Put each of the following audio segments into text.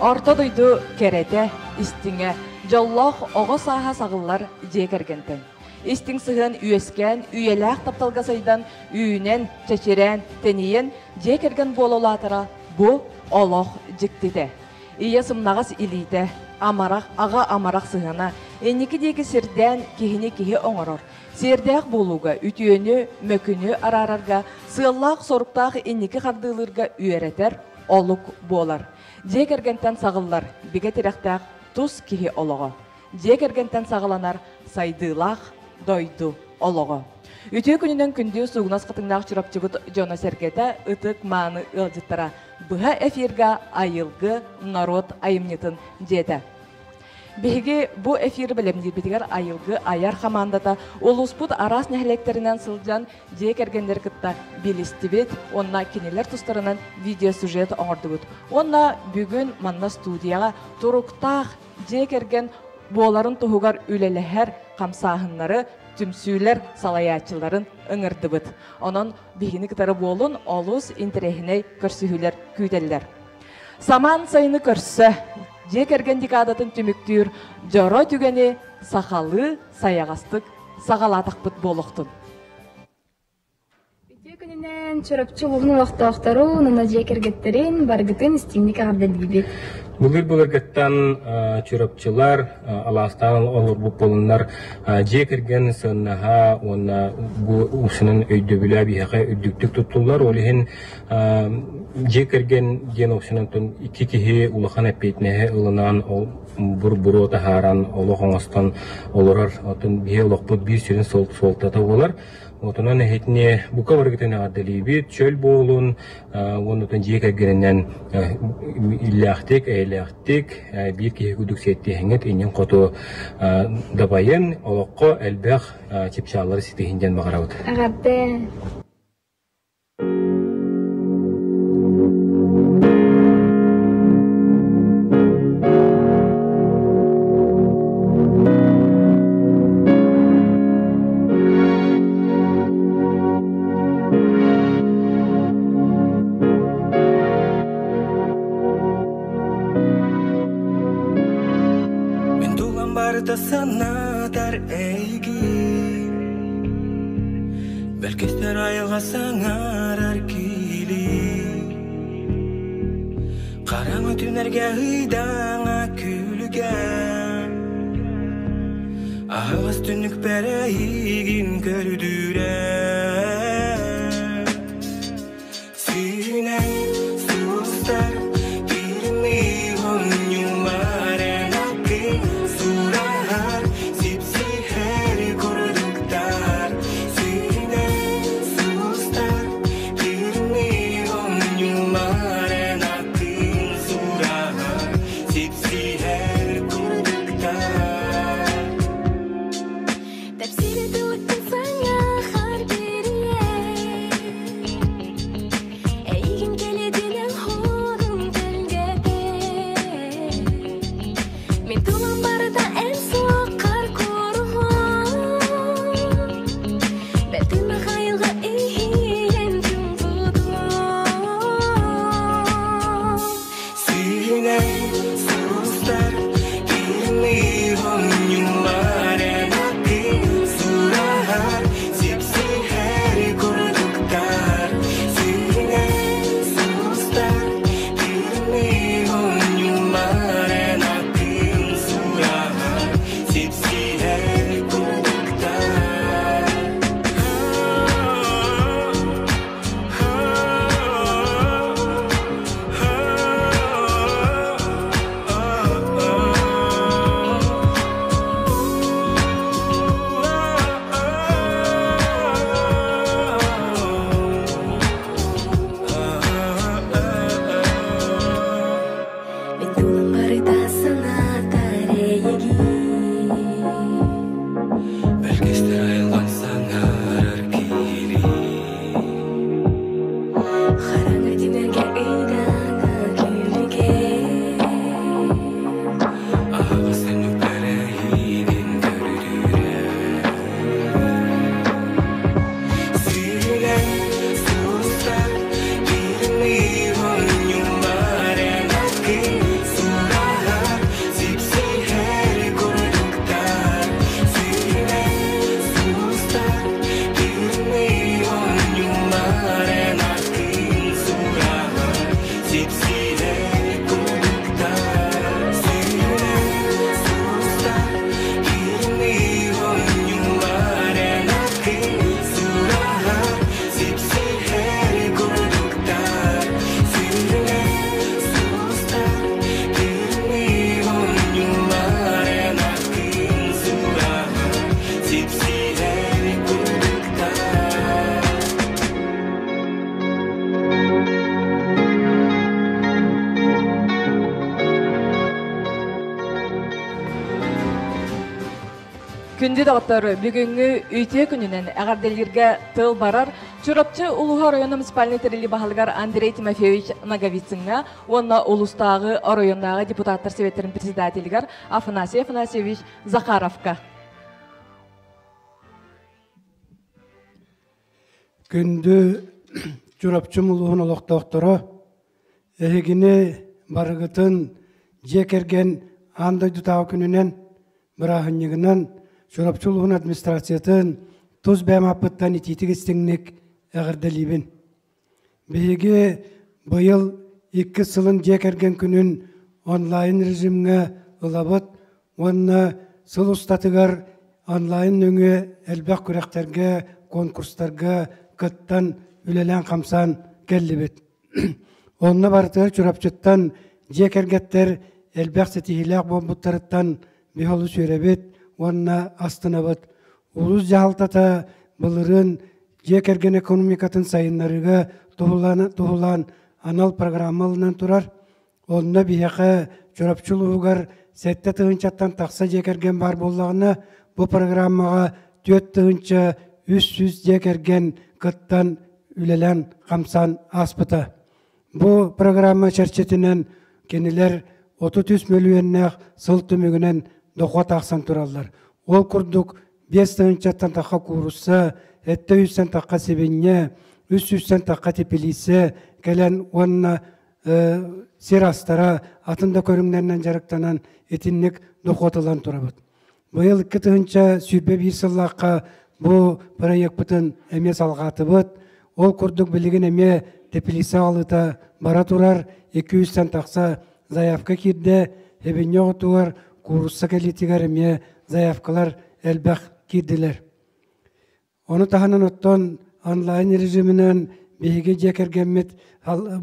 Орто дойду кэрэтэ, истиҥэ, дьоллоох оҕо сааһа саҕыллар дьиэ кэргэнтэн. Истиҥ сыһыан үөскээн, үйэлээх тапталга сайдан, үүнэн, чэчирээн, тэнийэн дьиэ кэргэн буола улаатара бу олох дьиктитэ. Ийэ сымнаҕас илиитэ, амарах, аҕа амарах сыһыана инники диэки сирдээн киһини киһи оҥорор, сиэрдээх буолууга, үтүөнү, мөкүнү араарарга, сыаллаах-соруктаах инники хардыылыырга үөрэтэр олук буолар. Дьиэ кэргэнтэн саҕыллар бигэ тирэхтээх тус киһи олоҕо. Дьиэ кэргэнтэн саҕаланар сайдыылаах дойду олоҕо. Үтүө күнүнэн күндү суугунас хатыҥнаах Чурапчыбыт дьоно-сэргэтэ, ытык-мааны ыалдьыттара быһа эфирга Айылгы норуот айымньытын дьиэтэ. Биһиги бу эфир бэлэмниирбитигэр Айылгы айар хамаандата улууспут араас нэһилиэктэринэн сылдьан дьиэ кэргэннэри кытта билистибит уонна кинилэр тустарынан видеосюжет оҥордубут. Уонна бүгүн манна студияҕа туруктаах дьиэ кэргэн буоларын туһугар үлэлэһэр хамсааһыннары түмсүүлэр салайааччыларын ыҥырдыбыт. Онон биһигини кытары буолун олус интэриэһинэй көрсүһүүлэр күүтэллэр. Самаан сайыны көрсө дьиэ кэргэн декадатын түмүктүүр дьоро түгэни сахалыы сайаҕастык саҕалаатахпыт буолуохтун. Үтүө күнүнэн Чурапчы улууһун олохтоохторун уонна дьиэ кэргэттэрин барыгытын истиҥник эҕэрдэлиибит. Былыр-былыргыттан чурапчылар алаастаан олорбут буоланнар дьиэ кэргэн сыаннаһа уонна бу усунан өйдөбүлэ биһиэхэ үрдүктүк туттуллар. Ол иһин дьиэ кэргэн диэн уксунан икки киһи улахан эппиэтинэһи ылынан ол бур-буруо таһааран олох оҥостон олорор. Оттон биһи олохпут биир сүрүн суолтата буолар. Отунан эһитини бука барыгытын эҕэрдэлиибит, чөл буолун, уонна дьиэ кэргэнинэн иллээхтик, эйэлээхтик, биир киһи курдук сиэттиһэҥҥит иннин хоту дабайын, олоххо элбэх чыпчааллары ситиһин диэн баҕарабыт. Эҕэрдэ! Мин тулам барыта санатар эйигин Бэркистэр айылҕа саҥарар киилии Хараҥа түнэргэ ыйдаҥа күлүгэ Аһаҕас түннүкпэр эйигин көрдүүрэ Сүүнэн сулустар киирмии оонньуулар эн аккын сураһар сипсиһэр курдуктар Сүүнэн сулустар киирмии оонньуулар эн аккын сураһар сипсиһэр курдуктар Тэпсири тылыктын саҥа. Күндү доҕоттор, бүгүҥҥү үтүө күнүнэн эҕэрдэлииргэ тыл барар Чурапчы улууһа оройуона муниципальнай тэриллии баһылыгар Андрей Тимофеевич Ноговицыҥҥа уонна улуустааҕы оройуоннааҕы депутаттар советтарын председателигэр Афанасий Афанасьевич Захаровка. Күндү Чурапчым улууһун олохтоохторо, эһигини барыгытын дьиэ кэргэн аан дойдутааҕы күнүнэн, бырааһынньыгынан Чурапчы улууһун администрациятын тус бэйэм ааппыттан итиитик истиҥник эҕэрдэлиибин. Биһиги быйыл иккис сылын дьиэ кэргэн күнүн онлайн режимҥэ ылабыт уонна сыл устатыгар онлайн нөҥүө элбэх күрэхтэргэ, конкурстарга кыттан үлэлээн-хамсаан кэллибит. Онно барытыгар Чурапчыттан дьиэ кэргэттэр элбэх ситиһиилээх буолбуттарыттан биһи олус үөрэбит уонна астынабыт. Улуус дьаһалтата былырыын дьиэ кэргэн экономикатын сайыннарыыга туһулаан анал программа ылынан турар. Онно биһиэхэ Чурапчы улууһугар 7 тыһыынчаттан тахса дьиэ кэргэн баар буоллаҕына, бу программаҕа 4300 дьиэ кэргэн кыттан үлэлээн хамсаан ааспыта. Бу программа чэрчитинэн кинилэр 33 мөлүйүөннээх сыл түмүгүнэн дохуот аахсан тураллар. Ол курдук 5 тыһыынчаттан тахха куурусса, 700-тэн тахха сибинньэ, 300-тэн тахха теплица кэлэн уонна сир астара атын да көрүҥнэринэн дьарыктанан итинник дохуот ылан турабыт. Быйыл 2021 сыллаахха бу проекпытын эмиэ салҕаатыбыт. Ол курдук билигин эмиэ теплица аҕалыыта бара турар, 200-тэн тахса заявка киирдэ, сибинньэ оҕотугар, куурусса кэлиитигэр эмиэ заявкалар элбэх киирдилэр. Ону таһынан оттон онлайн режиминэн биһиги дьиэ кэргэммит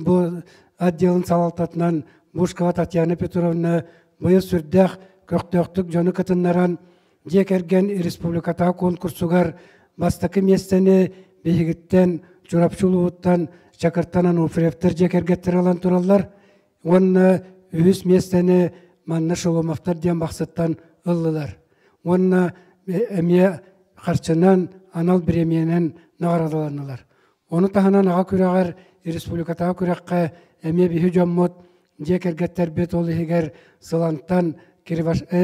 бу отделын салалтатынан Бушкова Татьяна Петровна быйыл сүрдээх көхтөөхтүк дьону кытыннаран дьиэ кэргэн республикатааҕы конкурсугар бастакы миэстэни биһигиттэн Чурапчы улууһуттан Чакыртан Ануфриевтар дьиэ кэргэттэр ылан тураллар уонна үһүс миэстэни манна Шеломовтар диэн Бахсыттан ыллылар уонна эмиэ харчынан анал бириэмийэнэн наҕараадаланнылар. Ону таһынан аҕа күрэҕэр республикатааҕы күрэххэ эмиэ биһи дьоммут дьиэ кэргэттэрбит ол иһигэр Сылантан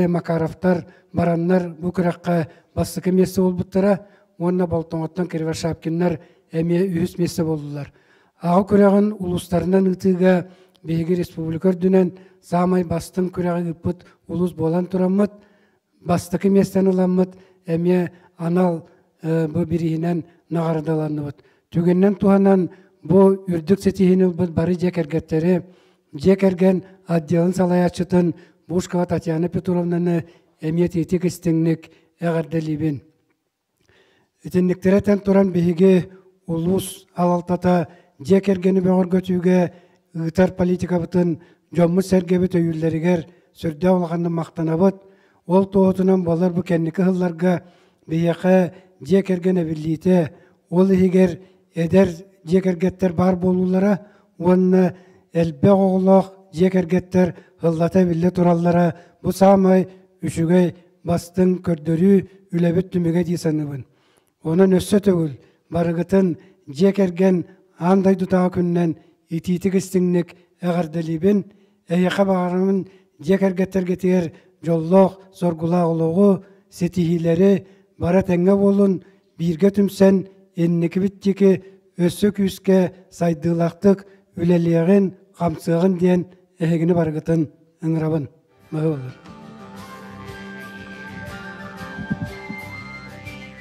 Макаровтар бараннар бу күрэххэ бастакы миэстэ буолбуттара уонна Болтоҥоттон Кривошапкиннар эмиэ үһүс миэстэ буоллулар. Аҕа күрэҕин улуустарынан ыытыыга биһиги республика үрдүнэн саамай бастыҥ күрэҕи ыыппыт улуус буолан тураммыт, бастакы миэстэни ыламмыт эмиэ анал бу бирииһинэн наҕараадаланныбыт. Түгэнинэн туһанан бу үрдүк ситиһиини ылбыт бары дьиэ кэргэттэри, дьиэ кэргэн отделын салайааччытын Бушкова Татьяна Петровнаны эмиэ итиитик истиҥник эҕэрдэлиибин. Итинниктэрэ этэн туран биһиги улуус алалтата дьиэ кэргэни бөҕөргөтүүгэ ыытар политикабытын дьоммут-сэргэбит өйүүллэригэр сүрдээх улаханнык махтанабыт. Ол туоһутунан буолар бу кэнники сылларга биһиэхэ дьиэ кэргэн эбиллиитэ, ол иһигэр эдэр дьиэ кэргэттэр баар буолуулара уонна элбэх оҕолоох дьиэ кэргэттэр сыллата эбиллэ тураллара бу саамай үчүгэй бастыҥ көрдөрүү үлэбит түмүгэ дии саныыбын. Онон өссө төгүл барыгытын дьиэ кэргэн аан дойдутааҕы күнүнэн итиитик истиҥник эҕэрдэлиибин, эһиэхэ баҕарабын дьиэ кэргэттэргитигэр дьоллоох, соргулаах олоҕу, ситиһиилэри бары этэҥҥэ буолун, бииргэ түмсэн инникибит диэки өссө күүскэ сайдыылаахтык үлэлиэҕин, хамсыаҕын диэн эһигини барыгытын ыҥырабын. Махтал.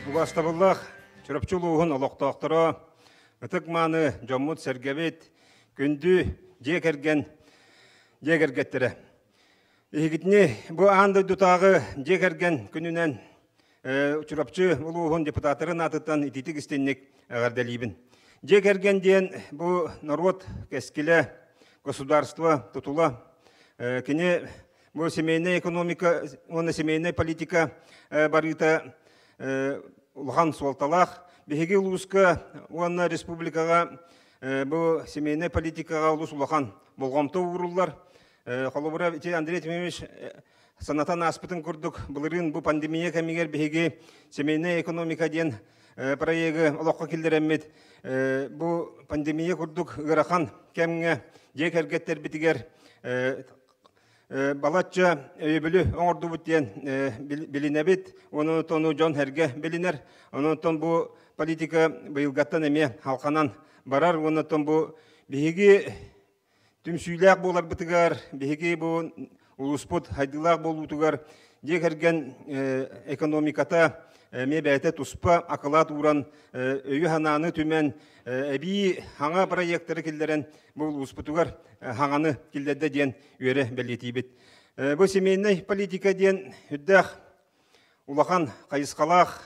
Убаастабыллаах Чурапчы улууһун олохтоохторо, ытык мааны дьоммут-сэргэбит, күндү дьиэ кэргэн дьиэ кэргэттэрэ. Эһигитини бу аан дойдутааҕы дьиэ кэргэн күнүнэн Чурапчы улууһун депутаттарын аатыттан итиитик истинник эҕэрдэлиибин. Дьиэ кэргэн диэн бу норуот кэскилэ, государство тутула. Кини бу семейная экономика уонна семейная политика барыыта улахан суолталаах. Биһиги улууска уонна республикаҕа бу семейная политикаҕа олус улахан болҕомто ууруллар. Холобура, ити Андрей Тимофеевич. Санатан ааспытын курдук, былырыын бу пандемия кэмигэр биһиги семейная экономика диэн проегы олоххо киллэрэммит, бу пандемия курдук ыарахан кэмҥэ дьиэ кэргэттэрбитигэр балачча өйөбүлү оҥордубут диэн билинэбит. Онон дьон эргэ билинэр. Онон бу политика быйылгаттан эмиэ халханан барар. Онон бу биһиги Түмсүүлээх буоларбытыгар, биһиги бу улууспут хайдыылаах буолуутугар дьиэ кэргэн экономиката эмиэ бэйэтэ туспа акылаат ууран, өйү-санааны түмэн, эбии хаҥа проекттары киллэрэн бу улууспутугар хаҥаны киллэрдэ диэн үөрэ бэлиэтиибит. Бу семейнай политика диэн үрдээх улахан хайысхалаах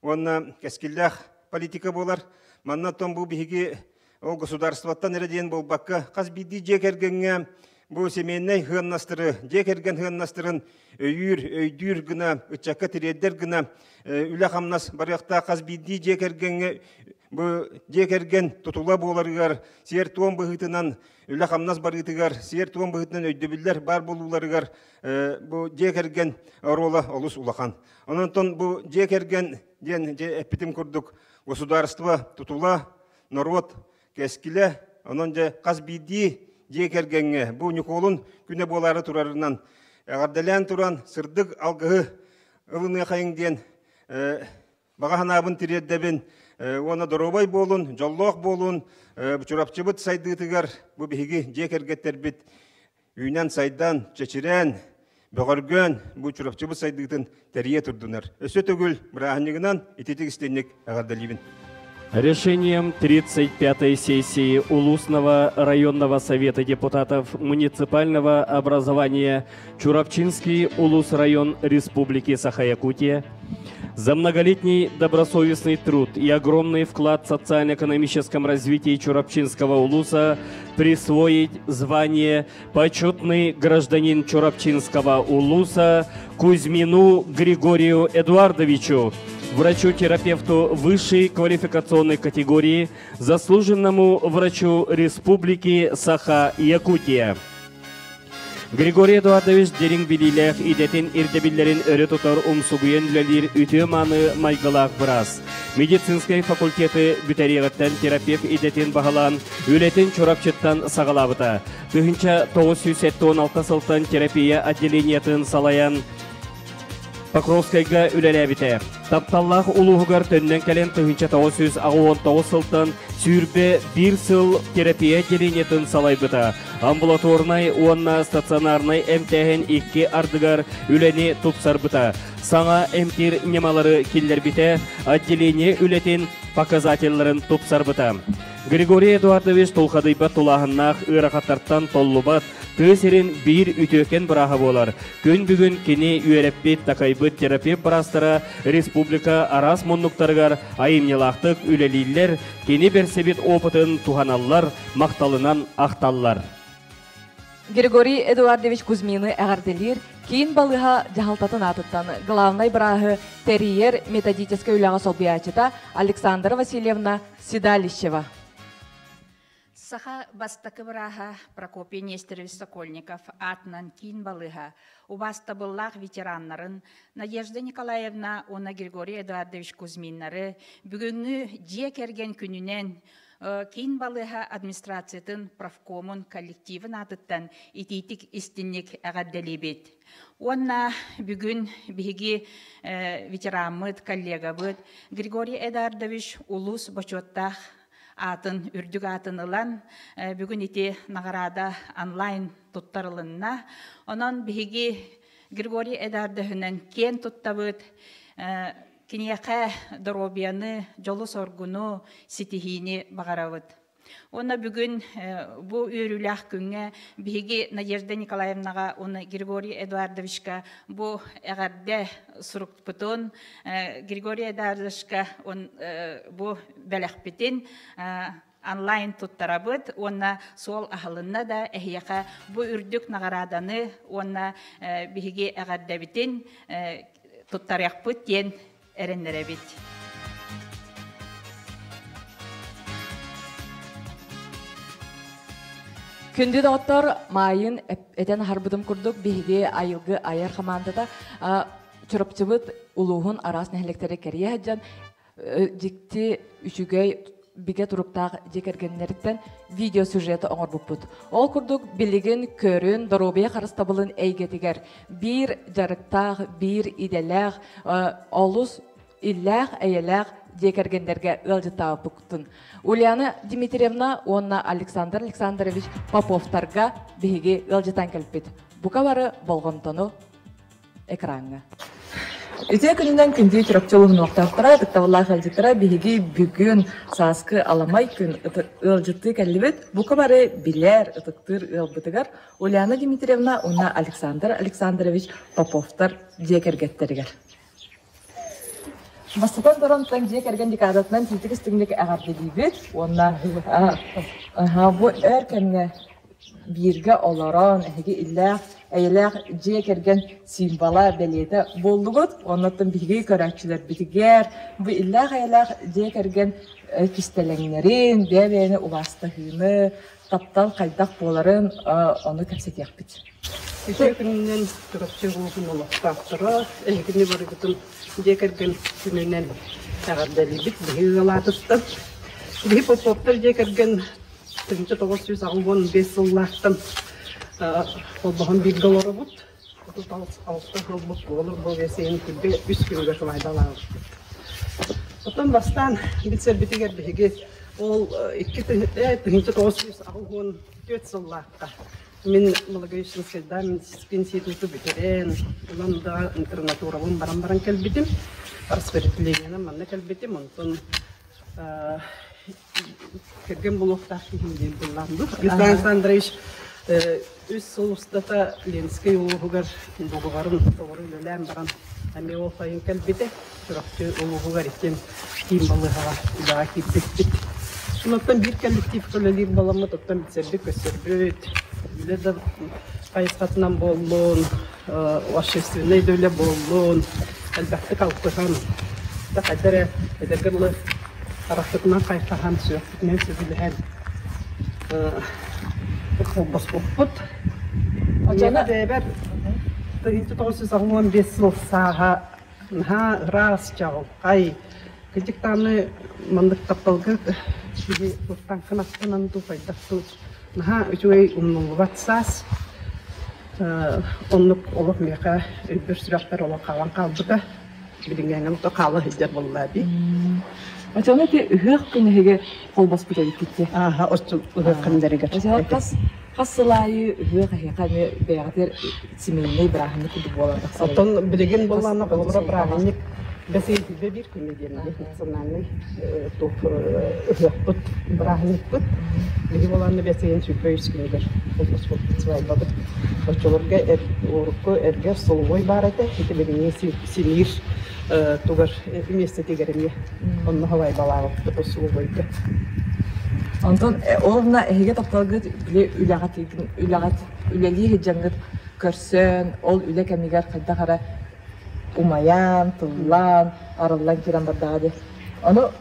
уонна кэскиллээх политика буолар. Манна оттон бу биһиги ол государствоттан эрэ диэн буолбакка, хас биирдии дьиэ кэргэҥҥэ бу семейнэй сыаннастары, дьиэ кэргэн сыаннастарын өйүүр, өйдүүр гына, ыччакка тириэрдэр гына үлэ-хамнас барыахтаах хас биирдии дьиэ кэргэҥҥэ бу дьиэ кэргэн тутула буоларыгар сиэр-туом быһыытынан үлэ-хамнас барыытыгар сиэр-туом быһыытынан өйдөбүллэр баар буолууларыгар бу дьиэ кэргэн оруола олус улахан. Онон бу дьиэ кэргэн диэн дьэ эппитим курдук государство тутула, норуот кэскилэ, онон дьэ хас биирдии дьиэ кэргэҥҥэ бу Ньукуолун күнэ буолаары турарынан эҕэрдэлээн туран сырдык алгыһы ылыныахайыҥ диэн баҕа санаабын тириэрдэбин уонна доруобай буолун, дьоллоох буолун, Чурапчыбыт сайдыытыгар бу биһиги дьиэ кэргэттэрбит үүнэн-сайдан, чэчирээн, бөҕөргөөн бу Чурапчыбыт сайдыытын тэрийэ турдунар. Өссө төгүл бырааһынньыгынан ититик истинник эҕэрдэлиибин. Решением 35-й сессии Улусного районного совета депутатов муниципального образования Чурапчинский Улус район Республики Саха-Якутия за многолетний добросовестный труд и огромный вклад в социально-экономическом развитии Чурапчинского улуса присвоить звание «Почетный гражданин Чурапчинского улуса» Кузьмину Григорию Эдуардовичу, врачу-терапевту высшей квалификационной категории, заслуженному врачу Республики Саха-Якутия. Григорий Эдуардович дириҥ билиилээх идэтин ирдэбиллэрин өрө тутар умсугуйан үлэлиир үтүө-мааны майгылаах быраас. Медицинскэй факультеты бүтэриэҕиттэн терапевт идэтин баһылаан, үлэтин Чурапчыттан саҕалаабыта. 1976 сылтан терапия отделениетын салайан, Покровскайга үлэлээбитэ. Тапталлаах улууһугар төннөн кэлэн 1989 сылтан сүүрбэ биир сыл терапия отделениетын салайбыта. Амбулаторнай уонна стационарнай эмтээһин икки ардыгар үлэни тупсарбыта. Саҥа эмтиир ньымалары киллэрбитэ, отделение үлэтин показателларын тупсарбыта. Григорий Эдуардович тулхадыйбат тулааһыннаах ыарахаттартан толлубат, тыа сирин биир үтүөкэн бырааһа буолар. Күн бүгүн кини үөрэппит, такайбыт терапевт быраастара республика араас муннуктарыгар айымньылаахтык үлэлииллэр, кини бэрсибит опытын туһаналлар, махталынан ахталлар. Григорий Эдуардович Кузьмины эҕэрдэлиир киин балыыһа дьаһалтатын аатыттан главнай бырааһы тэрийэр методическай үлэҕэ солбуйааччыта Александра Васильевна Седалищева. Саха бастакы бырааһа Прокопий Нестерович Сокольников аатынан киин балыыһа убаастабыллаах ветераннарын Надежда Николаевна уонна Григорий Эдуардович Кузьминнары бүгүҥҥү дьиэ кэргэн күнүнэн киин балыыһа администрациятын профкомун коллективын аатыттан итиитик истинник эҕэрдэлиибит. Уонна бүгүн биһиги ветераммыт, коллегабыт Григорий Эдуардович улуус бочуоттаах аатын, үрдүк аатын ылан, бүгүн ити наҕараада онлайн туттарылынна. Онон биһиги Григорий Эдуардовиһынан киэн туттабыт, киниэхэ доруобуйаны, дьолу-соргуну, ситиһиини баҕарабыт. Уонна бүгүн бу үөрүүлээх күҥҥэ биһиги Надежда Николаевнаҕа уонна Григорий Эдуардовичка бу эҕэрдэ сурукпутун, Григорий Эдуардовичка бу бэлэхпитин онлайн туттарабыт уонна суол аһылынна да эһиэхэ бу үрдүк наҕарааданы уонна биһиги эҕэрдэбитин туттарыахпыт диэн эрэннэрэбит. Күндү доҕоттор, маайын этэн аһарбытым курдук биһиги айылгы айар хамаандата Чурапчыбыт улууһун араас нэһилиэктэрэ кэрийэ сылдьан дьикти үчүгэй бигэ туруктаах дьиэ кэргэннэриттэн видеосюжеты оҥорбуппут. Ол курдук билигин көрүн доруобуйа харыстабылын эйгэтигэр биир дьарыктаах, биир идэлээх, олус иллээх-эйэлээх дьиэ кэргэннэргэ ыалдьыттаабыппытын Ульяна Дмитриевна уонна Александр Александрович Поповтарга биһиги ыалдьытан кэлбит. Бука бары болҕомтону экраҥҥа. Үтүө күнүнэн күндү Чурапчы улууһун ытыктабыллаах ыалдьыттара биһиги бүгүн сааскы аламай күн ыалдьыттыы кэллибит. Бука бары билэр, ытыктыыр ыалбытыгар Ульяна Дмитриевна уонна Александр Александрович Поповтар дьиэ кэргэттэригэр. Бастатан туран, дьиэ кэргэн декадатынан тиитик истиҥник эҕэрдэлиибит уонна бу өр кэмҥэ бииргэ олорон, эһиги иллээх, эйэлээх дьиэ кэргэн символа, бэлиэтэ буоллугут. Оннуттан биһиги көрөөччүлэрбитигэр бу иллээх, эйэлээх дьиэ кэргэн кистэлэҥнэрин, бэйэ-бэйэни убаастаһыыны, таптал хайдах буоларын ону кэпсэтиэхпит. Үтүө күнүнэн Чурапчы улууһун олохтоохторо, эһигини барыгытын дьиэ кэргэн күнүнэн эҕэрдэлиибит. Биһи ыал аатыттан. Биһи Поповтар дьиэ кэргэн 1985 сыллаахтан холбоһон бииргэ олоробут. 36 сылбыт буолар бу бэсиэн күргэ үс күнүгэр сылайдалаабыппыт. Оттон бастаан билсэрбитигэр биһиги ол 2984 сыллаахха мин Благовещенскайда институту бүтэрэн, ылан да интернатурабын баран-баран кэлбитим. Распределениенан манна кэлбитим. Онтон кэргэн буолуохтаах киһим диэн быллааммыт. Александр Александрович үс сыл устата Ленскэй улууһугар договарын толору үлэлээн баран эмиэ ол сайын кэлбитэ. Чурапчы улууһугар иккиэн киин балыыһаҕа үлэҕэ киирбиппит. Онтон биир коллективка үлэлиир буоламмыт, оттон билсэрбит, көрсөрбүт, үлэ да хайысхатынан буоллун, общественнай да үлэ буоллун, элбэхтик алтыһан, да хайда эрэ эдэргэ дылы харахпытынан хайхаһан, сүрэхпитинэн сөбүлэһэн холбоспуппут. Оччоно бэйэбэр 1985 сыл сааһа наһаа ыраас, чаҕылхай, кырдьык даҕаны маннык тапталга киһи туохтан кынаттанан дуу, хайдах дуу наһаа үчүгэй умнуллубат саас. Оннук олох миэхэ өйбөр-сүрэхпэр олох хаалан хаалбыта. Билиҥҥээҥҥэ ото хаала сылдьар буоллаа дии. Оччоҕуна ити ыһыах күн эһиги холбоспут эбиккит Ааһа, оччо ыһыах күннэригэр. Хас хас сыл аайы ыһыах эһиэхэ эмиэ бэйэҕитигэр семейнэй бырааһынньык курдук буолан тахсар. Оттон билигин буоллаҕына холобура бырааһынньык бэс биир күнэ диэн национальный туох ыһыахпыт бырааһынньыкпыт. Биһи буолаанна бэс ыйын 23 күнүгэр холбоспуппут свадьбабыт. Оччолорго урукку эргэр столовой баар этэ. Ити билиҥҥи симиир тугар миэстэтигэр эмиэ онно халайбалаабыппыт усулуобуйга. Онтон уонна эһиги тапталгыт били үлэҕит үлэҕит үлэлии сылдьаҥҥыт көрсөн ол үлэ кэмигэр хайдах эрэ умайан, тыллаан, арыллан киирэн бардаҕа дии. Ону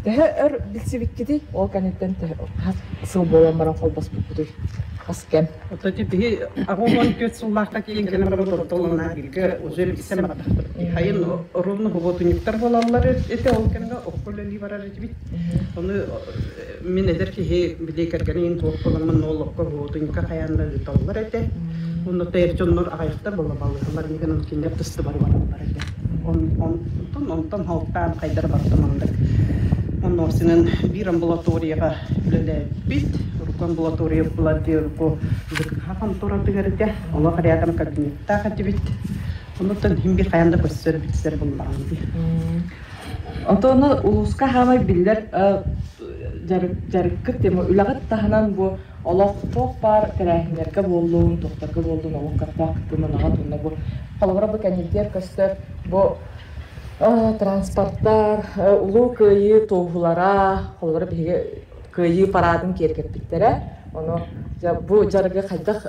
төһө өр билсибиккитий? Ол кэнниттэн төһө хас сыл буолан баран холбоспуккутуй? Хас кэм? Оттон биһи 84 сыллаахха киин кэлэн баран ортолонаа бииргэ уже билсэн бардахпыт. Хайын ровно хубуотунньуктар буолаллар этэ ол кэмҥэ окко үлэлии барар этибит. Ону мин эдэр киһи били кэргэнин туох буоламмын ол окко хубуотунньукка хайаан да ыыталлар этэ. Онно тээр дьоннор аҕайахтар буола балыыһалар иннигин кинилэр тыстыбар бараллар этэ. Онтон онтон халтаан хайдар барыта маннык. Оннуосунан биир амбулаторияҕа үлэлээбиппит. Урукку амбулатория была урукку ЖКХ хонтуоратыгар этэ. Олох рядом кабинеттаах этибит. Онуттан иһин биир хайаан да көрсөр билсэр буллаҕым дии. Онтон улууска хаамай биллэр дьарыккыт тема үлэҕит таһынан бу олох туох баар тэрээһиннэргэ буоллун, туохтарга буоллун олох көхтөөх кыттыыны ылаҕыт уонна бу холобура бу кэннигэр көстөр бу транспорттар, Улуу Кыайыы туоһулара, холобура биһиги Кыайыы параадын киэргэппиттэрэ. Ону бу дьарыгы хайдах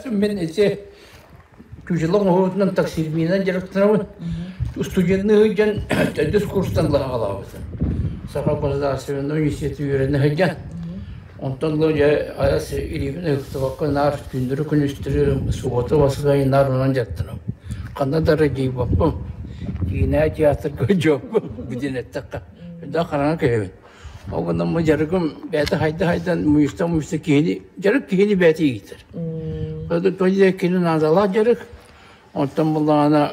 Мин ити Күжила оҥоһуутунан таксирмиинэн дьарыктанабын. Студенныы сылдьан төрдүс курстан лаһаҕалаабытым. Саха государственнай университеты үөрэнэ сылдьан. Онтон ыла дьэ айас илиибин ыһыктыбакка наар күндүрү-күнүстүрү субуота бассайын наар онон дьарыктанабын. Ханна да эрэ Киинэ театрга дьоппун бүтүн эттэххэ. Үрдээх хараҥа киһибин. Ол гынан бу дьарыгым бэйэтэ хайда-хайдан муйуста-муйуста киһини дьарык киһини бэйэтэ иитэр. Тоҕо кини наадалаах дьарык. Онтон буллаҕына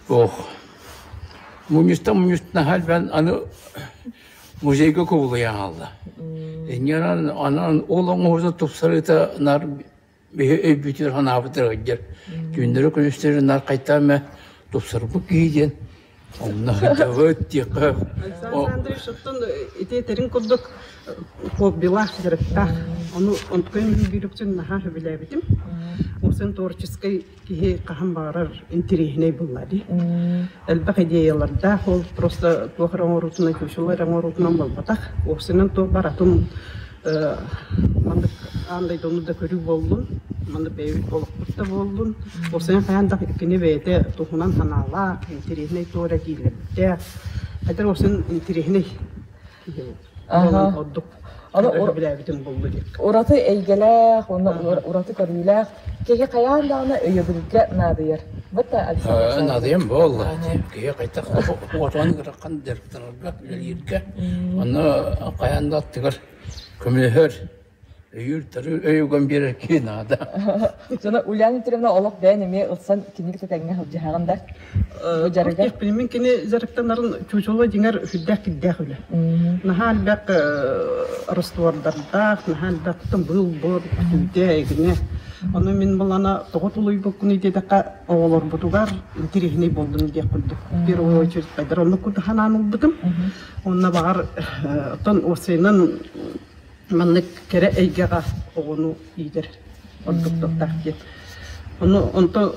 ох мунньуста мунньуста наһаа элбээн аны музейга кубулуйан хаалла. Инньэ анан ол оҥоһуута тупсарыыта наар биһи өйбүтүгэр санаабытыгар сылдьар. Түүннэри-күнүстэри наар хайтаан эмэ тупсарбыт киһи диэн онно сылдьабыт диэххэ. Александр Андреевич оттон ити этэрин курдук хоббилаах дьарыктаах. Ону онтукайым биир наһаа сөбүлээбитим. Усын творческий киһи хаһан баҕарар интэриэһинэй буолла дии. Элбэх идеялардаах, ол просто туох эрэ оҥоруутунан, чучула эрэ оҥоруутунан буолбатах. Уопсайынан туох баар атын маннык аан дойдуну да көрүү буоллун, маннык бэйэбит олохпут да буоллун, уопсайынан хайаан да кини бэйэтэ туһунан санаалаах, интэриэһинэй туох эрэ дииллэрдээх. Хайдах уопсайынан интэриэһинэй киһи буолан ордук сөбүлээбитим буолла диэххэ. Ураты эйгэлээх уонна ураты көрүүлээх киһи хайаан даҕаны өйөбүлгэ наадыйар. Бытта Александр Наадыйан буолла. Киһи хайдах отон ырахан дьарыктанарга, үлэлииргэ, онно хайаан да аттыгар көмөлөһөр өйүүр өйүгэн биэрэр киһи наада. Дьоно Ульяна Дмитриевна олох бэйэн эмиэ ылсан кинигэ тэҥҥэ сылдьыһаҕын да? Бу дьарыга? Мин кини дьарыктанарын чуучула дьиҥэр сүрдээх кирдээх үлэ. Наһаа элбэх раствордардаах, наһаа элбэх быыл-буор түүтэ эгинэ. Ону мин балана тоҕо тулуйбуккунуй диэтэххэ оҕолорбутугар интэриэһинэй буоллун диэх курдук. В первую очередь хайдар оннук курдук санаан ылбытым. Онно баҕар оттон уопсайынан маннык кэрэ эйгэҕэ оҕону иитэр ордук туохтаах диэн. Ону онто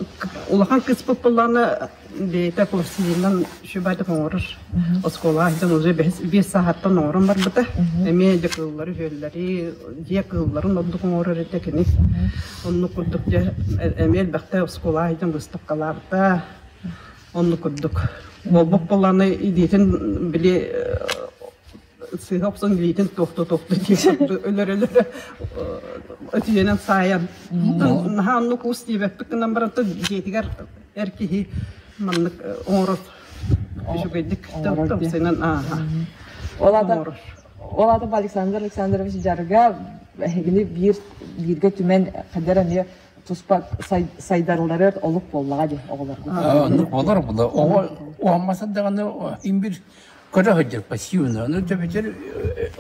улахан кыыспыт буоллаҕына бэйэтэ пластилинынан үчүгэйдик оҥорор. Оскуолаҕа сылдьан уже биэс сааһыттан оҥорон барбыта. Эмиэ дьэ кыыллары үһүөллэри, дьиэ кыылларын ордук оҥорор этэ кини. Оннук курдук дьэ эмиэ элбэхтэ оскуолаҕа сылдьан быыстапкалаабыта. Оннук курдук. Буолбут буоллаҕына идиэтин били сыыһа охсон илиитин туохту-туохту дии өлөр-өлөр өтүйэнэн саайан наһаа оннук уус диэбэппит гынан баран дьиэтигэр эр киһи маннык оҥорор үчүгэйдик топсайынан ааха Ол аата ол аата Александр Александрович дьарыга эһигини биир бииргэ түмэн хайдар эмиэ туспа сайдарлары олук буоллаҕа дии оҕолорго. Оннук болор була. Оҕо уһаммаса даҕаны имбир көрө сылдьар пассивно. Ону төбөтөр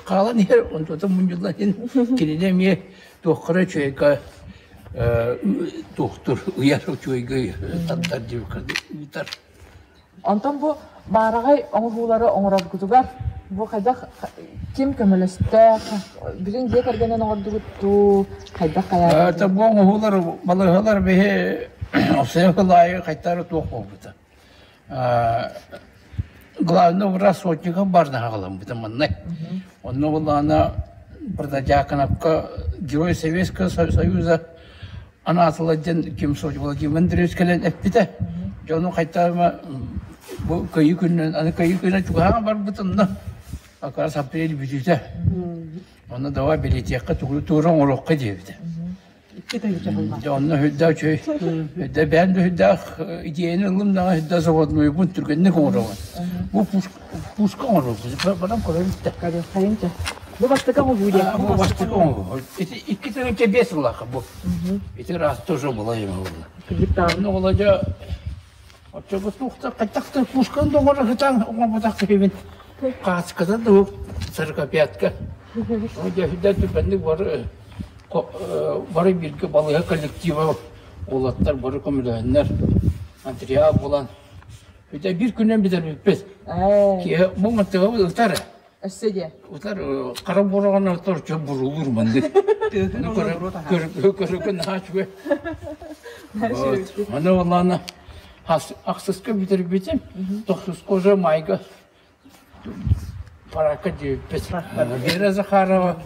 хаалан иһэр, онтута мунньуллан иһин кинини эмиэ туоххара үчүгэйгэ туохтур ыйар үчүгэйгэ тардар диэбиккэ ыытар. Онтон бу баараҕай оҥоһуулары оҥороргутугар бу хайдах ким көмөлөстө, бүтүн дьиэ кэргэнин оҥордугут дуу, хайдах хайаатыгыт? Бу оҥоһуулар балыыһалар биһи осуйа кылаайы хайтары туох буолбута. Главный врач Сотников барнаһаҕаламмыта маннай. Онно буллаҕына Протодьяконовка Герой Советского Союза анаатыла диэн Ким Владимир Андреевич кэлэн эппитэ. Дьону хайтаама бу кыайыы күнүнэн аны кыайыы күнэ чугаһаан барбытынна как раз апрель бүтүүтэ. Онно давай билетиэххэ тугу оҥоруохха диэбитэ. Дьэ онно сүрдээх үчүгэй, сүрдээх бэйэм да сүрдээх идиэйэни ыллым даҕаны сүрдээх заводнойбун түргэнник оҥоробун. Бу пушка оҥоробун. Баран көрөбүт да. Көрүөххэйин Бу бастакы оҥоһуу диэн. Бу бастакы оҥоһуу. Ити 2005 сыллаахха бу. Ити раз тоже была ему было. Онно Володя оччого туохта хайдахтан пушканы да оҥоро сытан оҥорботох киһибин. Кааската да сорокопятка. Дьэ сүрдээх түргэнник бары бары бииргэ балыыһа коллектива уолаттар бары көмөлөһөннөр материал булан бүтэ биир күнүнэн бүтэрбиппит. Киэһэ бу мантыга ытар Өссө диэ. Утар хара бураҕын ортор чө бурулуур маннык. Көрө наһаа үчүгэй. Аны олаана ахсыска бүтэрбитим, тохсуска уже майга парака диэбиппит. Вера Захарова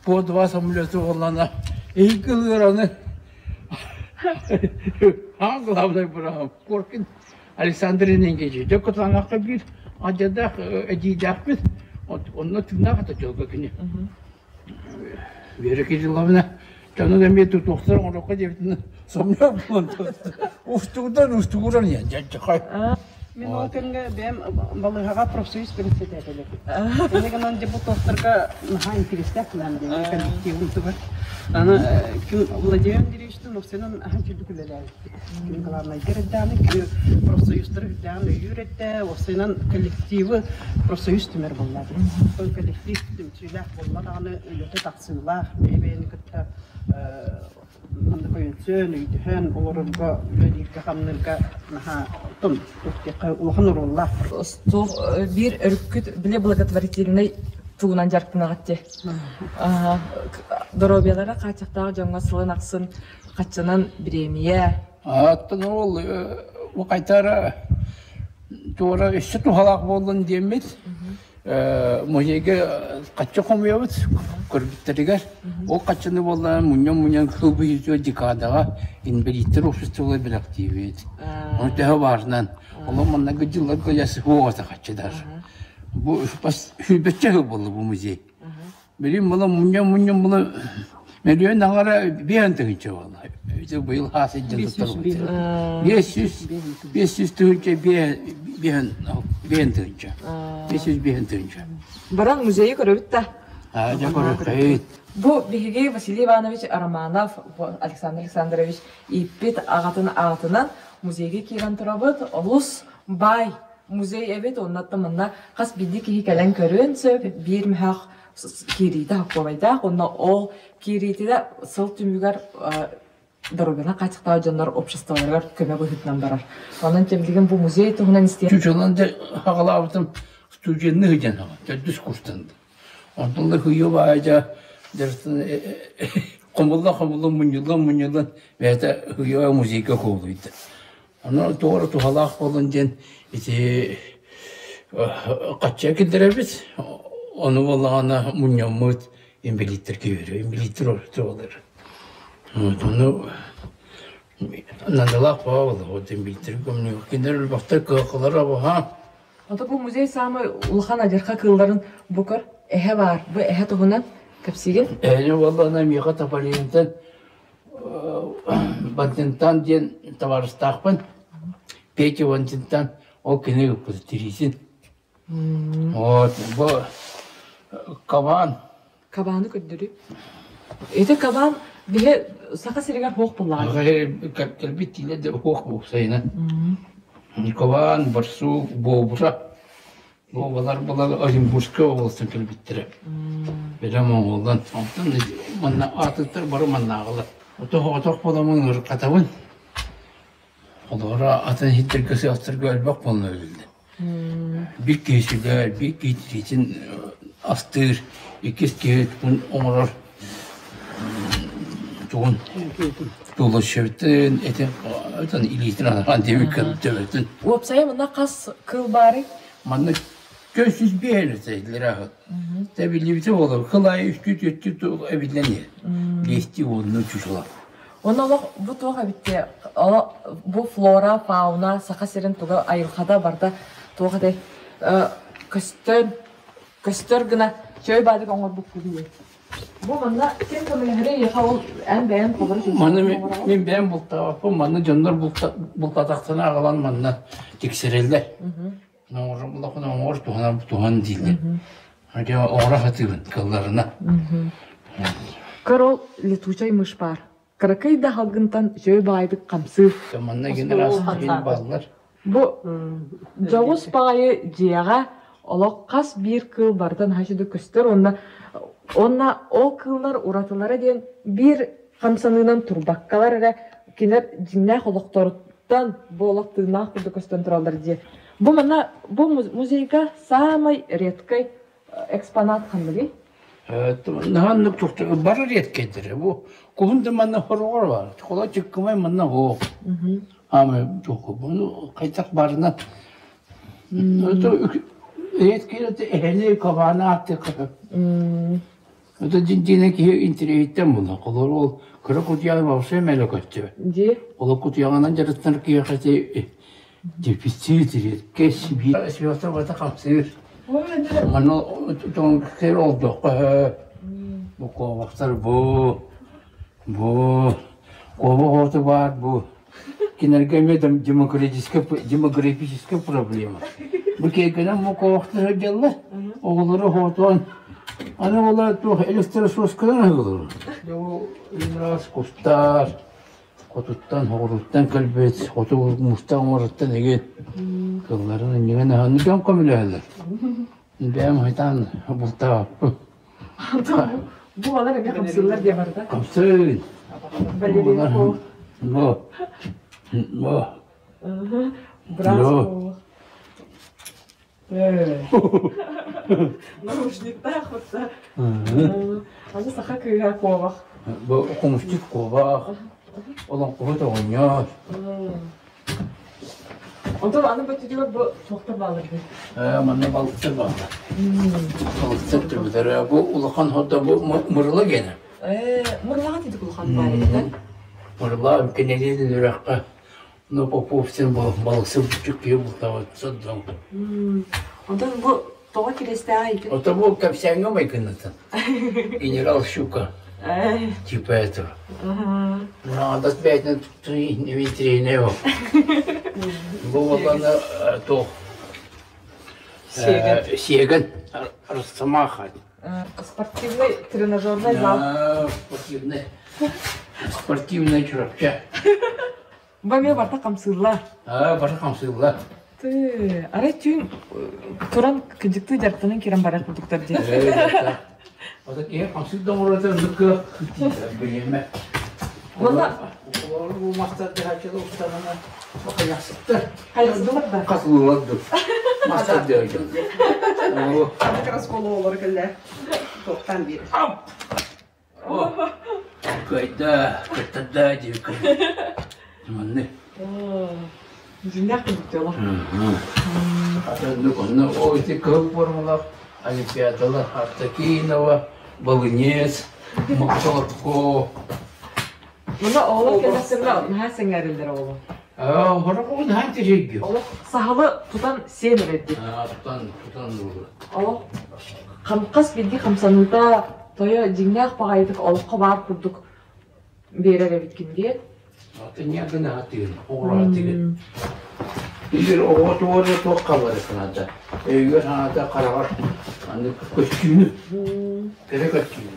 по два самолета уоллана иһин аны а главный бырахым Коркин Александр Иннокентьевич дьэ кытаанахха биир адьадаах эдьиийдээхпит онно тыыннаах этэ дьолго кини. Вера Кирилловна дьону эмиэ тутуохтар оҥоруохха диэбитин сомньоох буолан устугудан устугуран иһэн дьадьахай. Мин ол кэмҥэ бэйэм балыыһаҕа профсоюз председателэ. Инньэ гынан депутаттарга наһаа интэриэстээх кылаан диэн коллективым тугар. Аны ким Владимир Андреевичтын уопсайынан аһан чүрдүк үлэлээбиппит. Ким главнайдар эрдэҕинэ, ким профсоюзтары үрдээҕин өйүүр этэ, уопсайынан коллективы профсоюз түмэр буолла. Ол коллектив түмсүүлээх буолла даҕаны үлэтэ тахсыылаах, бэйэ-бэйэни кытта маннык өйөнсөн, өйдөһөн олорорго, үлэлииргэ-хамныырга наһаа оттон туох улахан оруоллаах. Туох биир өрүккүт били благотворительнай тугунан дьарыктанаҕыт дии. Доруобуйалара хааччахтаах дьоҥҥо сылын ахсын хаччынан бириэмийэ. Оттон ол бу хайтара туора өссө туһалаах буоллун диэммит музейга хаччы хомуйабыт көрбүттэригэр ол хаччыны буоллаҕына мунньан-мунньан кыл быһыытыгар декадаҕа инбэлииттэр обществолар бэлэхтиибит. Ону төһө баарынан олор манныгы дьылларга уоҕата хаччы даже. Бу сүүрбэччэ сыл буолла бу музей. Билим була мунньан-мунньан була мөлүйүөн аҥара биэһэн тыһыынча буолла. Ити быйыл хаас илдьэн туттарбыт. 500 500 тыһыынча биэһэн биэһэн тыһыынча. 500 биэһэн тыһыынча. Баран музейы көрөбүт да. Аа, дьэ көрөбүт. Бу биһиги Василий Иванович Романов, Александр Александрович ииппит аҕатын аатынан музейга киирэн турабыт. Олус баай музей эбит, оннуттан манна хас биирдии киһи кэлэн көрүөн сөп, биир мөһөөх киириитэ хоккуобайдаах, онно ол киириитэ сыл түмүгэр доруобуйаны хааччахтаах дьоннор обществоларыгар көмө быһыытынан барар. Онон билигин бу музей туһунан истиэх. Чучулан да хаҕалаабытым студенны сыдьан аҕа төрдүс курстан. Онтон да хыйы баайдьа хомулла хомулла мунньуллан мунньуллан бэйэтэ хыйы музейга куолуйда. Онон туора туһалаах буолун диэн ити хачча киллэрэбит. Ону буоллаҕына мунньаммыт инбэлииттэргэ үөрүө, инбэлииттэр орто буолар. Ону наадалаах буолла, инбэлииттэр көмнү кинилэр өлбөхтөр кыахалара буһа. Ото бу музей саамай улахан адьырха кыылларын бу көр эһэ баар. Бу эһэ туһунан кэпсиигин. Эһэни буоллаҕына миэхэ Тополинтан Бантинтан диэн табаарыстаахпын. Петя Бантинтан ол кини ыппыт тириитин. Вот бу кабан. Кабаны көрдөрүү. Ити кабан биһи Саха сиригэр хуох буллаҕа. Кэлбит тиилэ да хуох бууксайынан. Кабан, барсук, буобура. Буобалар була Оренбургска областан кэлбиттэрэ. Бэлэ Моңголдан. Онтон манна атыттар бары маннааҕылар. Отох боламын ыркатабын. Олоро атын иһиттэргэ сыахтарга элбэх буолна өлүллэ. Биир киһи сүлэр, биир киһи тириитин астыыр, иккис киһи тугун оҥорор тугун тулушебытын этин илиитин анаан диэбиккэ төбөтүн. Уопсайа манна хас кыл баарый? Манна 405 этилэр аһыт. Тэбиллибитэ буолар. Кыл аайы үстүү түөртүү эбиллэн иһэр. Биэстии уонну чучула. Онно олох бу туох эбитте бу флора, фауна, Саха сирин туга айылҕата барда туох этэй көстөн көстөр гына чөй баадык оҥорбукку дии. Бу манна ким көмөлөһөрүй яха ол эн бэйэн холору Маны мин бэйэм бултаабаппын, манна дьоннор бултатахтана аҕалан манна тиксэрэллэр. Оҥорор буллахпына оҥор туһанар туһан дииллэр. Дьэ оҥоро сатыыбын кылларына. Көр ол летучай мышь баар. Кыракый да халгынтан үчүгэй баайдык хамсыыр. Манна генерал баллар. Бу дьоҕус баҕайы дьиэҕэ олох хас биир кыыл барыта наһаа үчүгэй көстөр уонна уонна ол кыыллар уратылара диэн биир хамсаныынан турбаккалар эрэ кинилэр дьиҥнээх олохторуттан бу олох тыыннаах курдук көстөн тураллар дии. Бу манна бу музейга самый редкий экспонат ханныгый? Наһааннык тухта бары редкэйдэрэ. Бу куһун да манна хороҕор бар. Холо чыккымай манна оох. Ама туоху хайдах барынан редкэй эһэни кабааны ааттык. Это дьиҥ киһи интэриэһиттэн буолла. Холобур ол кыра кутуйаҕы вообще мэлэ көстүбэт. Дии. Ол кутуйаҕынан дьарыктанар киһиэхэ ити дефицит, редкость, сибиэхтэр барыта хамсыыр. Манна тоҥ олдоххо. Бу куобахтар бу бу куобах оҕото баар бу кинилэргэ эмиэ демократическая демографическая проблема. Бу киэргэнэн бу куобахтар сылдьаллар, оҕолору хоотуон аны оҕолор туох электрососканан аһыыллар. Бу раз кустар хотуттан хоҕуруттан кэлбит хоту мустан оҥоруттан игин кылларын иннигин аһаны дьон көмөлөһөллөр. Бэйэм хайтаан бултаабаппын. Бу балар эмиэ хамсыыллар диэ барда. Хамсыын. Балерина Бу. Бу. Бу. Браво. Наушниктаах утта. Аны саха кыыһа куобах. Бу хомусчут куобах. Олоҥхоһут оҕонньор. Онтон аны бөттүтүгэр бу туохтар бааллар Ээ, манна балыктар бааллар. Балыктар түбүтэрэ. Бу улахан хода бу мырыла генэ. Ээ, мырылаҕа тидик улахан баар эбит. Мырыла кенелин үрэххэ ну Поповцин балыксы бүчүк киһи бултаабыт соддон. Онтон бу тоҕо кириэстээҕий? Ото бу кэпсээҥҥэ майгыннатан. Генерал Щука. Типа этого. Надо бэйтин витрина его. Бу болланы туох сиэгэн росомаха. Спортивный тренажерный зал. Спортивный. Спортивная чурапча. Бу эмиэ барта хамсыыллар. Аа, барта хамсыыллар. Ты, арай түүн туран кыдьыктыы дьарыктанан киирэн барар курдуктар дии. Ото киһи хамсыыр да оҥорото ыннык бириэмэ. Уонна Олору бу мастар дыһаччылы устарана хайахсыттар. Хайахсыттар да. Хасылылар ду. Мастар дыһаччылы. Аны олору кэллэ. Тоқтан биир. Кыайда, кыттарда диэбиккин. Манны. Дьиҥнээх кырдьык Атыннык онно ол ити кыһыл формалаах Олимпиадалар Артакинова, Балынец, Мохсорко. Мына оҕолор кэллэхтэринэ наһаа сэҥээрэллэр оҕолор. Хорохугун наһаа тириэргиэ. Олох саһылы тутан сиэн эрэрдик. Тутан, тутан буолуо. Олох хас биирдии хамсаныыта тойо дьиҥнээх баҕайытык олоххо баар курдук биэрэр эбиткин диэн. Атын гына атыын, оҕолор атыгын. Егер оҕо туора туох хабары санаата, өйүгэр санаата хараҕар аны көстүүнү, кэрэ көстүүнү.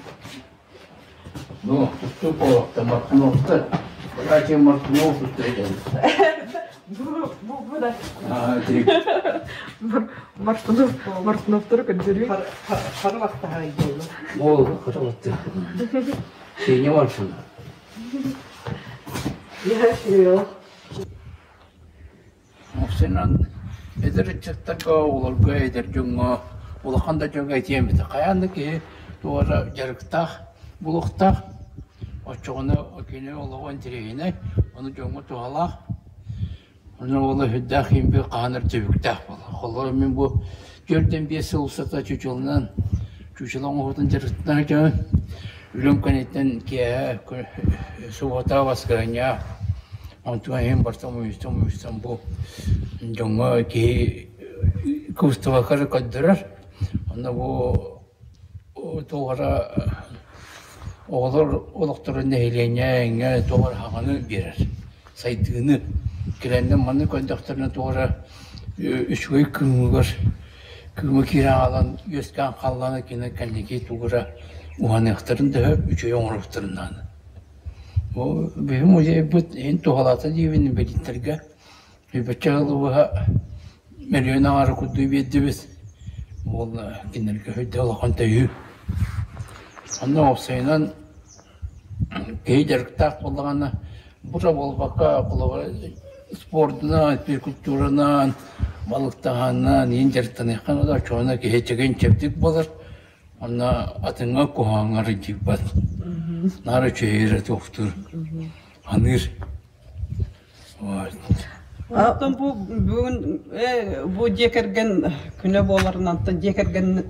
Ну, тустуу буолуохта, Мартыновтар, братья Мартынов тустуу Бу, бу, бу да. Мартынов, Мартыновтары көрдөрүү. Хара баттаһай буолла. Ол хара батты. Сеня Мартынов. Я Кирилл. Сенан эдэр ыччаттарга, оҕолорго, эдэр дьоҥҥо, улахан да дьоҥҥо этиэм этэ. Хайаан да киһи туора дьарыктаах, булуохтаах. Оччоҕуна кини олоҕо интэриэһинэй, ону дьоҥҥо туһалаах. Ону уола сүрдээх киһи хаһан эрэ түбүктээх буолар. Холобура мин бу 4-5 сыл устата чучуланан, чучула оҥоһуутун дьарыктанан сылдьабын. Үлэм кэнниттэн киэһэ субуота баскыһынньа онтуга иһин барсан умуйсан бу дьоҥҥо киһи кыбыстыбакка эрэ көрдөрөр. Онно бу туох эрэ оҕолор олохторун нэһилиэнньэ эҥҥэ туох эрэ саҥаны биэрэр, сайдыыны. Кэлэннэр манна көрдөхтөрүнэ туох эрэ үчүгэй кыымыгар кыыма киирэн хаалан үөскээн хааллаҕына кини кэнники тугу эрэ уһаныахтарын да сөп, үчүгэй оҥоруохтарын наада. Бу биһи музейбыт иһин туһалаата диибин инбэлииттэргэ. Үбүччэ сылы мөлүйүөн аҥаара курдук биэрдибит. Уонна кинилэргэ өйдө улахан төһүү. Онно уопсайынан киһи дьарыктаах буоллаҕына бура буолбакка холобура спордунан, физкультуранан, балыктааһынынан иин дьарыктаныахха наада. Оччоҕуна киһи чэгиэн-чэбдик буолар. Онно атыҥҥа куһаҕаҥҥа арыйдыйбат. Наар үчүгэй эрэ туохтуур, аныыр. Оттон бу бүгүн бу дьиэ кэргэн күнэ буоларынан дьиэ кэргэн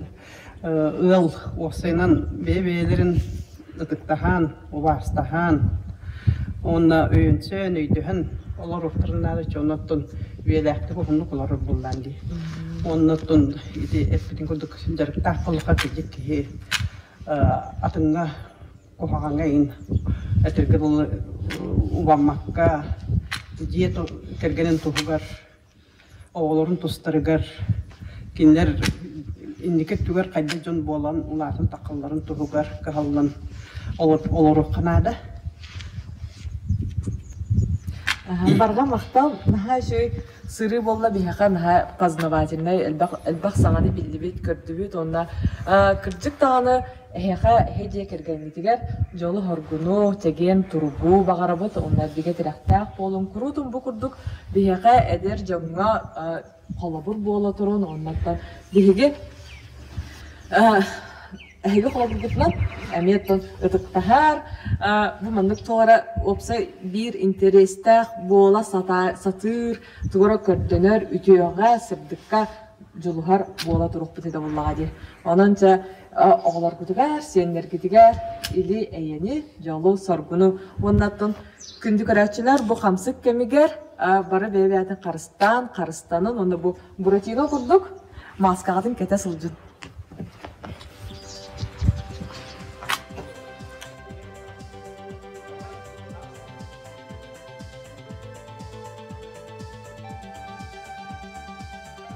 ыал уопсайынан бэйэ-бэйэлэрин ытыктаһан, убаастаһан уонна өйөнсөн, өйдөһөн олоруохтарын наада оннуттан үйэлээхтик уһуннук олорор буоллаан дии. Оннуттан ити эппитин курдук дьарыктаах буоллахха кырдьык киһи. Атыҥҥа куһаҕаҥҥа иһин этэргэ дылы убаммакка дьиэ кэргэнин туһугар, оҕолорун тустарыгар кинилэр инники өттүгэр хайдах дьон буолан улаатан таххалларын туһугар кыһаллан олоруохха наада. Барҕа махтал, наһаа үчүгэй сырыы буолла биһиэхэ наһаа познавательнай, элбэх элбэх саҥаны биллибит, көрдүбүт уонна кырдьык даҕаны эһиэхэ эһи дьиэ кэргэҥҥитигэр дьолу-соргуну, чэгиэн туругу баҕарабыт уонна бигэ тирэхтээх буолуҥ. Куруутун бу курдук биһиэхэ эдэр дьоҥҥо холобур буола турун уоннаттан биһиги эһиги холобургутунан эмиэ оттон ытыктаһар бу маннык туора уопсай биир интэриэстээх буола сатыыр тугу эрэ көрдөнөр үтүөҕэ сырдыкка дьулуһар буола туруохпут этэ буоллаҕа дии онон дьэ оҕолоргутугар сиэннэргитигэр или эйэни дьолу соргуну уонна оттон күндү көрөөччүлэр бу хамсык кэмигэр бары бэйэ-бэйэтин харыстаан харыстанын уонна бу Буратино курдук мааскаҕытын кэтэ сылдьын.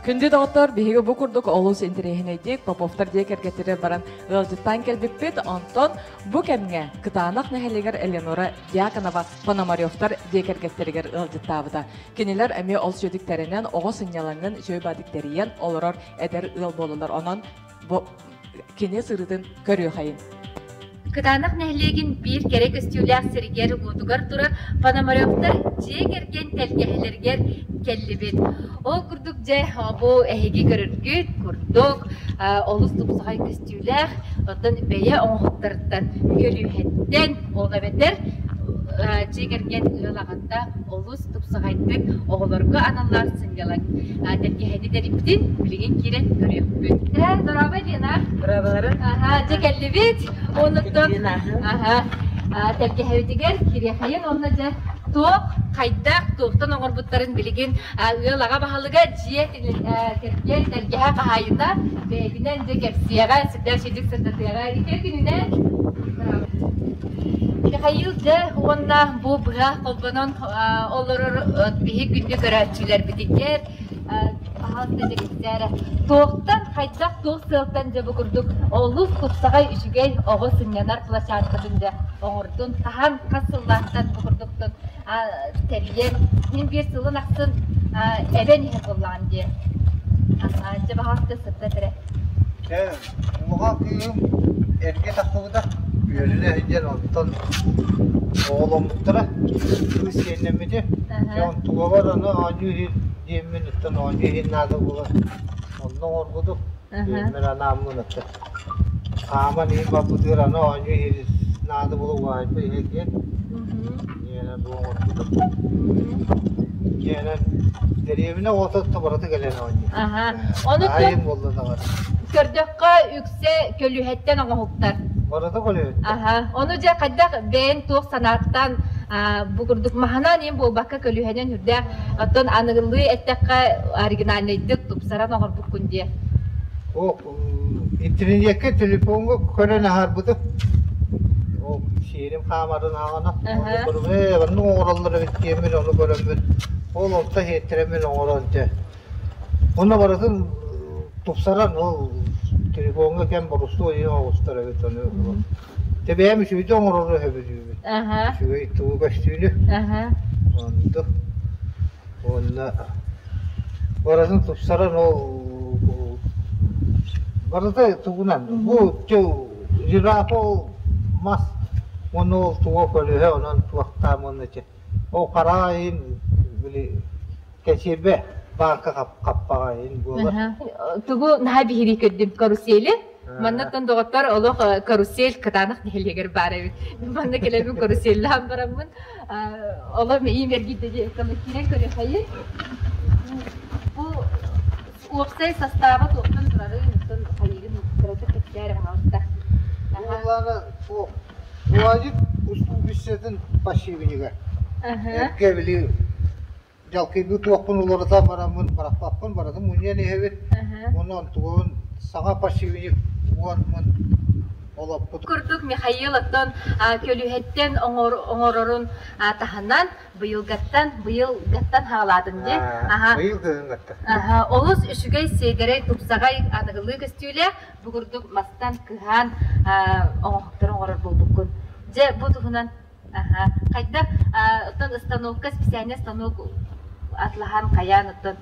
Күндү доҕоттор, биһиги бу курдук олус интэриэһинэйдик Поповтар дьиэ кэргэттэрэ баран ыалдьыттаан кэлбиппит. Онтон бу кэмҥэ Кытаанах нэһилиэгэр Элеонора Дьяконова Пономаревтар дьиэ кэргэттэригэр ыалдьыттаабыта. Кинилэр эмиэ ол сүөдүктэринэн оҕо сынньалаҥын үчүгэй баадык тэрийэн олорор эдэр ыал буолаллар. Онон бу кини сырыытын көрүөхэйин. Кытаанах нэһилиэгин биир кэрэ көстүүлээх сиригэр-уотугар турар Пономаревтар дьиэ кэргэн тэлгэһэлэригэр кэллибит. Ол курдук дьэ бу эһиги көрөргүт курдук олус тупсаҕай көстүүлээх, оттон бэйэ оҥоһуктарыттан көлүөһэттэн, ол эбэтэр дьиэ кэргэн ыал аҕата олус тупсаҕайдык оҕолорго аналлаах сынньалаҥ тэлгэһэни тэрийбитин билигин киирэн көрүөхпүт. Дорообо, Лена. Дорооболорун. Аха, дьэ кэллибит. Онуттан аха, тэлгэһэбитигэр кириэхэйин уонна дьэ туох, хайдах, туохтан оҥорбуттарын билигин ыал аҕа баһылыга дьиэ кэргэн тэлгэһэ хаһаайына бэйэтинэн дьэ кэпсиэҕэ, сүрдээх сидик сырдатыаҕа. Ити күнүнэн Михаил дьэ уонна бу быһа холбонон олорор биһи күндү көрөөччүлэрбитигэр пожалуйста дьэ туохтан хайдах туох сыалтан дьэ бу курдук олус тупсаҕай үчүгэй оҕо сынньанар площадкатын дьэ оҥордун хаһан хас сыллаахтан бу курдуктун тэрийэн мин биир сылын ахсын эбэн иһэр буоллаҕын дии дьэ пожалуйста сырда эрэ Улахан кыыһым эргэ тахсыбыта, үөрэнэ сылдьан онтон оҕоломмуттара, кыыс сиэннэммитэ. Дьэ онтугабар аны оонньуу иһин диэммин оттон оонньуу иһин наада буолан онно оҥорбутум. Диэммин анааммын оттон хааман иһин барбытыгар аны оонньуу иһин наада буола уһаайба иһэ диэн Дьиэнэн бу оҥорбутум. Дьиэнэн дэриэбинэ оҕото барыта кэлэн оонньуур. Аха. Ону Аайын буолла даҕаны. Көрдөххө үксэ көлүөһэттэн оҥоһуктар. Барыта көлүөһэттэн. Аха. Ону дьэ хайдах бэйэн туох санааттан бу курдук маһынан иин буолбакка көлүөһэнэн үрдээх оттон аныгылыы эттэххэ оригинальнайдык тупсаран оҥорбуккун диэ. О, интэрниэккэ телефоҥҥа көрөн аһарбытым. Ол сиэрим хаамарын аҕана ону көрүм ээ оннук оҥороллор эбит диэммин ону көрөммүн ол онто иһиттэрэммин оҥорон дьэ уонна барытын тупсаран ол телефоҥҥа кэм борустуой иһин оҕустар эбит ону тэбээм үчүгэйдик оҥорору сөбүлүүбүн үчүгэй тугу көстүүнү онту Уонна барытын тупсаран ол барыта тугунан бу жирафа ол мас уонна ол туга көлүөһэ онон туохтаам уонна ити ол хараҕа иһин били кэчиэрбэ баарка хаппаҕа иһин буолар. Тугу наһаа биһирии көрдүм карусели. Маннаттан доҕоттор олох карусель кытаанах нэһилиэгэр баар эбит. Манна кэлэммин каруселлаан бараммын Олом иим эргийдэ диэбиккэ киирэн көрүөххэйин. Бу уопсай састааба туохтан турарын, оттон хайыгын кыратык кэпсээр пожалуйста. Буоллаана суох. Туадик устуубиссатын пассивнига. Эргэ били дьалкыйбыт туохпун уларыта бараммын барахпаппын барытын мунньан иһэбит. Онон тугун саҥа пассивник уонмун. Олоппут. Курдук Михаил оттон көлүөһэттэн оҥорорун таһынан быйылгаттан быйылгаттан хаалаатын дии. Быйыл кыһыҥҥаттан. Олус үчүгэй сиэдэрэй тупсаҕай аныгылыы көстүүлээх бу курдук мастан кыһаан оҥоһуктары оҥорор буолбуккун. Дьэ бу туһунан хайдах оттон станокка специальный станок атлаһан хайаан оттон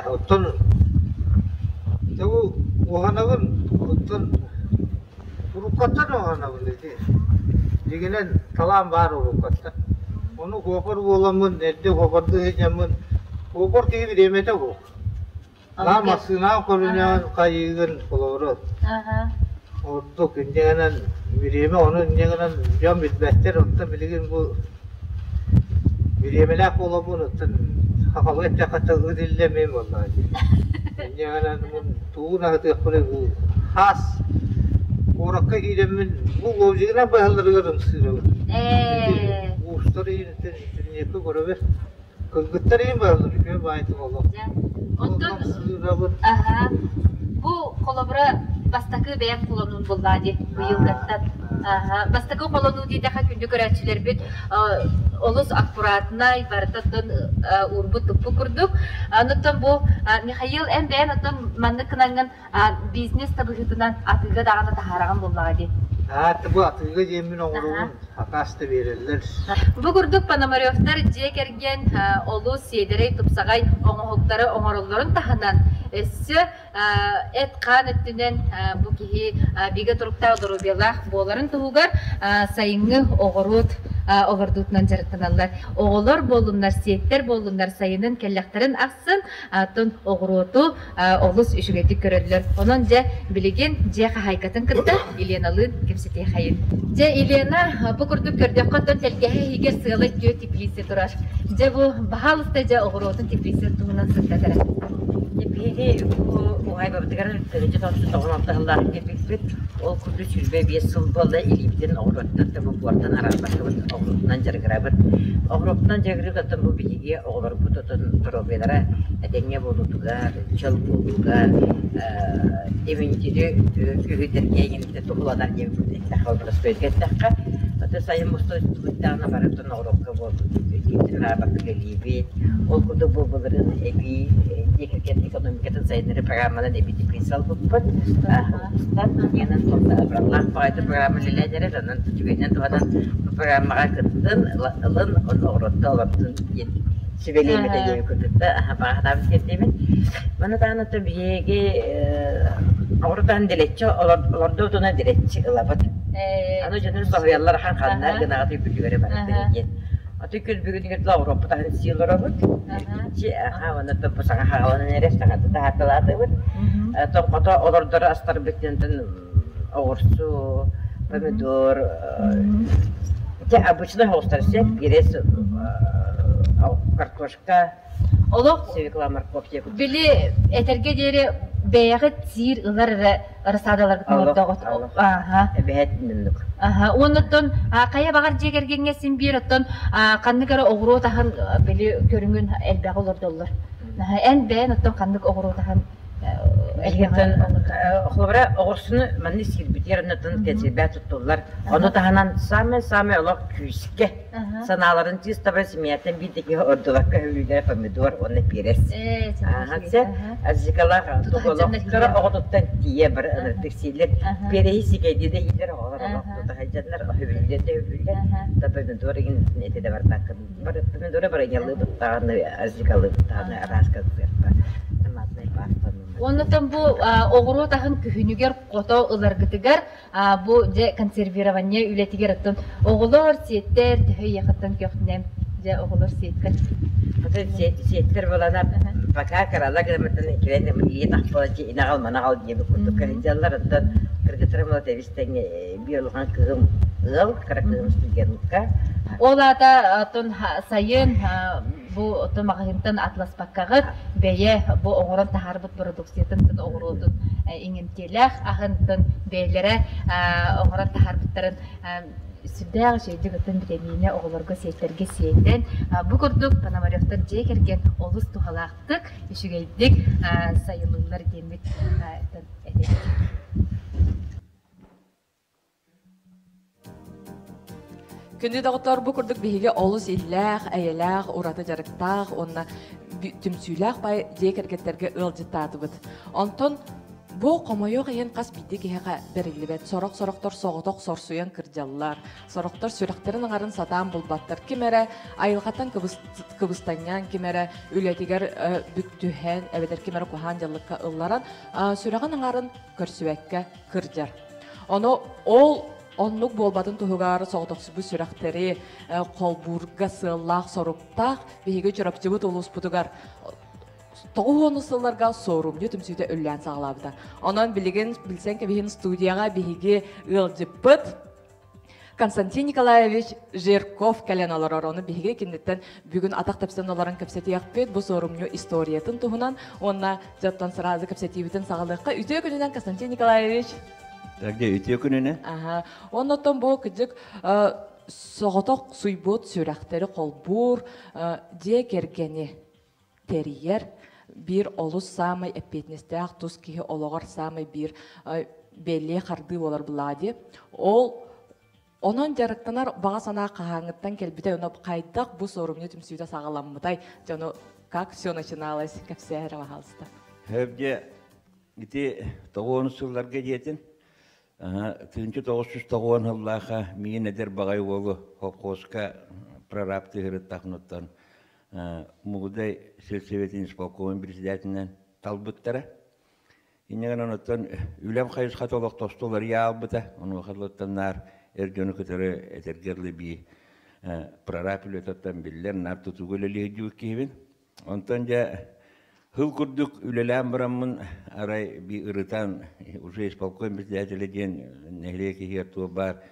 Оттон бу уһанабын, оттон уруккаттан уһанабын ити. Дьиҥинэн талаан баар уруккаттан. Ону куопар буоламмын, эрдэ куопардыы сылдьаммын, куопар киһи бириэмэтэ суох. Наар массыынаҕа көрүнэҕин, хайыыгын, холобура, ордук инньэ гынан бириэмэ ону инньэ гынан дьон билбэттэр, оттон билигин бу Бириэмэлээх буоламмын оттон сахалыы эттэххэ тылгыт иллэ мин буоллаҕа дии. Инньэ гынан тугун аһытыахпыный бу хаас куоракка киирэммин бу лобзигынан быһалларыгар ымсыырабын. Уустар иһиттэн интернеккэ көрөбүн. Кыргыттар иһин быһаллар үчүгэй баайытык олох. Онтон Ымсыырабын. Аһа. Бу холобура бастакы бэйэм холонуун буоллаа дии быйылгаттан. Аһа. Бастакы холонуу диэтэххэ күндү көрөөччүлэрбит олус аккуратнай, барыта оттон уурбут-туппут курдук. Онуттан бу Михаил эн бэйэн оттон маннык гынаҥҥын бизнес да быһыытынан атыыга даҕаны таһаараҕын буоллаҕа дии. Аа, бу атыыга диэммин оҥоробун, акаас да биэрэллэр. Бу курдук Пономаревтар дьиэ кэргэн олус сиэдэрэй тупсаҕай оҥоһуктары оҥороллорун таһынан өссө эт-хаан өттүнэн бу киһи бигэ туруктаах доруобуйалаах буоларын туһугар сайыҥҥы оҕуруот олордуутунан дьарыктаналлар. Оҕолор буоллуннар, сиэттэр буоллуннар сайынын кэллэхтэрин ахсын оттон оҕуруоту олус үчүгэйдик көрөллөр. Онон дьэ билигин дьиэ хаһаайкатын кытта Еленалыын кэпсэтиэхэйин. Дьэ Елена, бу курдук көрдөххө оттон тэлгэһэ иһигэр сыалай түө теплица турар. Дьэ бу баһаалыста дьэ оҕуруотун теплица туһунан сырдат эрэ. Биһиги бу уһаайбабытыгар төрүччү 96 сыллаах кэлбиппит. Ол курдук 25 сыл буолла илиибитин оҕуруоттан да бу буортан араарбаккабыт, оҕуруотунан дьарыгырабыт. Оҕуруотунан дьарыгырык оттон бу биһиги оҕолорбут отон доруобуйалара этэҥҥэ буолуутугар, чөл буолууга, иммунитеты күүһүрдэргэ иҥэмтэ туһуланар диэн эттэххэ, боростуойга эттэххэ, аты сайын мустубуттаҕына барытын оҕуруокка буолбут илиибитин араарбакка үлэлиибит. Ол курдук бу былырыын эбии дьиэ кэргэн экономикатын сайыннарыы программанан эбии теплица ылбыппыт. Устан, иэнэн абыраллаах баҕайы программа үлэлээн эрэр, онон үчүгэйинэн туһанан бу программаҕа кыттын, ылын, оҕуруотта олордун диэн сүбэлиэм этэ диэби курдукта баҕаһынаабыт кэрдиибин. Маны таһынан биһиги оҕурутаан дэлэччи олордубутуна дэлэччи ылабыт. Аны дьонун соһуйаллар ахан ханна гынаҕыт үбүлүгэрэ барытын диэн. Аты күн бүгүнүгэр дылы Европа таһын сии олоробут. Иччи аха уонна бу саҥа хааланан эрэр саҥата таһаатталаатыбыт. Тоҥхото олордоро астарбыт диэнтэн оҕурсу, помидор, те обычно оҕустар сөп, перец, картошка, Олох свекла, морковь били этэргэ диэри бэйэҕит сиир ылар эрэ рассадаларгытын олордоҕут. Аха. Эбэһэт муннук. Аха. Уоннуттан хайа баҕар дьиэ кэргэҥҥэ син биир оттон ханнык эрэ оҕуруот аһын били көрүҥүн элбэҕи олордоллор. Эн бэйэн оттон ханнык оҕуруот аһын Эһиэтин холобура оҕурсуну манны сиирбитигэр оннотон кэнсиэрбэ туттуллар. Ону таһынан самый-самый олох күүскэ санааларын чыыстабай семьяттан биир киһи ордубакка өлүүлэрэ помидор уонна перец. Ааһан азикалаах олохторо оҕотуттан тиийэ бары ынырдык сииллэр. Переһи сигэйдии да иилэр оҕолор олох тута сылдьаннар өһүбүллэр да өһүбүллэр. Да помидор игин эти да барбаккын Помидоры бараньалыыбыт даҕаны, азикалыыбыт даҕаны араас концертка томатнай пастанан. Оннотон бу оҕуруот аһын күһүнүгэр хото ыларгытыгар бу дьэ консервирование үлэтигэр оттон оҕолор сиэттэр төһө ийэхиттэн көхтүнэм дьэ оҕолор сиэттэр Атын сиэттэр буолана пока кырала гыммытын кирэн ийэ тахпала инаҕал манаҕал диэбит курдук кыһыдьаллар оттон кыргыттарым ол тэбис-тэҥ биир улахан кыһым ыал кыра кыһым студентка Ол аата оттон сайын бу оттон маҕаһыынтан атласпаккаҕыт бэйэ бу оҥорон таһаарбыт продукциятын оҕуруотун иҥэмтиэлээх аһынтын бэйэлэрэ оҥорон таһаарбыттарын сүрдээх үчүгэйдик оттон битэмиинэ оҕолорго сиэттэргэ сиэтэн бу курдук Пономаревтар дьиэ кэргэн олус туһалаахтык үчүгэйдик сайылыыллар диэммит этэбит. Күндү доҕоттор, бу курдук биһиги олус иллээх, эйэлээх, ураты дьарыктаах уонна түмсүүлээх бай дьиэ кэргэттэргэ ыалдьыттаатыбыт. Онтон бу хомойуох иһин хас биирдии киһиэхэ бэриллибэт. Сорох-сорохтор соҕотох сорсуйан кырдьаллар, сорохтор сүрэхтэрин аҥарын сатаан булбаттар. Ким эрэ айылҕаттан кыбыстанньаан, ким эрэ үлэтигэр бүк түһэн, эбэтэр ким эрэ куһаан дьаллыкка ылларан, сүрэҕин аҥарын көрсүбэккэ кырдьар. Ону ол Оннук буолбатын туһугар соҕотохсуйбут сүрэхтэри холбуурга сыаллаах соруктаах биһиги Чурапчыбыт улууспутугар 90 сылларга суорумньу түмсүүтэ үллээн саҕалаабыта. Онон билигин билсэн кэбиһин студияҕа биһиги ыалдьыппыт Константин Николаевич Жирков кэлэн олорор. Ону биһиги киниттэн бүгүн атах тэпсэн олорон кэпсэтиэхпит бу суорумньу историятын туһунан уонна дьоттон сразу кэпсэтиибитин саҕалыахха. Үтүө күнүнэн Константин Николаевич! Эргэ үтүө күнүнэ. Аха. Оннотон бу кыдьык соҕотох суйбут сүрэхтэри холбуур дьиэ кэргэни тэрийэр биир олус саамай эппиэтинэстээх тус киһи олоҕор саамай биир бэлиэ хардыы буолар булаа Ол онон дьарыктанар баҕа санаа хаһааҥҥыттан кэлбитэ, ону хайдах бу суорумньу түмсүүтэ саҕаламмытай, дьону как все начиналось кэпсээ эрэ пожалуйста. Хөбдье Ити тоҕуонус сылларга диэтин, 1990 сыллааха миин эдэр баҕай уолу холкуоска прораб тыһырыттахнуттан Мугудай сельсоветин исполкомун председателинэн талбыттара. Инньэ гынан оттон үлэм хайысхата олох тосту уларыйа аалбыта. Онуоха дылыттан наар эр дьону кытары этэргэ дылы бии прораб үлэтиттэн биллэр наар тутууга үлэлии сылдьыбыт киһибин. Онтон дьэ Хыл курдук үлэлээн бараммын арай би ырытан уже исполком председателэ диэн нэһилиэк иһигэр туох баар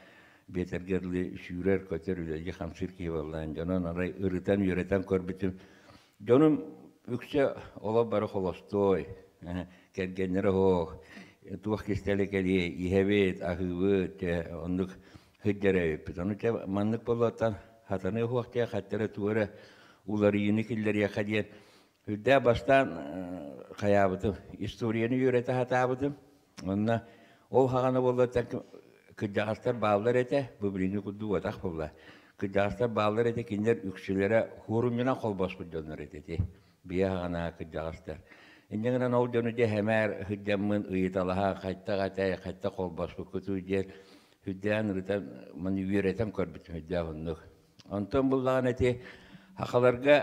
биэтэргэ дылы сүүрэр-көтөр үлэлии хамсыыр киһи буоллаан дьонун арай ырытан үөрэтэн көрбүтүм дьонум үксэ олох бары холостуой кэргэннэрэ оһох туох кистэлэ кэлиэй иһэбит аһыыбыт оннук сылдьар эбиппит ону чэ маннык буолуоттан хатаныа суох диэн хаттара тугу эрэ уларыйыыны киллэриэххэ диэн Үрдээх бастаан хайаабытым, историяны үөрэтэ сатаабытым. Онно ол хаҕана буоллар кырдьаҕастар бааллар этэ, бу билиҥҥи курдук уотах буолла. Кырдьаҕастар бааллар этэ, кинилэр үксүлэрэ хуорумньунан холбоспут дьоннор этэ ити. Бийэ хаҕана кырдьаҕастар. Инньэ гынан ол дьону дьэ сэмээр сылдьаммын ыйыталаһа хайтах этэй, хайтах холбоспуккутуй диэн үрдээн ырытан, маны үөрэтэн көрбүтүм үрдээх оннук. Онтон буллаҕына ити сахаларга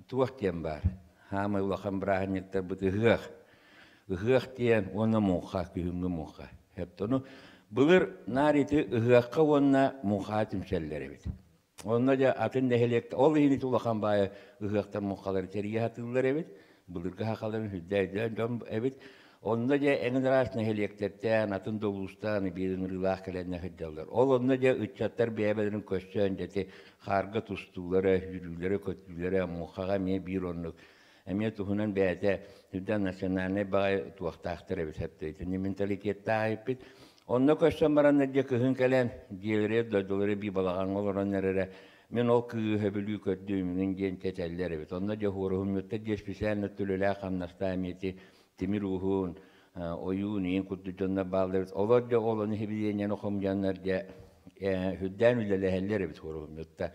туох диэн баар? Хаамай улахан бырааһынньыктарбыт ыһыах. Ыһыах диэн уонна муҥха, күһүҥҥү муҥха. Ону былыр наар ити ыһыахха уонна муҥхаҕа түмсэллэр эбит. Онно дьэ атын нэһилиэк ол иһин ити улахан баайы ыһыахтар муҥхалары тэрийэ сатыыллар эбит. Былыргы сахаларын сүрдээх дьон эбит. Онно дьэ эҥин араас нэһилиэктэртэн, атын да улуустан биир ыҥырыылаах кэлэннэр сылдьаллар. Ол онно дьэ ыччаттар бэйэ-бэйэлэрин көрсөн дьэ ити хаарга тустуулара, сүүрүүлэрэ-көтүүлэрэ, муҥхаҕа эмиэ биир оннук. Эмиэ туһунан бэйэтэ сүрдээх национальнай баҕайы туохтаахтар эбит итини менталитеттаах эппит. Онно көрсөн бараннар дьэ кыһын кэлэн дьиэлэригэр дойдулары бии балаҕаҥҥа олорон эрэрэ мин ол кыыһы сөбүлүү көрдүм мин диэн кэтэллэр эбит. Онно дьэ хуоруһумньуттар дьэ специально төлөлөөх хамнастаах эмиэ ити тимир ууһун, ойуун ийин курдук дьоннор бааллар эбит. Олор дьэ ол ону сибидиэнньэни хомуйаннар дьэ үрдээн үлэлэһэллэр эбит хуоруһумньуттар.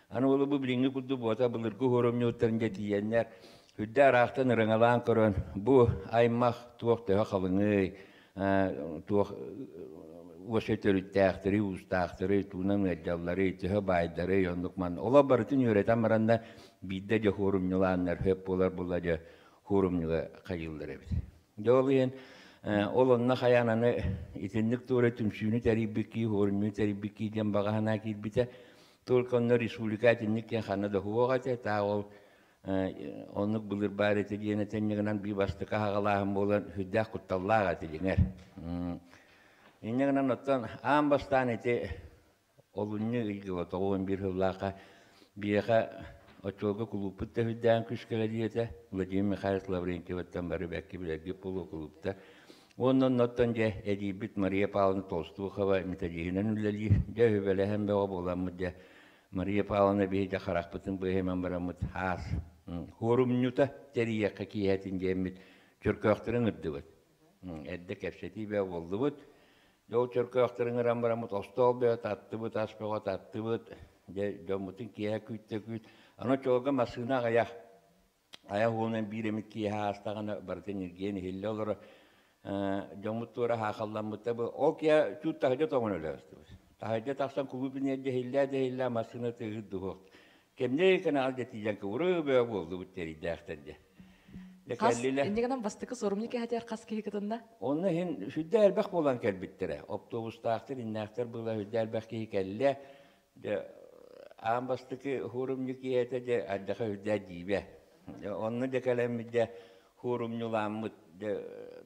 Аны ол бу билиҥҥи курдук буота былыргы хуорумньуттарын дьэ тиийэннэр үрдэ араахтан ырыҥалаан көрөн бу аймах туох төһө халыҥый, туох уоса төрүттээхтэри, уустаахтары, туунан ыалдьаллары, төһө баайдары, оннук ман. Олор барытын үөрэтэн бараннар биирдэ дьэ хуорумньулааннар хөп буолар була дьэ хуорумньуга хайыыллар эбит. Дьэ ол иһин ол онно хайаан аны итинник туора түмсүүнү тэрийбиккии, хуорумньуну тэрийбиккии диэн баҕа санаа киирбитэ. Только онно республика итинник диэн ханна да суох этэ. Таа ол оннук былыр баар этэ диэн этэнньигинэн бии бастакы аһаҕалааһын буолан сүрдээх кутталлаах этэ дьиҥэр. Инньэ гынан оттон аан бастаан ити олунньу ыйга 91 сыллаахха биһиэхэ оччолорго кулууппут да сүрдээн күүскэ диэтэ Владимир Михайлович Лаврентьевыттан бары бэркэ билэргит буолуо кулуупта. Уонна оннуттан дьэ эдьиийбит Мария Павловна Толстухова методиһынан үлэлиир. Дьэ үбэлэһэн бөҕө буоламмыт дьэ Мария Павловна биһиги харахпытын быыһынан бараммыт хаас хуорумньута тэрийиэххэ киэһэтин диэммит чөркөөхтөрүн ырдыбыт. Эрдэ кэпсэтии бөҕө буоллубут. Дьэ ол чөркөөхтөрүн ыран бараммыт остуол бөҕө таттыбыт, ас бөҕө таттыбыт. Дьэ дьоммутун киэһэ күүттэ күүт. Аны оччолорго массыына аҕыйах. Айах уонан биир эмит киэһэ аастаҕына барытын ньиргийэн иһиллэ олоро. Дьоммут туора хаахалламмыта бу. Ол киэһэ чуут таһырдьа тоҥон өлөөстүбүт. Таһырдьа тахсан кулууп иннигэр дьэһиллээ дьэһиллээ массыына тыаһыыр дуһуох. Кэмнэй канал дьэ тиийэн кыбырыы бөҕө буоллубут тэрийдээхтэр дьэ. Дьэ Хас, кэллилэр. инньэ гынан бастакы суорумньу кэһэтигэр хас киһи кытынна? Онно иһин сүрдээх элбэх буолан кэлбиттэрэ. Оптуобустаахтар, иннээхтэр была сүрдээх элбэх киһи кэллэ. Дьэ, аан бастакы хуорумньу киэһэтэ дьэ ардьаха үрдээх дьиибэ. Дьэ, онно дьэ кэлэммит дьэ хуорумньулааммыт дьэ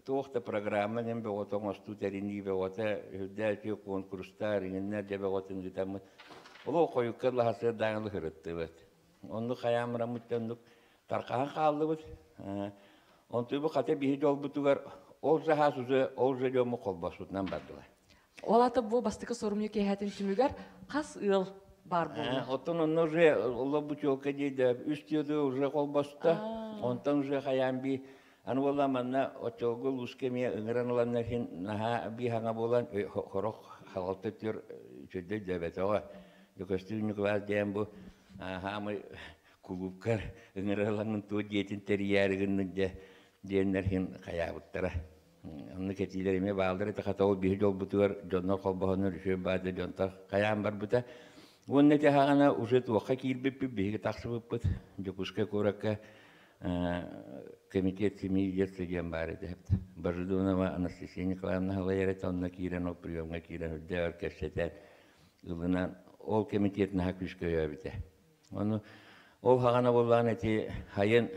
туох да программа диэн бөҕөтө оҥостуу тэринии бөҕөтө үрдээх үтүө куонкурустар иҥиннэр дьэ бөҕөтүн ыытаммыт олох хойукка лаһасыардааҥы сырыттыбыт. Оннук хайаамыраммыт оннук тархаһан хааллыбыт. Онтуйбу хата биһи дьолбутугар ол заһаас уже ол же дьомму холбоспутунан бардылар. Ол ата бу бастакы суорумньу киэһэтин түмүгэр хас ыал баар буолла? Оттон онно уже олобучуолка диэдэ үс тиэдэ уже холбосто. Онтон уже хайаан би аны буолла манна оччолго улууска эмиэ ыҥыран ыланнар иһин наһаа би хаҥа буолан хорох халалта түр үчүгэй дөбөтөҕө. Көстүү Ньукулаас диэн бу хаамай кулуупкар ыҥыра ылаҥын туо дьиэтин тэрийээри гыннык дьэ диэннэр иһин хайаабыттара. Оннук этиилэр эмиэ бааллар этэ, хата ол биһи дьолбутугар дьоннор холбоһоннор үчүгэй баада дьонтон хайаан барбыта. Уонна ити аһаҕана уже туохха киирбиппит, биһиги тахсыбыппыт Дьокуускай куоракка комитет семьи и детства диэн баар этэ. Божедонова Анастасия Николаевна салайар этэ, онно киирэн ол приемҥа киирэн үрдээҕэр кэпсэтэн ылынан ол комитет наһаа күүскэ өйөөбүтэ. Ону ол хаҕана буоллаҕына ити хайын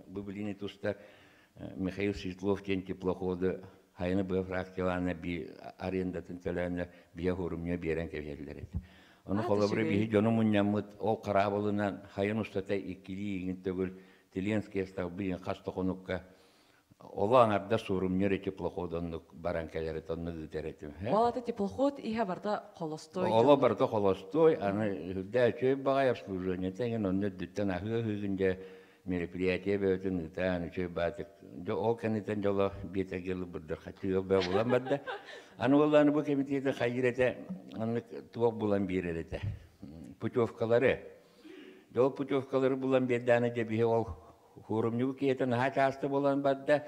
бу билини тустар Михаил Светлов диэн теплоходу хайыны быа фракциялаана би арендатын төлөөннө бие хуорумньу биэрэн кэбиһэллэр эти. Ону холобура биһи дьону мунньаммыт ол хараабылынан хайын устата иккилии иҥин төгүл Теленские столбы хас тохонукка Оло аҥарда суорумньур теплоход оннук баран кэлэр этэ, оннук ыытар этим. Ол ата теплоход иһэ барыта холостой. Оло барыта холостой, аны үрдээ үчүгэй баҕай обслуживание эҥин онно үрдүттэн аһыы аһыыгын дьэ мероприятие бөҕөтүн ыытаан үчүгэй баатык дьэ ол кэнниттэн дьоло биэтэги ылбырдыр хаччыга бөҕө булан барда. Аны уоллааны бу кэмитиэти хайыыр этэ, аннык туох булан биэрэр этэ. Путевкалары. Дьэ ол путевкалары булан биэрдээнэ дьэ биһи ол Хуорумньугу киһитэ наһаа чааста буолан барда,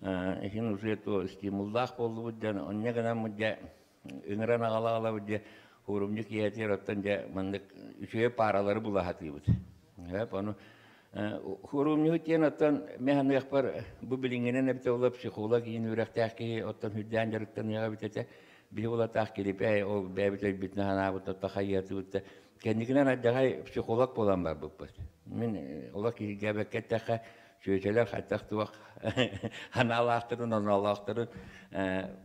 иһин уже то стимуллаах буоллубут дьон, онньо гынаммыт дьэ ыҥыран аҕала-аҕалабыт дьэ хуорумньу киһитигэр оттон дьэ маннык үчүгэй пааралары була сатыыбыт. Хөп, ону хуорумньуһут диэн оттон мин саныахпар бу билиҥҥинэн эбитэ буолла психолог иин үөрэхтээх киһи оттон үрдээн дьарыктаныаҕа эбит этэ. Биһи улатаах килипэй ол бэйэбит өйбүтүнэн санаабыт отто хайыатыбыт да Кэнникинэн алдьархай психолог буолан барбыппыт. Мин олох киһиргээбэккэ эттэххэ, чүөчэлэр хайдах туох анаалаахтарын, оноолоохторун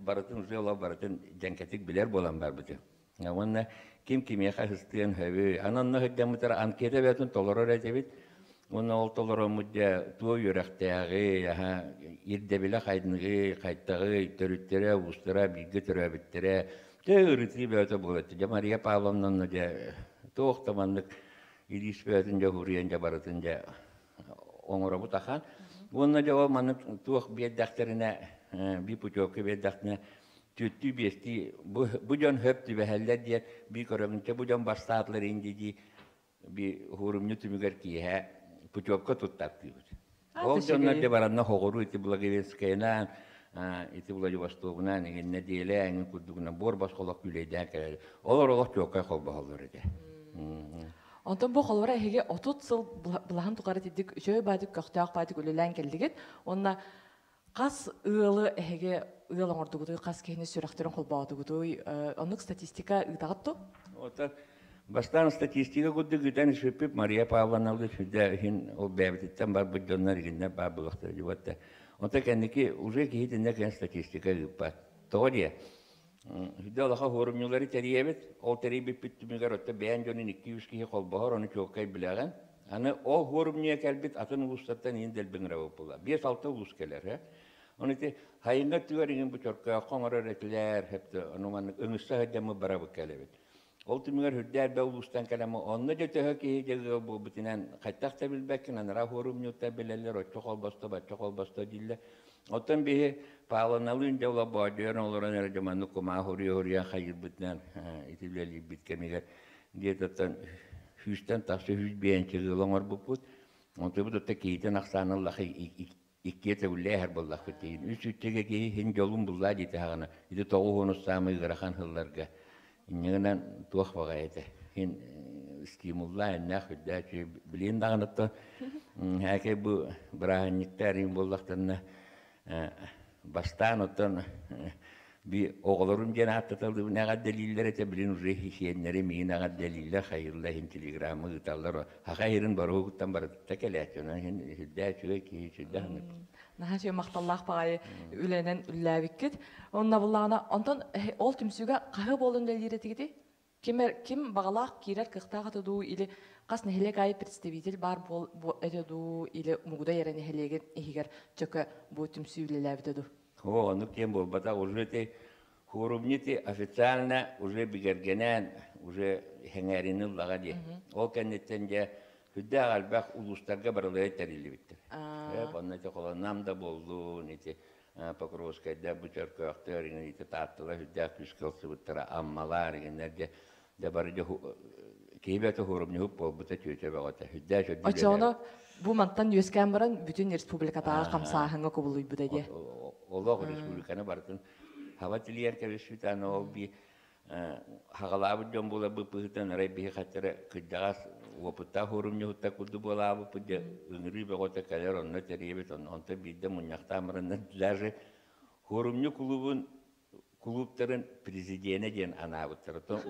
барытын уже олох барытын дьэҥкэтик билэр буолан барбытым. Уонна ким кимиэхэ сыстыан сөбүй. Аны онно сылдьаммытар анкета бэйэтин толорор этибит. Уонна ол толороммут дьэ туох үөрэхтээҕий, аһа, ирдэбилэ хайныгый, хайтаҕый, төрүттэрэ, уустара, бииргэ төрөөбүттэрэ, Дьэ ырытыы бөҕөтө буолар. Дьэ Мария Павловна дьэ туох да маннык илиис бөҕөтүн дьэ уһуруйан дьэ барытын дьэ оҥоробут ахан. Уонна дьэ ол маннык туох биэрдэхтэринэ биир путевка биэрдэхтэринэ түөртүү биэстии бу, бу дьон хөп түбэһэллэр диэн бии көрөбүн бу дьон бастаатылар инди дии би хуорумньу түмүгэр киэһэ путевка туттартыыбыт. Ол дьоннор дьэ баранна хоҕуруу ити Благовещенскайынан, ити Владивостогунан эҥин нэдиэлэ эҥин курдугунан буор босхолох күүлэйдээн кэлэр. Олор олох чуоккай холбоһоллор этэ. Онтон бу холобура эһиги 30 сыл былаһын тухары тидик үчүгэй баадык көхтөөх баадык үлэлээн кэллигит. Уонна хас ыалы эһиги ыал оҥордугутуй, хас киһини сүрэхтэрин холбоотугутуй, оннук статистика ыытаҕыт дуо? Ота бастаан статистика курдук ыытан испиппит Мария Павловна сүрдээх иһин ол бэйэбититтэн барбыт дьоннор игиннэр баар буолуохтара дьубатта. Онто кэнники уже киһи итиннэ кэлэн статистика ыыппат. Тоҕо диэ? Сүрдэ улахан хуорумньулары тэрийэбит. Ол тэрийбиппит түмүгэр отто бэйэн дьонун икки-үс киһи холбоһор, ону чуолкай билэҕин. Аны ол хуорумньуйа кэлбит атын улуустартан иин дэлбиҥ була. Биэс-алта улуус кэлэр. Э? Ону ити хайыҥҥа өттүгэр иҥин бу чөркөөххө оҥорор этилэр, хэптэ ону маннык ыҥырса сылдьаммыт барабыт кэлэбит. Ол түмүгэр үрдээр бэ улуустан кэлэммит онно дьэ төһө киһи дьэ ыал буолбутунан хайтах да билбэккин, анараа хуорумньуттар билэллэр, оччо холбосто, бачча холбосто дииллэр. Оттон биһи Павловналыын дьэ олобоодьуйан олорон эрэ дьэ маннык кумаах уруйа-уруйан хайыырбытынан ити үлэлиирбит кэмигэр где-то сүүстэн тахса 105 ыал оҥорбуппут. Онтубут отто киһитин ахсаана ыллаха иккиэ төгүллээһэр буоллахпыт диин. Үс сүүсчэгэ киһи иһин дьолун буллаа диэтэ хаҕына. Ити тоҕус саамай ыарахан сылларга. Инньэ туох баҕайы этэ. Иһин стимуллаа эннээх үрдээччи билин даҕаны һээкэй бу бырааһынньыктар иһин буоллахтарына бастаан оттон би оҕолорум диэн ааттаталыыбын эҕэрдэлииллэр этэ билин уже сиэннэри миин эҕэрдэлииллэр хайылла иһин телеграмма ыыталлар хаха иһирин боруһугуттан барытта кэлээччи онон иһин сүрдээх үчүгэй киһи сүрдээх Наһаа үчүгэй махталлаах баҕайы үлэнэн үллээбиккит. Онно буллаҕына, онтон ол түмсүүгэ хаһы буолан үлэлиир этигитий? Ким, ким баҕалаах киирэр кыахтаах этэ дуу или хас нэһилиэк аайы представитель баар буол этэ дуу или Мугудай эрэ нэһилиэгин иһигэр чөкө бу түмсүү үлэлээбитэ дуу? О, оннук диэн буолбатах. Уже ты форумнити официально уже бигэргэнэн, уже хэҥээрини ыллаҕа дии. Ол кэнниттэн дьэ сүрдээх элбэх улуустарга барылара тэриллибиттэр. Онно ити холоннам да буоллун, ити Покровскайда бу Чөркөөхтөр, ити Таатталар сүрдээх күүскэ ылсыбыттара, Аммалар, игиннэр дьэ дьэ бары дьэ киһи бэйэтэ хуорумньуһук буолбута түөтэ бөҕөтө. Сүрдээх үрдүк Оччоҕуна бу мантан үөскээн баран бүтүн республикатааҕы хамсааһыҥҥа кубулуйбута дии. Олох республиканы барытын хаба тилийэр кэбиспит аны ол би хаҕалаабыт дьон буоларбыт быһыытынан арай биһи хаттара кырдьаҕас уопуттаах уорумньуһуттар курдук буолаабыппыт дьэ ыҥырыы бөҕөтө кэлэр онно тэрийэбит онтон биирдэ мунньахтаан бараннар даже хуорумньу кулуубун кулууптарын президенэ диэн анаабыттар оттон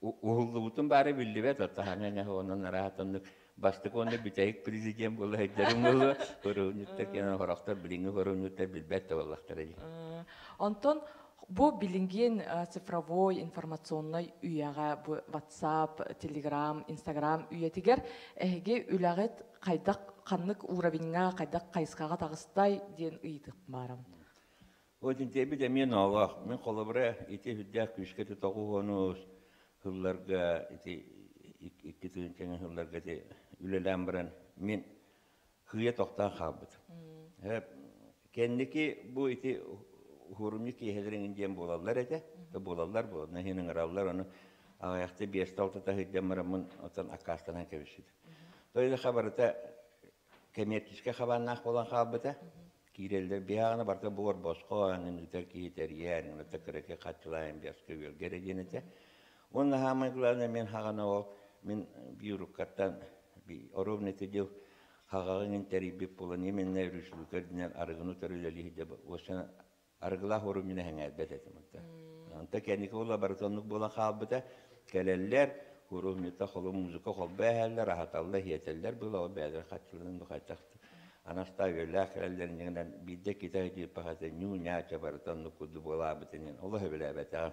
уһуллубутун баара биллибэт оттон онон араатаннык бастакы уонна бүтэһик президент буола сылдьарым буолуо хоруунньуттар кэнэн хорохтор билиҥҥи хоруунньуттар билбэт да буоллахтара дии. Онтон бу билиҥҥин цифровой информационнай үйэҕэ бу WhatsApp, Telegram, Instagram үйэтигэр эһиги үлэҕит хайдах ханнык уровеньҥа хайдах хайысхаҕа таҕыстай диэн ыйытык баарым. Отинтиэбит эмиэ ноолоох. Мин холобура ити сүрдээх күүскэ тоҕуһуону сылларга ити икки тыһыынчаҥа сылларга ити үлэлээн баран мин хыйа тохтоон хаалбытым. Кэнники бу ити хуорумньу киэһэлэрин диэн буолаллар этэ. Буолаллар буолна иһин ыҥыраллар ону аҕыйахта биэстэ алтата сылдьан бараммын оттон аккаастанан кэбиспитим. Тойлоха барыта коммерческай хабааннаах буолан хаалбыта. Киирэллэр биһаҕына барыта буор босхо аҥын ыытар киһи тэрийэр, ыҥырта кыракый хаччылаайын биэскэ үөлгэ эрэ диэн этэ. Уонна хаамай главное мен хаҕана ол мин биуруккаттан оруобуна ити дьыл хаҕаҕын тэрийбит буолан именно республика үрдүнэн арыгыны утары үлэлии сылдьа арыгылаах уорумньуну сэҥээрбэт этим онто. Онто кэнники буола барыта оннук буолан хаалбыта. Кэлэллэр, уорумньута холу музыка холбо эһэллэр, аһаталлар, иһэтэллэр была ол бэйэлэр хаччыларын бухайтах анастаа үөлээх кэлэллэр иннигинэн биирдэ китай диир пахата ньуу-ньаача барыта оннук курдук буолаабыт инин олох сөбүлээбэтэҕим.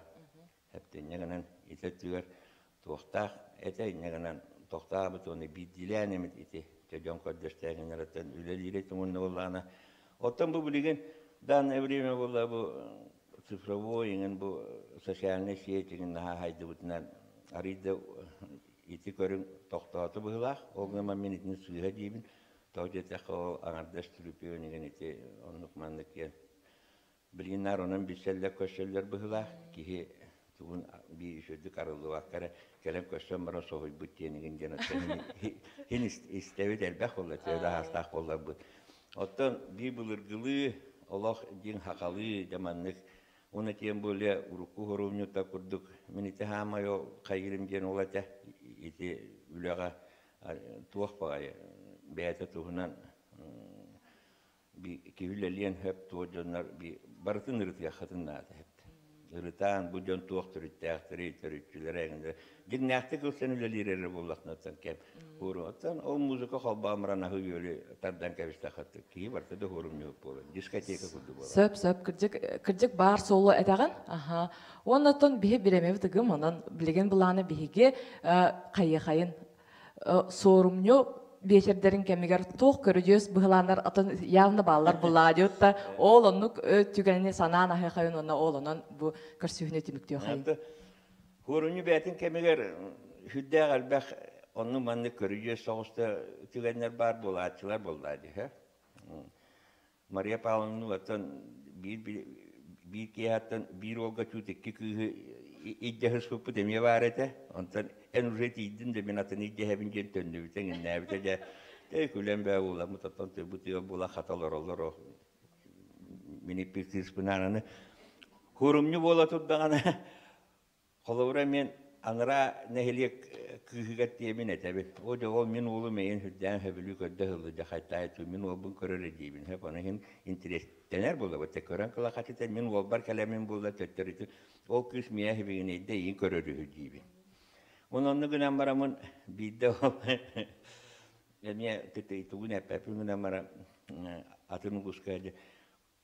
Эптинньэ гынан ити өттүгэр туохтаах этэ инньэ гынан тохтообут уонна биирдиилээн эмит ити дьон көрдөстөөхүннэриттэн үлэлиирэ тумунна буоллаҕына оттон бу билигин данное время буолла бу цифровой иҥин бу социальнай сеть иҥин наһаа хайдыбытынан арыый да ити көрүҥ тохтоото быһыылаах ол гынан мин итини сыыһа диибин тоҕо диэтэххэ ол аҥардас түлүпүөн иҥин ити оннук маннык диэн Билигин наар онон билсэллэр-көрсөллөр быһыылаах. Киһи тугун биир үчүгэйдик арыллыбакка эрэ кэлэн көрсөн баран соһуйбут диэн игин диэн оттон иһин истэбит элбэх буолла, төһө да аһаастаах буолларбыт. Оттон биир былыргылыы олох дьиҥ хахалыы дьэ маннык уонна тем более урукку хоруумньута курдук мин ити хаамай ол хайыырым диэн ол этэ ити үлэҕэ туох баҕайы бэйэтэ туһунан киһи үлэлиэн сөп туох дьоннор барытын ырытыаххытын наада эбит. Ырытаан бу дьон туох төрүттээхтэрий, төрүччүлэрэ эҥиннэрэ. Дьиҥнээхтик ылсан үлэлиир эрэ буоллахтан кэм. Оттон ол музыка холбоон баран аһы үөлү тардан кэбистэххэ киһи барыта да хуорумньуһук буолар. Дискотека курдук буолар. Сөп, сөп, кырдьык, кырдьык баар суолу этэҕин. Аха. Уонна оттон биһи биремэбит ыгым, онон билигин былааны биһиги хайыхайын суорумньу биэчэрдэрин кэмигэр туох көрүдьүөс быһылааннар атын явно бааллар буллаадиот да ол оннук түгэни санаан аһыахайын уонна ол онон бу көрсүһүүнү түмүктүөхайын. Хуорунньу бэйэтин кэмигэр сүрдээх элбэх онну маннык көрүдьүөс соҕуста түгэннэр баар буолааччылар буоллаа дии. Мария Павловна оттон биир биир киэһэттэн биир уолга чуут икки кыыһы илдьэһиспиппит эмиэ баар этэ. Онтон эн уже тиийдин да мин атын илдьэһэбин диэн төннүбүтэ иҥиннээбитэ дьэ дьэ күлэн бээ ууламмыт оттон тыйбыт ыал буола хата олороллор мин иппит кыыспынаан аны куурумньу буола турдаҕына Холобура, мин анараа нэһилиэк кыыһыгар тиэмин этэбин. О, дьэ, ол мин уолум эйин сүрдээн сөбүлүү көрдө сылдьа хайтаай мин уолбун көрөр диибин. Сөп, ону иһин интириэстэнэр буолабыт. Те көрөн кылахатыта мин уолбар кэлэмин буолла төттөрүтүн ол кыыс миэхэ сибигинэйдэ эйин көрөр үһү диибин. Уонна онну гынан бараммын биирдэ ол эмиэ тугун эппэппин гынан баран атын улууска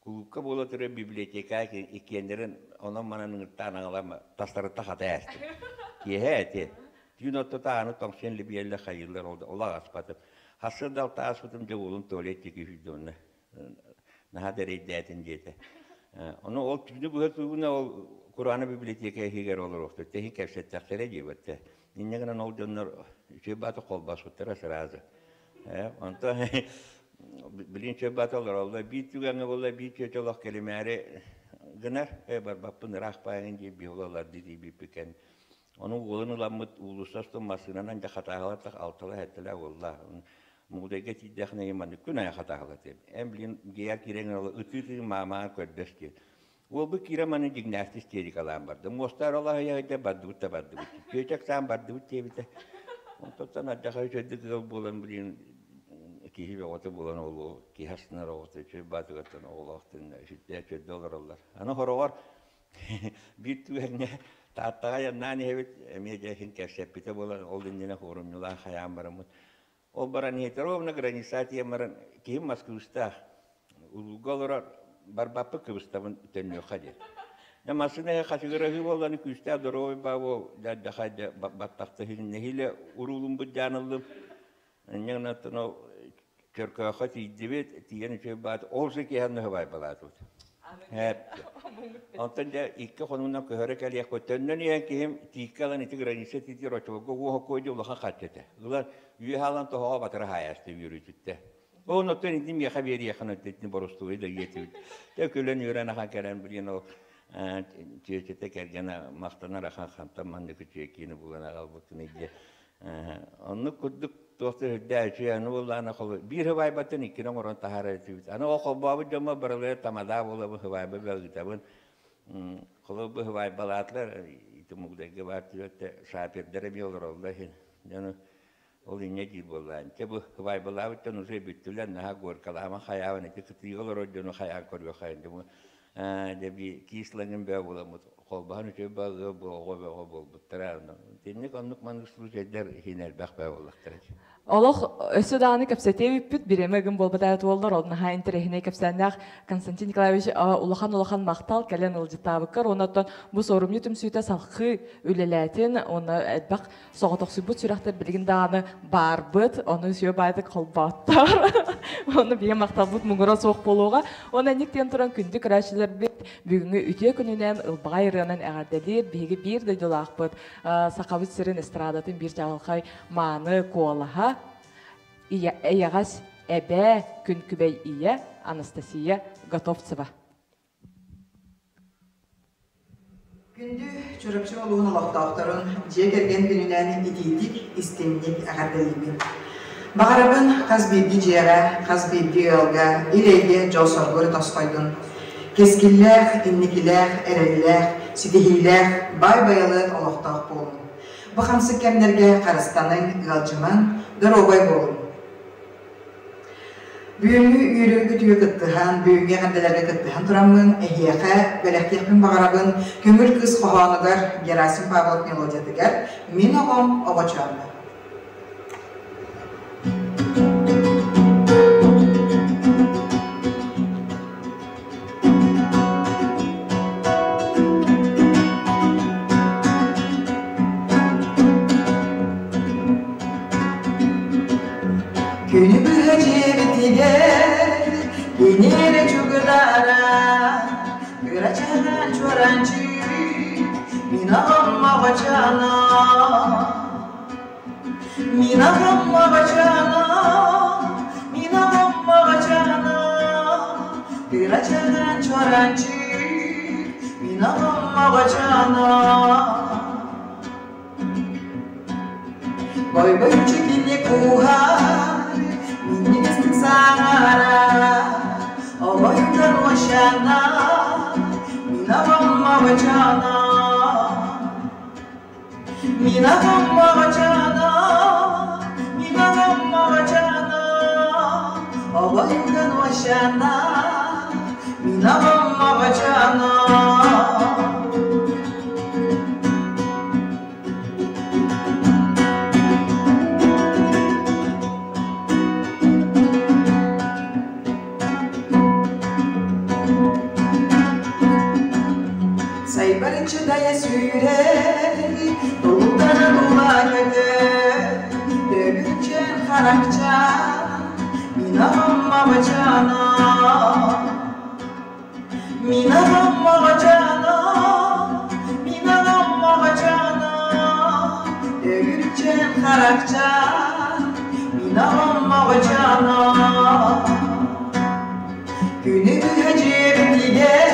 Кулуупка буола турар библиотека иккиэннэрин онон-манан ыҥыртаан аҕалан тастарытта хата ээстим. Киэһэ эти. Түүн ортото ааны тоҥсуйан либиэллэ хайыыллар ол аҕаспатым. Сарсыарда алта ааспытым дьэ уолум туалет диэки сүүрдэ онно. Наһаа да эрэйдээтин диэтэ. Ону ол түүнү быһа тугуна ол Курана библиотека иһигэр олоруохтар. Тэһин кэпсэттэхтэрэ диэбэттэ. Инньэ гынан ол дьоннор үчүгэй баата холбоспуттара сразу. Онтон билин чөббат олороллор, биир түгэҥҥэ буолла биир чүөчэ олох кэлимээри гынар, ээ барбаппын ыраах баайын диир биһулалар дии Ону уолун ыламмыт уулусса устун массыынанан дьэ хатааһылаттах алтала-сэттэлээх уоллаах. Мугудайга тиийдэххинэ маннык күн айа хатааһылатыам. Эн билин дьиэҕэр киирэн ытыы-ытыы маамаҕа көрдөс диэн. Уолбут киирэн маны дьиҥнээхтик истерикалаан барда. Муостаар олоһуйа бардыбыт да бардыбыт. Чүөчэк саан бардыбыт диэбитэ. Онтон ардьаха үчүгэйдик ыал буолан билигин киһи бөҕөтө буолан ол киһи астынар оҕото үчүгэй баатыгаттан оҕолоохтун сүрдээх үчүгэйдик олороллор. Аны хороҕор биир түгэҥҥэ Тааттаҕа айаннаан иһэбит эмиэ дьэ иһин кэпсэппитэ буолан ол иннинэ хуорумньулаах хайаан бараммыт. Ол баран иһитэр ровно граница тиийэн баран киһим москвичтаах улууга олорор барбаппыт кыбыстабын төннүөххэ диэн. Дьэ массыына хачыгыраһыы буолланы күүстээх доруобай баа буол дьэ дьэ баттахта нэһиилэ уруулумбут дьааныллым. Инньэ гынан ол Чөркөөххө тиийдибит, тиийэн үчүгэй баат, ол же киэһэ нөһүбайбалаатыбыт. Онтон дьэ икки хонугунан көһөрө кэлиэхпит. Төннөн иһэн киһим тииккэ ылан ити граница тиитигэр оччолорго уоһа куойдуу улахан харчы этэ. Ылан үөһэ алан тоһоҕо батыра хаайаасты үөрүүтүттэ. Ол оттон ити миэхэ биэриэххин итини боростуой да иэтибит. Дьэ күлэн үөрэн ахан кэлэн билин ол чүөчэтэ кэргэнэ махтанар ахан хантан маннык үчүгэйкиини булан аҕалбыккын диye. Оннук курдук туох да үрдээх үчүгэй аны буоллаҕына холу биир хыбаайбаттан иккини оҥорон таһаарар этибит. Аны ол холбообут дьоммор барылара тамадаа буолабын, хыбаайба ыытабын. Холобур хыбаайбалаатылар ити Мугдайга баар түбэлтэ шапердэр эмиэ олороллор иһин. Дьону ол инньэ диир буоллаан. Чэ бу хыбаайбалаабыт дьон уже бүттүлэр, наһаа горкалаама хайаабын ити кытыыга олорор дьону хайаан көрүөх хайын дьэ дьэ би кислаҥын бөҕө буоламмыт холбоһон үчүгэй бөҕө оҕо бөҕө буолбуттара. Итинник оннук маннык случайдар иһин элбэх бөҕө буоллахтара. Олох өссө даҕаны кэпсэтиэ эбиппит, бириэмэ ыгым буолбатаа туоллар, ол наһаа интэриэһинэй кэпсээннээх Константин Николаевич улахан-улахан махтал кэлэн ыалдьыттаабыккар уонна оттон бу суорумньу түмсүүтэ салхыы үлэлээтин уонна элбэх соҕотохсуйбут сүрэхтэр билигин даҕаны баарбыт, ону сүө баайдык холбооттор. Ону биһиги махталбыт муҥура суох буолуоҕа. Уонна инник диэн туран күндү көрөөччүлэрбит бүгүҥҥү үтүө күнүнэн ылбаҕай ырыанан эҕэрдэлиир биһиги биир дойдулаахпыт Сахабыт сирин эстрадатын биир чаҕылхай мааны куолаһа эйэҕэс эбээ күн күбэй ийэ Анастасия Готовцева. Күндү Чурапчы улууһун олохтоохторун дьиэ кэргэн күнүнэн итиитик, истиҥник эҕэрдэлиибин. Баҕарабын хас биирдии дьиэҕэ, хас биирдии ыалга ил-эйгэ дьол-соргу эрэ тосхойдун. Кэскиллээх, инникилээх, эрэллээх, ситиһиилээх, баай-байылыат олохтоох буолуҥ. Бу хамсык кэмнэргэ харыстаныҥ, ыалдьымаҥ, доруобай буолуҥ. Бүгүҥҥү үөрүү-көтүү кыттыһан, бүгүҥҥү эҕэрдэлэргэ кыттыһан тураммын, эһиэхэ бэлэхтиэхпин баҕарабын Көҥүл кыыс хоһоонугар Герасим Павлов мелодиятыгар «Мин оҕом оҕочоонно». Күнү быһа дьиэбитигэр киниэрэ чугудаара, кырачаан чуораанчык, мин аҕам оҕочоно, мин аҕам оҕочоно, мин аҕам оҕочоно. Кырачаан чуораанчык, мин аҕам аҕачаана. Бойбойчу кини кууһар, минньигэстик саҥарар, Обойдон уощана, мин аҕам аҕачаана. Мин аҕам аҕачаана, мин аҕам аҕачаана, Обойдон уощана, мин аҕам аҕачаана. Сайбарыччы дайа сүүрэр, тулутара була көтөр, Төгүрчээн харахчаан, мин аҕам абачаана. Мин аҕам аҕачаана, мин аҕам аҕачаана, Төгүрчээн харахчаан, мин аҕам аҕачаана. Күнү быһа дьиэбитигэр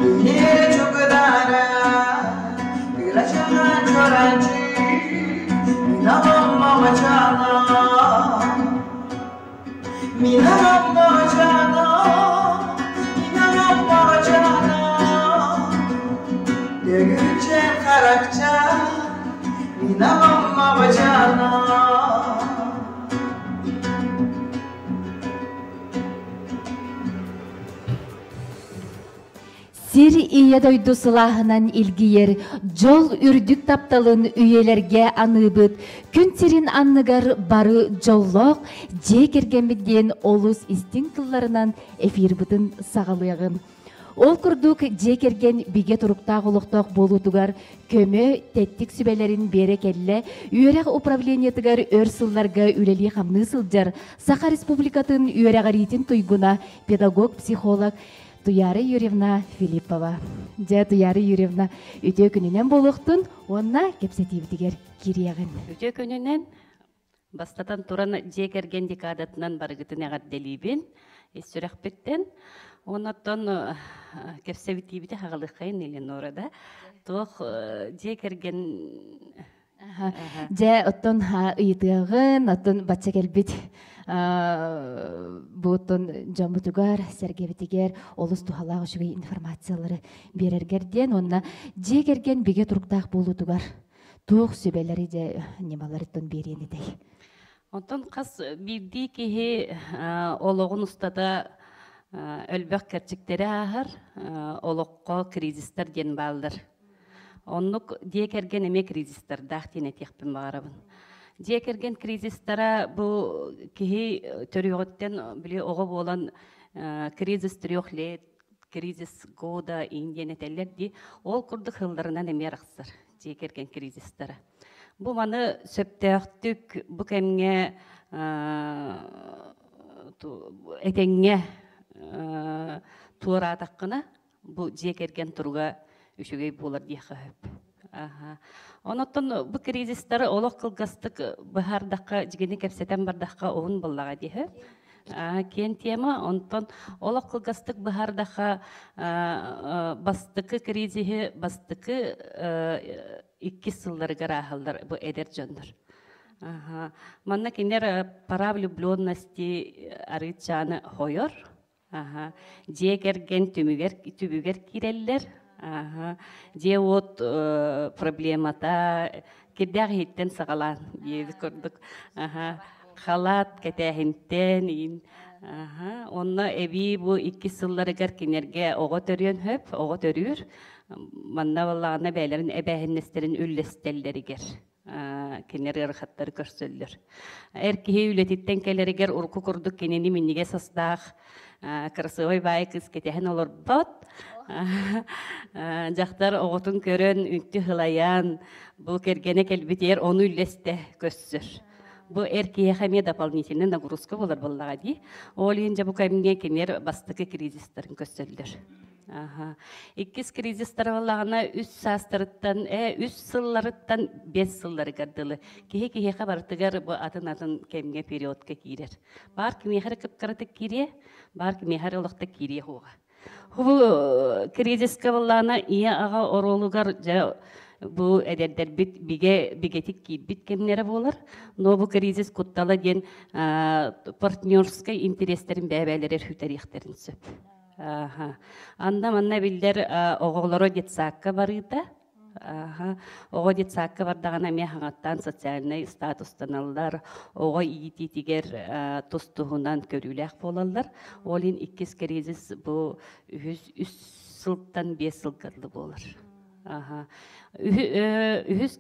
иһиэрэ чугудаара, Кырачаан чуораанчык, мин аҕам аҕачаана. Мин аҕам аҕачаана, мин аҕам аҕачаана, Төгүрчээн харахчаан, мин аҕам аҕачаана. Сир ийэ дойду сылааһынан илгийэр дьол үрдүк тапталын үйэлэргэ аныыбыт, күн сирин анныгар бары дьоллоох дьиэ кэргэммит диэн олус истиҥ тылларынан эфирбытын саҕалыаҕын. Ол курдук дьиэ кэргэн бигэ туруктаах олохтоох буолуутугар көмө тэттик сүбэлэрин биэрэ кэллэ үөрэх управлениетыгар өр сылларга үлэлии-хамныы сылдьар Саха Республикатын үөрэҕириитин туйгуна, педагог-психолог Туяра Юрьевна Филиппова. Дьэ, Туяра Юрьевна, үтүө күнүнэн буолуохтун уонна кэпсэтиибитигэр кириэҕин. Үтүө күнүнэн бастатан туран дьиэ кэргэн декадатынан барыгытын эҕэрдэлиибин ис сүрэхпиттэн. Оннуттан кэпсэбитиибити хаҕалыаххайын Элеонора да. Туох дьиэ кэргэн Дьэ, оттон ыйытыаҕын, оттон бачча кэлбит бу оттон дьоммутугар, сэргэбитигэр олус туһалаах үчүгэй информациялары биэрэргэр диэн уонна дьиэ кэргэн бигэ туруктаах буолуутугар туох сүбэлэри дьэ ньымаларыттан биэриэн этэй? Онтон хас биирдии киһи олоҕун устата өлбөх кэрчиктэри ааһар, олоххо кризистэр диэн бааллар. Оннук дьиэ кэргэн эмиэ кризистардаах диэн этиэхпин баҕарабын. Дьиэ кэргэн кризистара бу киһи төрүөҕүттэн били оҕо буолан кризис трех лет, кризис года иин диэн этэллэр дии. Ол курдук сылларынан эмиэ арахсар дьиэ кэргэн кризистара. Бу маны сөптөөхтүк бу кэмҥэ этэҥҥэ туораатаххына бу дьиэ кэргэн туруга үчүгэй буолар диэххэ сөп. Онон бу кризистары олох кылгастык быһаардахха, дьигини кэпсэтэн бардахха уһун буоллаҕа диэхэ. Киэн тема, онтон олох кылгастык быһаардахха бастакы кризиһи бастакы иккис сылларыгар ааһаллар бу эдэр дьоннор. Манна кинилэр пора влюбленности арыычааны хойор, Аха. Дьиэ кэргэн түмүгэр түбүгэр киирэллэр. Аха. Дьиэ-уот проблемата кирдээх иһиттэн саҕалаан диэбит курдук. Аха. Халаат кэтээһинтэн иин. Аха. Онно эбии бу иккис сылларыгар кинилэргэ оҕо төрүөн сөп, оҕо төрүүр. Манна буоллаҕына бэйэлэрин эбээһинэстэрин үллэстэллэригэр кинилэр ыарахаттары көрсөллөр. Эр киһи үлэтиттэн кэлэригэр урукку курдук кинини минньигэс астаах кырасыабай баай кыыс кэтэһэн олорбот. Дьахтар оҕотун көрөн, үнтү сылайан, бу кэргэнэ кэлбитигэр ону үллэстэ көрсөр. Бу эр киһиэхэ эмиэ дополнительный нагрузка буолар буоллаҕа дии. Ол иһин дьэ бу кэмҥэ кинилэр бастакы кризистарын көрсөллөр. Аха. Иккис кризистара буоллаҕына үс саастарыттан, үс сылларыттан 5 сылларыгар дылы. Киһи киһиэхэ барытыгар бу атын-атын кэмҥэ периодка киирэр. Баар кимиэхэ эрэ кып-кыратык киириэ, баар кимиэхэ эрэ олохто киириэ суоҕа. Бу кризиска буоллаҕына ийэ-аҕа оруолугар дьэ бу эдэрдэрбит бигэ бигэтик киирбит кэмнэрэ буолар. Но бу кризис куттала диэн партнерскай интэриэстэрин бэйэ-бэйэлэригэр сүтэриэхтэрин сөп. Анна манна биллэр оҕолоро детсадка барыыта. Оҕо детсадка бардаҕына эмиэ хаҥаттаан социальнай статустаналлар, оҕо иитиитигэр тус-туһунан көрүүлээх буолаллар. Ол иһин иккис кризис бу үһүс үс сылтан 5 сылга дылы буолар. Үһүс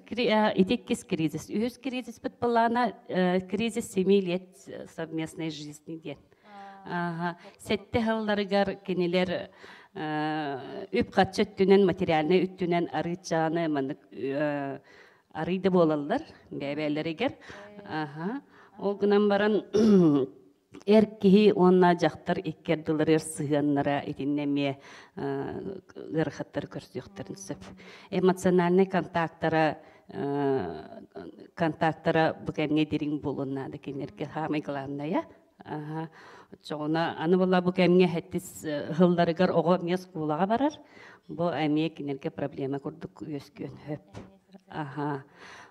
ити иккис кризис. Үһүс кризиспит былаана кризис семи лет совместной жизни диэн. Сэттэ сылларыгар кинилэр үп-харчы өттүнэн, материальнай өттүнэн арыычааны маннык арый да буолаллар бэйэ-бэйэлэригэр. Ол гынан баран эр киһи уонна дьахтар икки ардыларыгар сыһыаннара итиннэ эмиэ ыарахаттары көрсүөхтэрин сөп. Эмоциональнай контактара контактара бу кэмҥэ дириҥ буолуон наада кинилэргэ саамай главное. Оччоҕуна аны була бу кэмҥэ сэттис сылларыгар оҕо эмиэ оскуолаҕа барар. Бу эмиэ кинилэргэ проблема курдук үөскүөн сөп. Аха.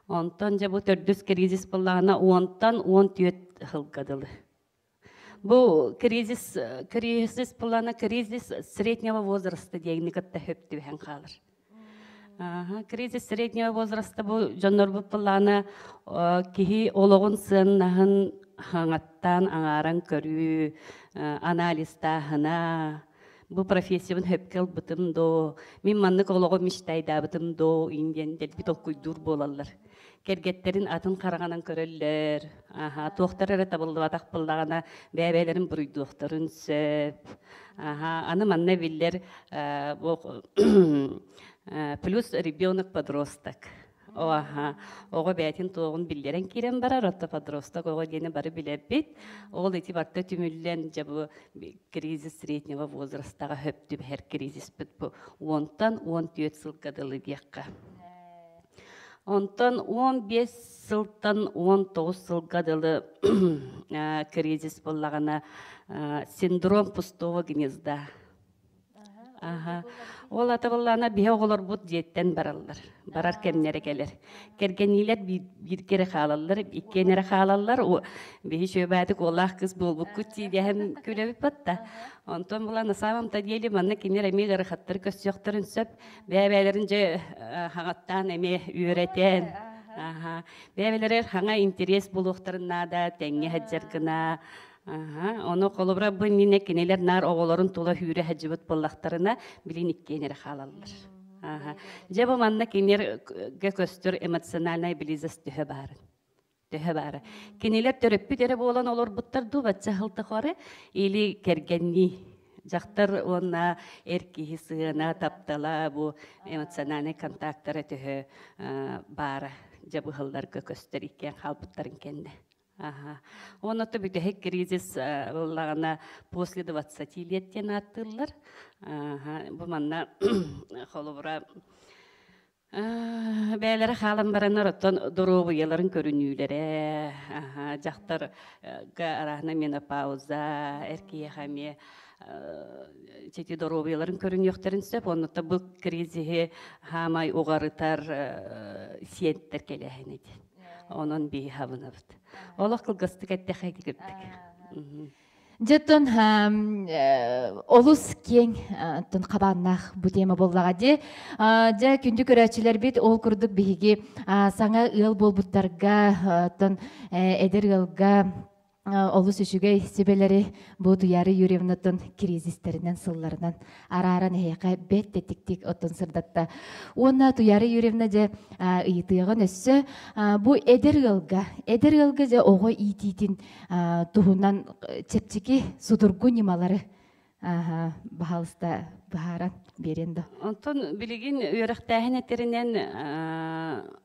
Онтон дьэ бу төрдүс кризис буоллаҕына 10-тан 14 сылга дылы. Бу кризис кризис буоллаҕына кризис среднего возраста диэни кытта сөп түбэһэн хаалар. Кризис среднего возраста бу дьоннорбут былаана киһи олоҕун сыаннаһын хаҥаттаан аҥааран көрүү, анализтааһына, бу профессиябын сөпкө ылбытым доо, мин маннык олоҕу мечтайдаабытым доо диэн дэлби толкуйдуур буолаллар. Кэргэттэрин атын хараҕынан көрөллөр, аха, туохтар эрэ табыллыбатах буоллаҕына бэйэ-бэйэлэрин буруйдуохтарын сөп. Аха, аны манна биллэр плюс ребенок подросток. Аха, оҕо бэйэтин туоҕун биллэрэн киирэн барар, отто подросток оҕо диэни бары билэрбит. Ол ити барыта түмүллэн, дьэ бу кризис среднего возрастаҕа хөп түбэһэр кризиспит бу 10-тан 14 сылга дылы диэххэ. Онтон 15 сылтан 19 сылга дылы кризис буоллаҕына синдром пустого гнезда. Аха. Ол ата буоллаҕына биһи оҕолорбут дьиэттэн бараллар. Барар кэмнэрэ кэлэр. Кэргэниилэр бииргэ эрэ хаалаллар, иккиэн эрэ хаалаллар. Биһи үчүгэйбээтик уоллаах кыыс буолбуккут дии диэһэн күлэбит батта. Онтон була на самом-то деле манна кинилэр эмиэ ыарахаттары көрсүөхтэрин сөп. Бэйэ-бэйэлэрин дьэ хаҥаттаан эмиэ үөрэтэн, бэйэ-бэйэлэригэр хаҥа интэриэс буолуохтарын наада, тэҥҥэ сылдьар гына. Ону холобура бу иннинэ кинилэр наар оҕолорун тула сүүрэ сылдьыбыт буоллахтарына, билин иккиэн эрэ хаалаллар. Дьэ бу манна кинилэргэ көстөр эмоциональная близость төһө баарын. Төһө баара. Кинилэр төрөппүт эрэ буолан олорбуттар дуу, бачча сылтахары или кэргэннии дьахтар уонна эр киһи сыһыана, таптала, бу эмоциональнай контактара төһө баара дьэ быһылларга көстөр иккиэн хаалбыттарын кэннэ. Аха. Уонна то бүтэһик кризис буоллаҕына после 20 лет диэн ааттыыллар. Аха. Бу манна холобура Бэйэлэрэ хаалан бараннар оттон доруобуйаларын көрүнүүлэрэ, дьахтарга арааһына менопауза, эр киһиэхэ эмиэ ити доруобуйаларын көрүнүөхтэрин сөп. Оннуттан бу кризиһи хаамай уҕарытар сиэнтэр кэлээһин ити. Онон биһи хабынабыт. Олох кылгастык эттэхэ ити кырдык. Дьэ, олус киэҥ оттон хабааннаах бу тема буоллаҕа дии. Дьэ, күндү көрөөччүлэрбит, ол курдук биһиги саҥа ыал буолбуттарга, оттон эдэр ыалга олус үчүгэй сүбэлэри бу Туяра Юрьевнаттан кризистэринэн сылларынан арааран эһиэхэ бэрт тэтиктик оттон сырдатта. Уонна Туяра Юрьевна дьэ ыйытыаҕын өссө бу эдэр ыалга, эдэр ыалга дьэ оҕо иитиитин туһунан чэпчэки судургу ньымалары баһаалыста быһааран биэриэн да. Онтон билигин үөрэхтээһин этэринэн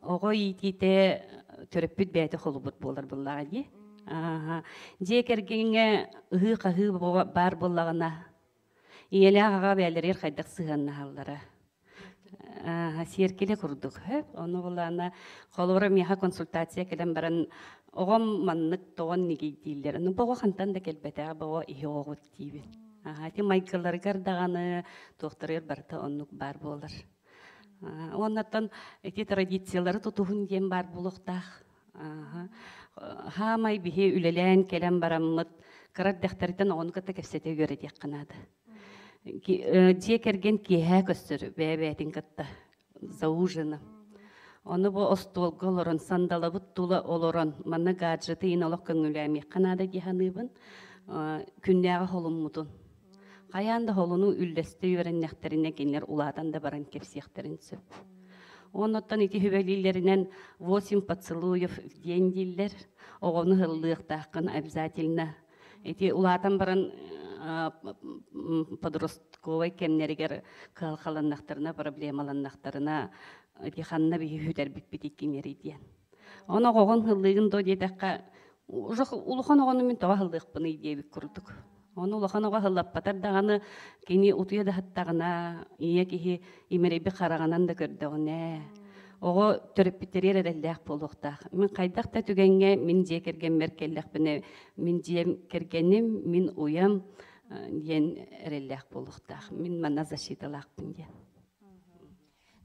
оҕо иитиитэ төрөппүт бэйэтэ холобур буолар буоллаҕа дии. Дьиэ кэргэҥҥэ ыһыы-хаһыы баар буоллаҕына. Ийэлээх аҕа бэйэлэригэр хайдах сыһыаннаһаллара. Сиэркилэ курдук. Ону булаана холобура миэхэ консультация кэлэн баран оҕом маннык тоҕон нигийдииллэр. Ну боҕо хантан да кэлбэтэх боҕо иһи оҕоҕут диибин. Ити майгыларыгар даҕаны туохтарыгар барыта оннук баар буолар. Уоннаттан ити традициялары тутуһун диэн баар буолуохтаах. Хаамай биһи үлэлээн кэлэн бараммыт кыра эрдэхтэриттэн оҕону кытта кэпсэтэ үөрэтиэххэ наада. Дьиэ кэргэн киэһэ көстөр бэйэ-бэйэтин кытта за ужином. Ону бу остуолга олорон, сандалабыт тула олорон, манна гаджеты иин олох көҥүлээмиэххэ наада дии саныыбын. Күннээҕи холуммутун. Хайаан да холуну үллэстэ үөрэннэхтэринэ кинилэр улаатан да баран кэпсиэхтэрин сөп. Оннуттан ити сүбэлииллэринэн восемь поцелуев диэн дииллэр. Оҕону ыллыахтааххын обязательно. Ити улаатан баран подростковай кэмнэригэр кыһалҕаланнахтарына, проблемаланнахтарына ити ханна биһи сүтэрбиппит иккиҥэрий диэн. Ону оҕоҕун ыллыыгын дуо диэтэххэ, уже улахан оҕону мин тоҕо ыллыахпыный диэбит курдук. Ону улахан оҕо ыллаппатар даҕаны кини утуйа да сыттаҕына, ийэ киһи имэрийбит хараҕынан да көрдөҕүнэ, оҕо төрөппүттэригэр эрэллээх буолуохтаах. Мин хайдах да түгэҥҥэ мин дьиэ кэргэммэр кэллэхпинэ, мин дьиэм кэргэним, мин уйам диэн эрэллээх буолуохтаах. Мин манна защиталаахпын диэн.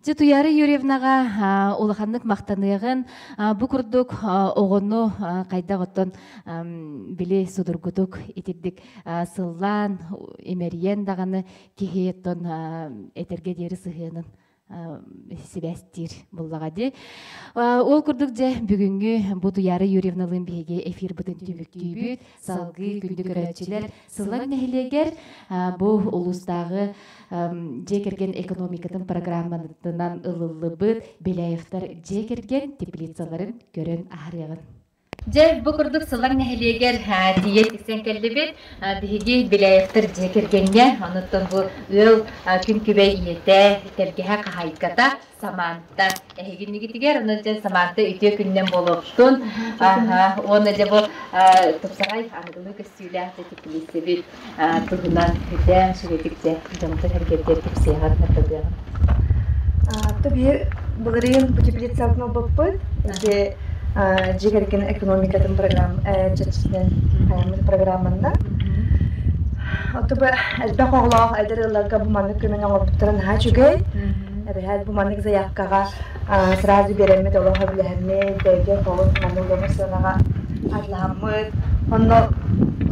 Дьэ Туяра Юрьевнаҕа улаханнык махтаныаҕын. Бу курдук оҕону хайдах оттон били судургутук итирдик сыллаан, имэрийэн даҕаны киһи оттон этэргэ диэри сыһыанын сибээстиир буллаҕа дии. Ол курдук дьэ бүгүҥҥү бу Туяра Юрьевналыын биһиги эфирбытын түмүктүүбүт. Салгыы күндү көрөөччүлэр Сылаҥ нэһилиэгэр бу улуустааҕы дьиэ кэргэн экономикатын программатынан ылыллыбыт Беляевтар дьиэ кэргэн теплицаларын көрөн аһарыаҕын. Дьэ, бу курдук Сылаҥ нэһилиэгэр тиийэн тиксэн кэллибит. Биһиги Беляевтар дьиэ кэргэҥҥэ, онуттан бу ыал күн күбэй ийэтэ, тэлгэһэ хаһаайката Саманта эһигиннигитигэр онон дьэ Саманта үтүө күннэн буолуохтун. Уонна дьэ бу тупсаҕай аныгылыы көстүүлээх дьэ теплицэбит туһунан үтээн сүбэтик дьэ дьонтон эргэрдэр кэпсиэҕэр тардыаҕын. Тобиир былырыын бу теплицабын ылбыппыт. Ити дьиэ кэргэн экономикатын программа чэрчитинэн программанна. Отобу элбэх оҕолоох эдэр ыалларга бу маннык көмөнү оҥорбуттара наһаа үчүгэй. Эбэһээт бу маннык заявкаҕа сразу биэрэммит олох сөбүлэһэммит, бэйгэ холус маннык дьону сыанаҕа атлаһаммыт. Онно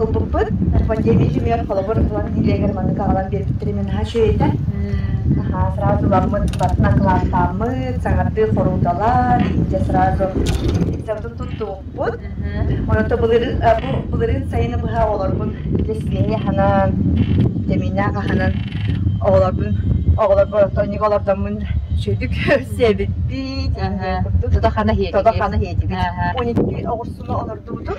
ылбыппыт. Пандемия түмүгэр холобур ылан нэһилиэгэр маннык аҕалан биэрбиттэрин мин наһаа үчүгэй этэ. Аһаа, сразу ыламмыт, батын акылааттааммыт, саҥардыы хорууталар, иһирдьэ сразу теплицабытын туттубуппут. Онон бу былырыын сайыны быһа оҕолорбун дьэсиэни аһанан, тэминээх аһанан оҕолорбун оҕолорбор оттонньук олордоммун сүдүк сиэбиппит курдук тото-хана иһиэтигит тото-хана иһиэтибит 12 оҕурсуну олордубутум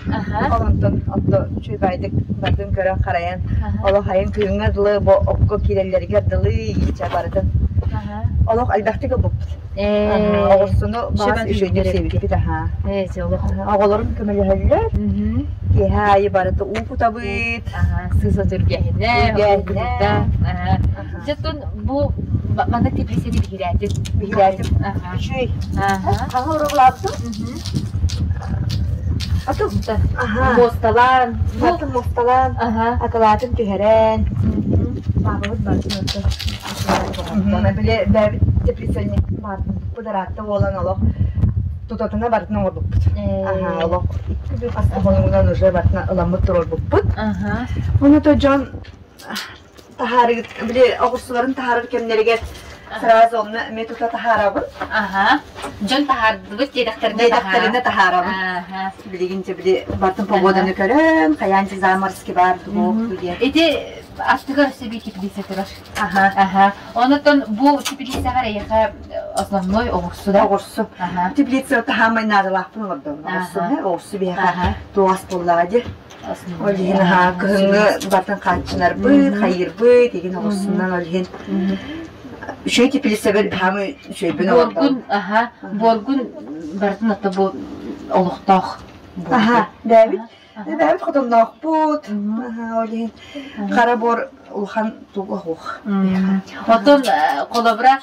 онтон отто үчүгэйдик бардын көрөн харайан олох айын кыһыҥҥа дылы бу окко киирэллэригэр дылы иичэ барытын олох элбэхтик ылбыппыт оҕурсуну баас үчүгэйдик сиэбиппит аһаа оҕолорум көмөлөһөллөр киэһэ аайы барыта уу кутабыт сыыса түргэһинэ үргэһинэ Дьэ бу манна теплицэни биһирээтим. Биһирээтим. Үчүгэй. Хаһан уругулаабытым? Атым. Муосталаан. Атын муосталаан. Акылаатын түһэрэн. Баабабыт барытын отто. Били бэйэбит теплицэни быдараатта буолан олох тутатына барытын оҥорбуппут. Олох икки бүк хас хонугунан уже барытын ыламмыт туруорбуппут. Ону то дьон таһаарыгыт били оҕурсуларын таһаарар кэмнэригэр сразу онно эмиэ тута таһаарабын. Аха. Дьон таһаардыбыт диэтэхтэринэ диэтэхтэринэ таһаарабын. Билигин дьэ били бартын погоданы көрөн, хайаан заморский бар дуох диэн. Ити астыгар өссө теплица турар. Аха. Аха. Онотон бу теплицаҕа эйиэхэ основной оҕурсу да? Оҕурсу. Теплица таһаамай наадалаахпын олордом. Оҕурсу, оҕурсу биһиэхэ туос буоллаҕа дии. Ол иһин аһаа кыһыҥҥы бартын хааччынарбыт, хайыырбыт, игин оҕурсунан ол иһин үчүгэй теплицэбэр хаамы үчүгэйбин олордом. Буоргун, аха, буоргун барытын ото бу олохтоох. Аха, бэйэбит. Эбээбит хотонноохпут. Ол иһин хара буор улахан туга суох. Оттон холобура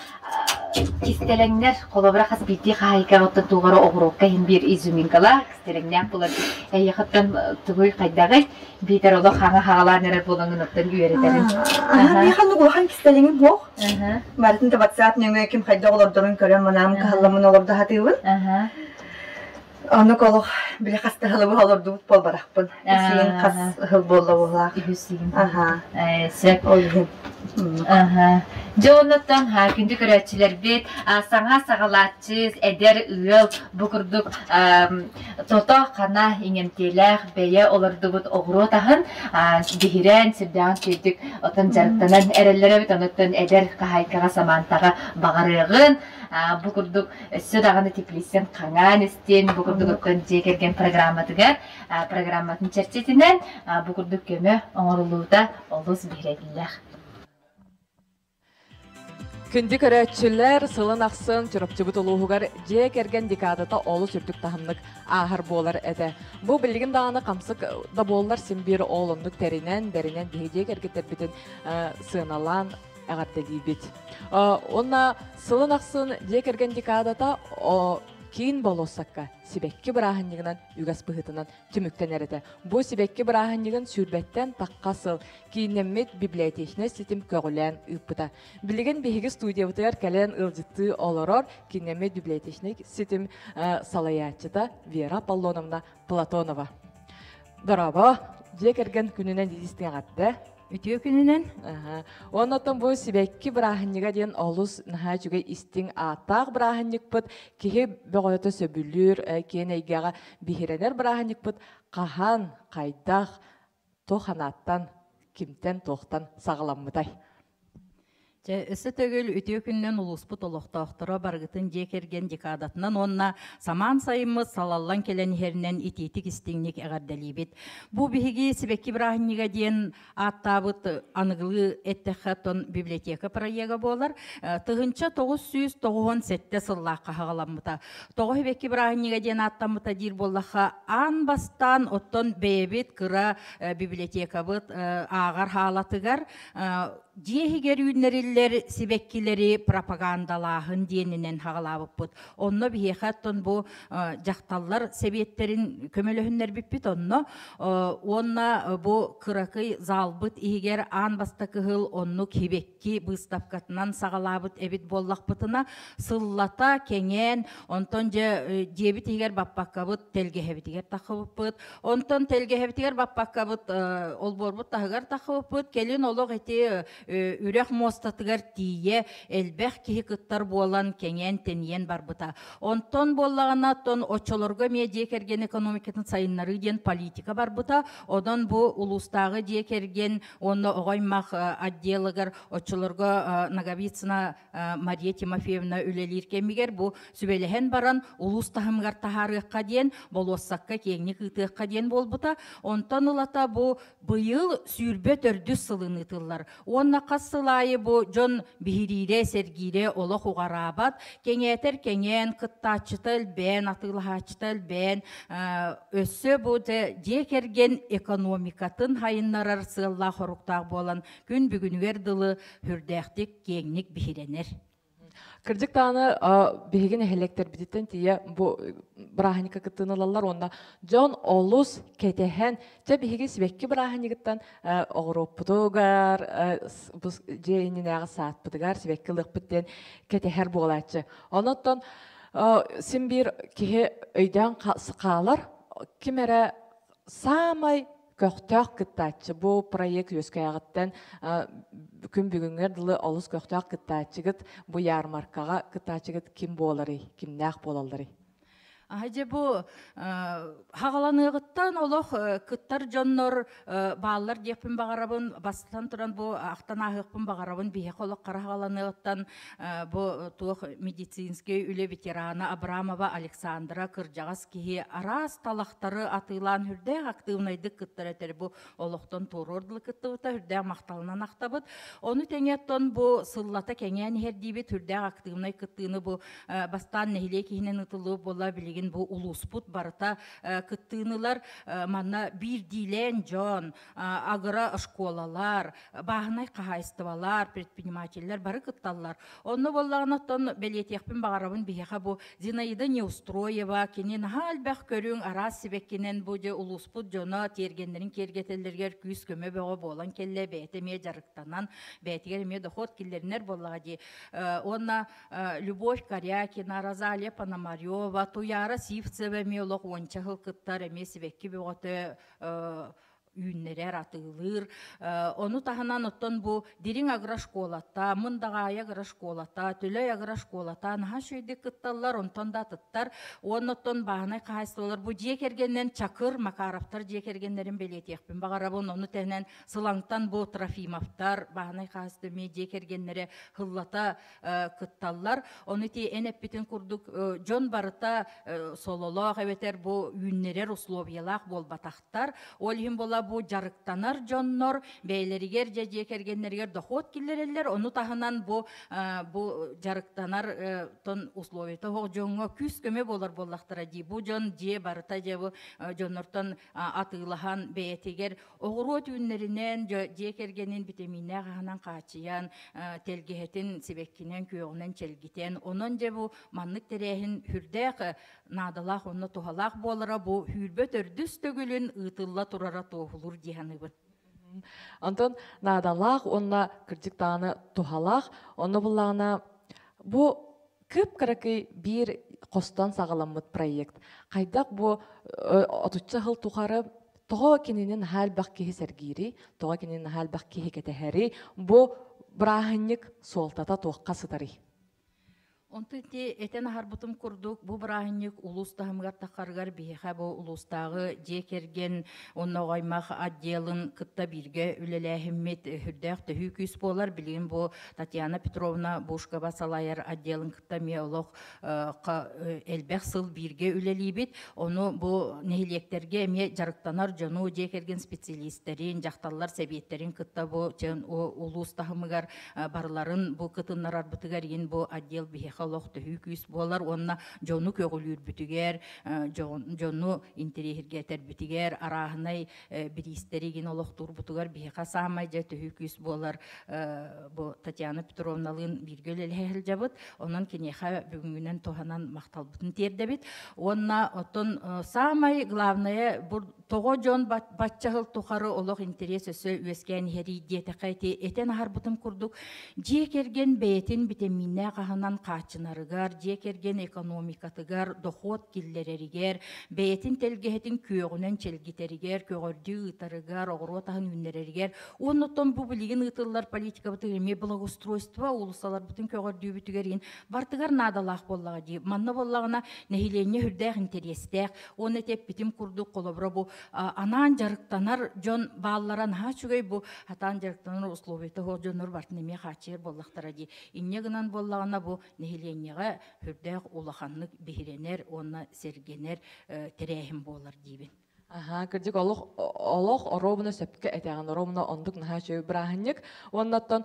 кистэлэҥнэр, холобура хас биирдии хаһаайкаҕа оттон тугара оҕуруокка иһин биир изюминкалаах кистэлэҥнээх буолар. Эйиэхэттэн тугуй хайдаҕый? Биитэр олох хаҥа хаҕалаан эрэр буолаҥын оттон үөрэтэбин. Миэхэ оннук улахан кистэлэҥим суох. Барытын да WhatsApp нөҥүө ким хайдах олордорун көрөн манаам кыһалламмын олордо сатыыбын. Оннук олох били хас да сылы быһа олордубут буолбатахпын. Үс хас сыл буолла буоллаах. Үһүс сыйын. Аха. Сөп. Ол иһин. Аха. Дьэ оннуттан күндү көрөөччүлэрбит саҥа саҕалааччы эдэр ыал бу курдук тото хана иҥэмтиэлээх бэйэ олордубут оҕуруот аһын биһирээн сүрдээҕин сүүрдүк отон дьарыктанан эрэллэр эбит онуттан эдэр хаһаайкаҕа Самантаҕа баҕарыаҕын бу курдук өссө даҕаны теплицэн хаҥаан истин бу курдук оттон дьиэ кэргэн программатыгар программатын чэрчитинэн бу курдук көмө оҥоруллуута олус биһирэтиллэх. Күндү көрөөччүлэр, сылын ахсын Чурапчыбыт улууһугар дьиэ кэргэн декадата олус үрдүк таһымнык ааһар буолар этэ. Бу билигин даҕаны хамсык да буоллар син биир ол оннук тэринэн, бэринэн биһи дьиэ кэргиттэрбитин сыаналаан эҕэрдэлиибит. Уонна сылын ахсын дьиэ кэргэн декадата киин болуоссакка сибэкки бырааһынньыгынан үгэс быһыытынан түмүктэнэр этэ. Бу сибэкки бырааһынньыгын сүүрбэттэн тахха сыл кииннэммит библиотечнай ситим көҕүлээн ыыппыта. Билигин биһиги студиябытыгар кэлэн ыалдьыттыы олорор кииннэммит библиотечнай ситим салайааччыта Вера Аполлоновна Платонова. Дорообо, дьиэ кэргэн күнүнэн дидистиҥ эҕэрдэ. Үтүө күнүнэн. Уонна оттон бу сибэкки бырааһынньыга диэн олус наһаа үчүгэй истиҥ ааттаах бырааһынньыкпыт киһи бөҕөтө сөбүлүүр, киэн эйгэҕэ биһирэнэр бырааһынньыкпыт хаһан, хайдах, туох анааттан, кимтэн, туохтан саҕаламмытай? Дьэ, өссө төгүл үтүө күнүнэн улууспут олохтоохторо барыгытын дьиэ кэргэн декадатынан уонна самаан сайыммыт салаллан кэлэн иһэринэн итиитик истиҥник эҕэрдэлиибит. Бу биһиги сибэкки бырааһынньыга диэн ааттаабыт аныгылыы эттэххэ оттон библиотека проега буолар. 1997 сыллаахха хаҕаламмыта. Тоҕо сибэкки бырааһынньыга диэн ааттаммыта диир буоллахха, аан бастаан оттон бэйэбит кыра библиотекабыт ааҕар хаалатыгар Дьиэ иһигэр үүннэриллэр сибэккилэри пропагандалааһын диэнинэн хаҕалаабыппыт. Онно биһиэхэ оттон бу дьахталлар сэбиэттэрин көмөлөһүннэрбиппит онно. Уонна бу кыракый залбыт иһигэр аан бастакы сыл оннук сибэкки быыстапкатынан саҕалаабыт эбит буоллахпытына, сыллата кэҥээн, онтон дьэ дьиэбит иһигэр баппаккабыт тэлгэһэбитигэр таххыбыппыт. Онтон тэлгэһэбитигэр баппаккабыт олбуорбут таһыгар таххыбыппыт. Кэлин олох ити үрэх муостатыгар тиийэ элбэх киһи кыттар буолан кэҥээн тэнийэн барбыта. Онтон буоллаҕына, оттон оччолорго эмиэ дьиэ кэргэн экономикатын сайыннарыы диэн политика барбыта. Онон бу улуустааҕы дьиэ кэргэн уонна оҕо аймах отделыгар оччолорго Ноговицына Мария Тимофеевна үлэлиир кэмигэр бу сүбэлэһэн баран улуус таһымыгар таһаарыахха диэн, болуоссакка киэҥник ыытыахха диэн буолбута. Онтон ылата бу быйыл 24 сылын ыытыллар. Уонна хас сыл аайы бу дьон биһириирэ, сэргиирэ олох уҕараабат. Кэҥээтэр кэҥээн, кыттааччыта элбээн, атыылаһааччыта элбээн, өссө бу дьиэ кэргэн экономикатын хайыннарар сыаллаах-соруктаах буолан күн бүгүнүгэр дылы сүрдээхтик киэҥник биһирэнэр. Кырдьык даҕаны биһиги нэһилиэктэрбититтэн тиийэ бу бырааһынньыкка кыттыыны ылаллар уонна дьон олус кэтэһэн дьэ биһиги сибэкки бырааһынньыгыттан оҕуруоппутугар дьиэ иннинээҕи саатпытыгар сибэкки ылыахпыт диэн кэтэһэр буолааччы. Онон син биир киһи өйдөөн хаалар ким эрэ саамай көхтөөх кыттааччы. Бу проект үөскээҕиттэн күн бүгүҥҥэр дылы олус көхтөөх кыттааччыгыт бу ярмаркаҕа кыттааччыгыт ким буоларый, кимнээх буолалларый? Дьэ бу хаҕаланыаҕыттан олох кыттар дьоннор бааллар диэхпин баҕарабын. Бастатан туран бу ахтан ааһыахпын баҕарабын. Биһиэхэ олох хара хаҕаланыаҕыттан бу туох медицинскэй үлэ ветерана Абрамова Александра кырдьаҕас киһи араас талахтары атыылаан үрдээх актыыбынайдык кыттар этэр бу олохтон туоруор дылы кыттыбыта үрдээх махталынан ахтабыт. Ону тэҥэ оттон бу сыллата кэҥээн иһэр диибит үрдээх актыыбынай кыттыыны бу бастаан нэһилиэк иһинэн ытыллыбыт буолла билигин. билигин бу улууспут барыта кыттыынылар манна биирдиилээн дьон, агро школалар, бааһынай хаһаайыстыбалар, предпринимателлэр бары кытталлар. Онно буоллаҕына оттон бэлиэтиэхпин баҕарабын биһиэхэ бу Зинаида Неустроева кини наһаа элбэх көрүҥ араас сибэккинэн бу дьэ улууспут дьоно тиэргэннэрин киэргэтэллэригэр күүс-көмө бөҕө буолан кэллэ бэйэтэ эмиэ дьарыктанан бэйэтигэр эмиэ дохуот киллэринэр буоллаҕа дии. Уонна Любовь Корякина, Розалия Пономарева, Туяра Сивцева эмиэ олох уонча сыл кыттар эмиэ сибэкки бөҕөтө үүннэрэр, атыылыыр. Ону таһынан оттон бу Дириҥ агрошколата, Мындаҕаайы агрошколата, Төлөй агрошколата наһаа үчүгэйдик кытталлар, онтон да атыттар. Уонна оттон бааһынай хаһаайыстыбалар бу дьиэ кэргэнинэн Чакыр, Макаровтар дьиэ кэргэннэрин бэлиэтиэхпин баҕарабын. Ону тэһинэн Сылаҥтан бу Трофимовтар бааһынай хаһаайыстыба эмиэ дьиэ кэргэннэрэ сыллата кытталлар. Ону ити эн эппитин курдук дьон барыта сололоох эбэтэр бу үүннэрэр условиялаах буолбатахтар. Ол иһин буола бу дьарыктанар дьоннор бэйэлэригэр дьэ дьиэ кэргэннэригэр дохуот киллэрэллэр. Ону таһынан бу бу дьарыктанар тон условията суох дьоҥҥо күүс-көмө буолар буоллахтара дии. Бу дьон дьиэ барыта дьэ бу дьоннортон атыылаһан бэйэтигэр Оҕуруот үүннэринэн, дьиэ кэргэнин битэмииннээх аһынан хааччыйан, тэлгэһэтин сибэккинэн, күөҕүнэн чэлгитэн, онон дьэ бу маннык тэрээһин сүрдээх наадалаах уонна туһалаах буолара бу сүүрбэ төрдүс төгүлүн ыытылла турара туоһулуур дии саныыбын. Онтон наадалаах уонна кырдьык даҕаны туһалаах. Онно буллаҕына бу кып-кыракый биир хостон саҕаламмыт проект. Хайдах бу отучча сыл тухары тоҕо кинини наһаа элбэх киһи сэргиирий, тоҕо кинини наһаа элбэх киһи кэтэһэрий, бу бырааһынньык суолтата туохха сытарый? Онтон ити этэн аһарбытым курдук, бу бырааһынньык улуус таһымыгар таххарыгар биһиэхэ бу улуустааҕы дьиэ кэргэн уонна оҕо аймах отделын кытта бииргэ үлэлээһиммит сүрдээх төһүү күүс буолар. Билигин бу Татьяна Петровна Бушкова салайар отделын кытта эмиэ олох элбэх сыл бииргэ үлэлиибит. Ону бу нэһилиэктэргэ эмиэ дьарыктанар дьону, дьиэ кэргэн специалистэрин, дьахталлар сэбиэттэрин кытта бу улуус таһымыгар барыларын бу кытыннарарбытыгар иин бу отдел биһиэхэ олох төһүү күүс буолар уонна дьону көҕүлүүрбүтүгэр, дьону интэриэһиргэтэрбитигэр, арааһынай бириистэри игин олохтуурбутугар биһиэхэ саамай дьэ төһүү күүс буолар бу Татьяна Петровналыын бииргэ үлэлэһэ сылдьабыт. Онон киниэхэ бүгүҥҥүнэн туһанан махталбытын тиэрдэбит. Уонна оттон саамай главное бу тоҕо дьон бачча сыл тухары олох интэриэс өссө үөскээн иһэрий диэтэххэ ити этэн аһарбытым курдук дьиэ кэргэн бэйэтин битэмииннээх аһынан хааччынарыгар, дьиэ кэргэн экономикатыгар дохуот киллэрэригэр, бэйэтин тэлгэһэтин күөҕүнэн чэлгитэригэр, көҕөрдүү ыытарыгар, оҕуруот аһын үүннэрэригэр уонна оттон бу билигин ыытыллар политикабытыгар эмиэ благоустройство уулуссаларбытын көҕөрдүүбүтүгэр иһин бартыгар наадалаах буоллаҕа дии. Манна буоллаҕына нэһилиэнньэ сүрдээх интэриэстээх уонна ити эппитим курдук холобура бу анаан дьарыктанар дьон бааллара наһаа үчүгэй бу хатаан дьарыктанар условията суох дьоннор бартын эмиэ хааччыйар буоллахтара дии. Инньэ гынан буоллаҕына бу нэһилиэнньэҕэ сүрдээх улаханнык биһирэнэр уонна сэргэнэр тэрээһин буолар диибин. Аха, кырдьык олох олох оруобуна сөпкө этэҕин, оруобуна оннук наһаа үчүгэй бырааһынньык. Уонна оттон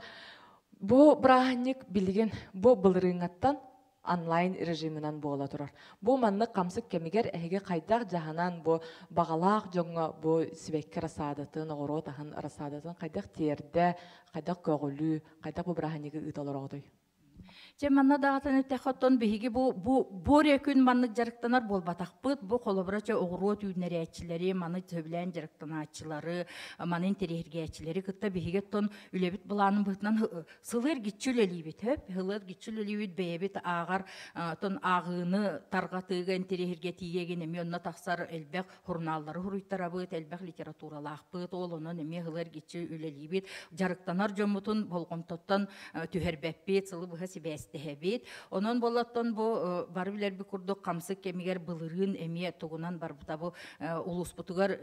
бу бырааһынньык билигин бу былырыыҥҥаттан онлайн режиминэн буола турар. Бу маннык хамсык кэмигэр эһиги хайдах дьаһанан бу баҕалаах дьоҥҥо бу сибэкки рассадатын, оҕуруот аһын рассадатын хайдах тиэрдэ, хайдах көҕүлүү, хайдах бу бырааһынньыгы ыыта олороҕутуй? Дьэ манна даҕатан эттэххэ оттон биһиги бу бу бу эрэ күн маннык дьарыктанар буолбатахпыт. Бу холобура чэ оҕуруот үүннэрээччилэри, маны сөбүлээн дьарыктанааччылары, маны интэриэһиргээччилэри кытта биһиги оттон үлэбит былаанын быһыытынан сылы эргиччи үлэлиибит. Хөп, сылы эргиччи үлэлиибит бэйэбит ааҕар оттон ааҕыыны тарҕатыыга интэриэһиргэтиигэ гин эмиэ онно тахсар элбэх сурунааллары суруйтарабыт, элбэх литературалаахпыт, ол онон эмиэ сылы эргиччи үлэлиибит. Дьарыктанар дьоммутун болҕомтоттон түһэрбэппит, сылы быһа сибээстэһэбит. Онон болоттон бу бары билэрбит курдук хамсык кэмигэр былырыын эмиэ тугунан барбыта бу улууспутугар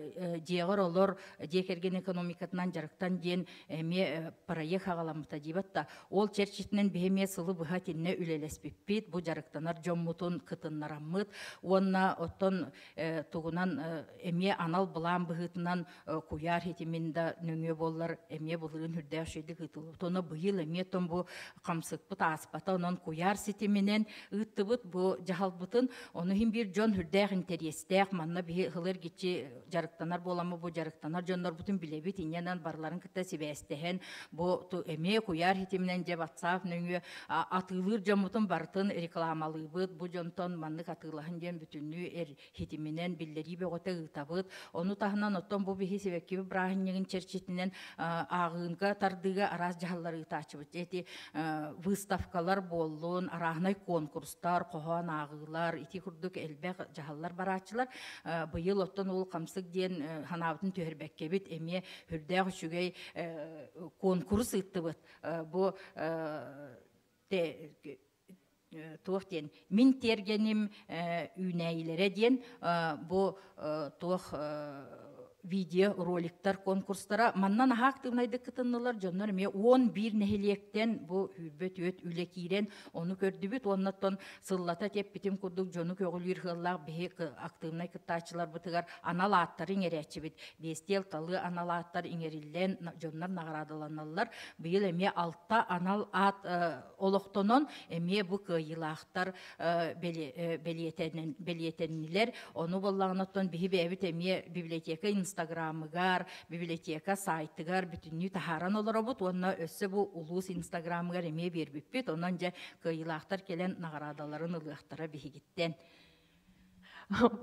дьиэҕэр олор дьиэ кэргэн экономикатынан дьарыктан диэн эмиэ проект аҕаламмыта диибэт да ол чэрчитинэн биһи эмиэ сылы быһа итиннэ үлэлэспиппит бу дьарыктанар дьоммутун кытыннараммыт уонна оттон тугунан эмиэ анал былаан быһыытынан куйаар ситимин да нөҥүө буоллар эмиэ былырыын үрдээх үчүгэйдик ыытыллыбыт. Ону быйыл эмиэ тон бу хамсыкпыт ааспата. Онон куйаар ситиминэн ыыттыбыт бу дьаһалбытын. Ону иһин биир дьон үрдээх интэриэстээх манна биһи ылы эргиччи дьарыктанар буоламмыт бу дьарыктанар дьоннорбутун билэбит инньэнэн барыларын кытта сибээстэһэн бу эмиэ куйаар ситиминэн дьэ WhatsApp нөҥүө атыылыыр дьоммутун барытын рекламалыыбыт бу дьонтон маннык атыылаһын диэн бүтүннүү эр хитиминэн биллэрии бөҕөтө ыытабыт. Ону таһынан оттон бу биһи сибэккибит бырааһынньыгын чэрчитинэн ааҕыынга тардыыга араас дьаһаллары ыытааччыбыт. Эти выставкалар буоллун, арааһынай конкурстар, хоһоон ааҕыылар, ити курдук элбэх дьаһаллар барааччылар. Быйыл оттон ол хамсык диэн санаабытын түһэрбэккэбит эмиэ үрдээх үчүгэй конкурс ыыттыбыт. Бу туох диэн мин тиэргэним үүнээйилэрэ диэн бу туох видео роликтар конкурстара манна наһаа актыыбынайдык кытыннылар дьоннор эмиэ 11 нэһилиэктэн бу 24 үлэ киирэн ону көрдүбүт уоннаттан сыллата тиэппитим курдук дьону көҕүлүүр ыаллаах биһи актыыбынай кыттааччыларбытыгар анал ааттары иҥэрээччибит биэстиэл талыы анал ааттар иҥэриллэн дьоннор наҕараадаланаллар быйыл эмиэ алта анал аат олохтонон эмиэ бу кыайыылаахтар бэлиэтэннилэр. Ону буоллаҕына оттон биһи бэйэбит эмиэ библиотека инстаграмыгар, библиотека сайтыгар бүтүннүү таһааран олоробут уонна өссө бу улуус инстаграмыгар эмиэ биэрбиппит. Онон дьэ кыайыылаахтар кэлэн наҕараадаларын ылыахтара биһигиттэн.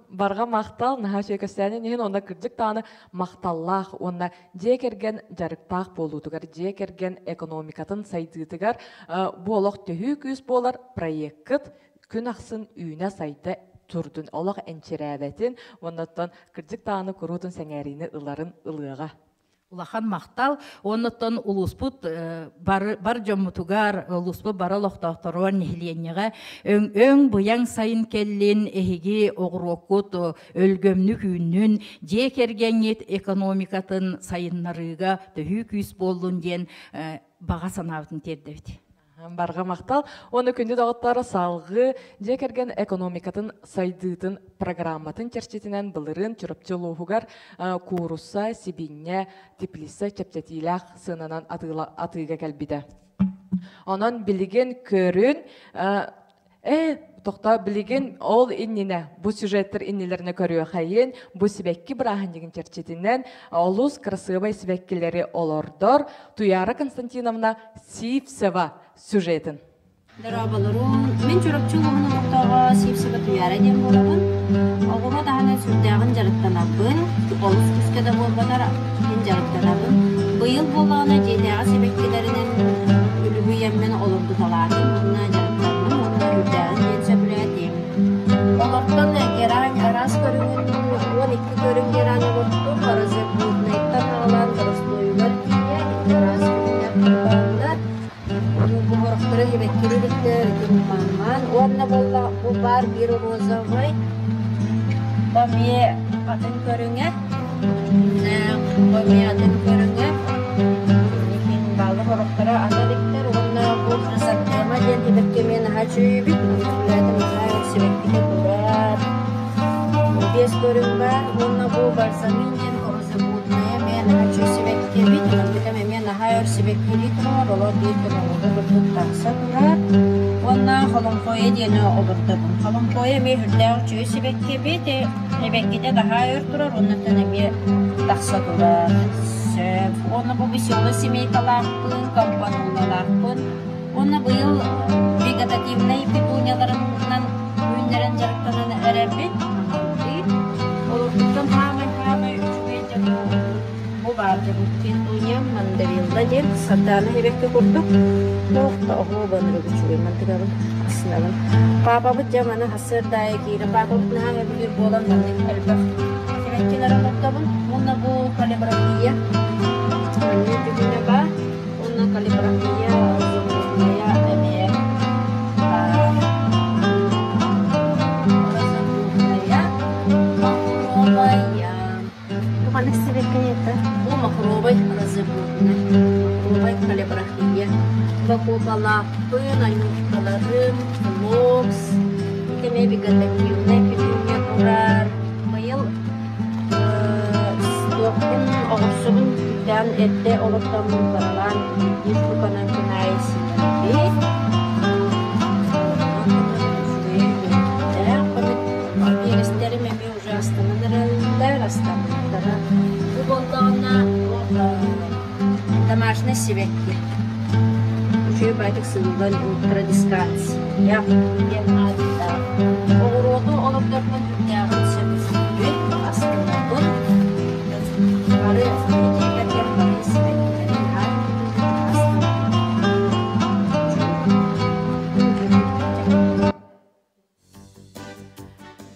Барҕа махтал, наһаа үчүгэй кэпсээнин иһин уонна кырдьык даҕаны махталлаах уонна дьиэ кэргэн дьарыктаах буолуутугар, дьиэ кэргэн экономикатын сайдыытыгар бу олох төһүү күүс буолар проеккыт күн ахсын үүнэ-сайда турдун, олох энчирээбэтин уонна оттон кырдьык даҕаны куруутун сэҥээриини ыларын ылыаҕа. Улахан махтал. Оннуттан улууспут бар, бар дьоммутугар, улууспут бары олохтоохторугар, нэһилиэнньэҕэ өҥ быйаҥ сайын кэллин, эһиги оҕуруоккут өлгөмнүк үүннүн, дьиэ кэргэҥҥит экономикатын сайыннарыыга төһүү күүс буоллун диэн баҕа санаабытын тиэрдэбит. Барҕа махтал. Уонна күндү доҕоттор, салгыы дьиэ кэргэн экономикатын сайдыытын программатын чэрчитинэн былырыын Чурапчы улууһугар куурусса, сибиинньэ, теплица чэпчэтиилээх сыананан атыыга кэлбитэ. Онон билигин көрүн тохтоо билигин ол иннинэ бу сюжеттер иннилэринэ көрүөхайын бу сибэкки бырааһынньыгын чэрчитинэн олус кырасыабай сибэккилэри олордор Туяра Константиновна Сивцева сюжетын. Дорооболорун, мин Чурапчы улууһун олохтооҕо Сивцева Туяра диэн буолабын. Оҕуруо таһынан сүрдээҕин дьарыктанабын, олус күүскэ да буолбатар мин дьарыктанабын. Быйыл буоллаҕына дьиэтээҕи сибэккилэринэн үлүһүйэммин олордуталаатым уонна дьарыктанным уонна үрдээҕин диэн сөбүлээтим. Олортон герань араас көрүҥүн 12 көрүҥ герань олордум, розетбуднайтан аҕалаан боростуойугар тиийэ икки араас көрүҥнэр турбаллар. Буһорохторо сибэккили иликтэр, итин уонна буолла бу баар биир розовай, бу эмиэ атын көрүҥэ, бу эмиэ атын көрүҥэ, иһин баалы хорохторо ата иликтэр уонна бу хризантема диэн сибэкки эмиэ наһаа үчүгэйбит, үлээтин наһаа сибэккитэ турар. Биэс көрүҥ баар уонна бу бальзамин диэн розоводная эмиэ наһаа үчүгэй сибэкки эбит, онтукам эмиэ наһаа өр сибэккилии турар, олор биир көмөҕө курдук тахса турар. Уонна холоҥхойо диэни олордобун. Холоҥхойо эмиэ үрдээх үчүгэй сибэкки эбит, эбэккитэ наһаа өр турар, оннуттан эмиэ тахса турар. Сөп. Уонна бу веселый семейкалаахпын, компанулалаахпын. Уонна быйыл вегетативнай петунияларынан үүннэрэн дьарыктанан эрэбит. Олорбуттан хаамай-хаамай үчүгэй дьону бу баар дьон петуния мандарилла диэн сардаана сибэкки курдук туох да оһуобанырык үчүгэй мантыгабын астынабын. Паапабыт дьэ маны сарсыардаайы киирэ паапабыт наһаа сөбүлүүр буолан маннык элбэх сибэккилэри олордобун. Уонна бу калибрахия маннык бүгүнэ баар. Уонна калибрахия зубная эмиэ розовая махровая. Бу ханнык сибэккини это? Бу махровай розовый махровай калибрахия. Бакубалаахпын, анюшкаларым, флокс, ити эмиэ вегетативнай петуния турар. Быйыл туохпун оҕурсубун күүттээн эрдэ олохтоммун баралаан биир штуканан күн аайы сиэбит. кыстаммыттара. Бу буоллаҕына домашний сибэкки. Үчүгэй баайдык сыыллан ультрадискация диэн ааттаах. Оҕуруоту олордорбун үрдээҕин сөбүлүүбүн, астынабын. Бары дьиэ кэргэн бары сибэккилэрин астынабын.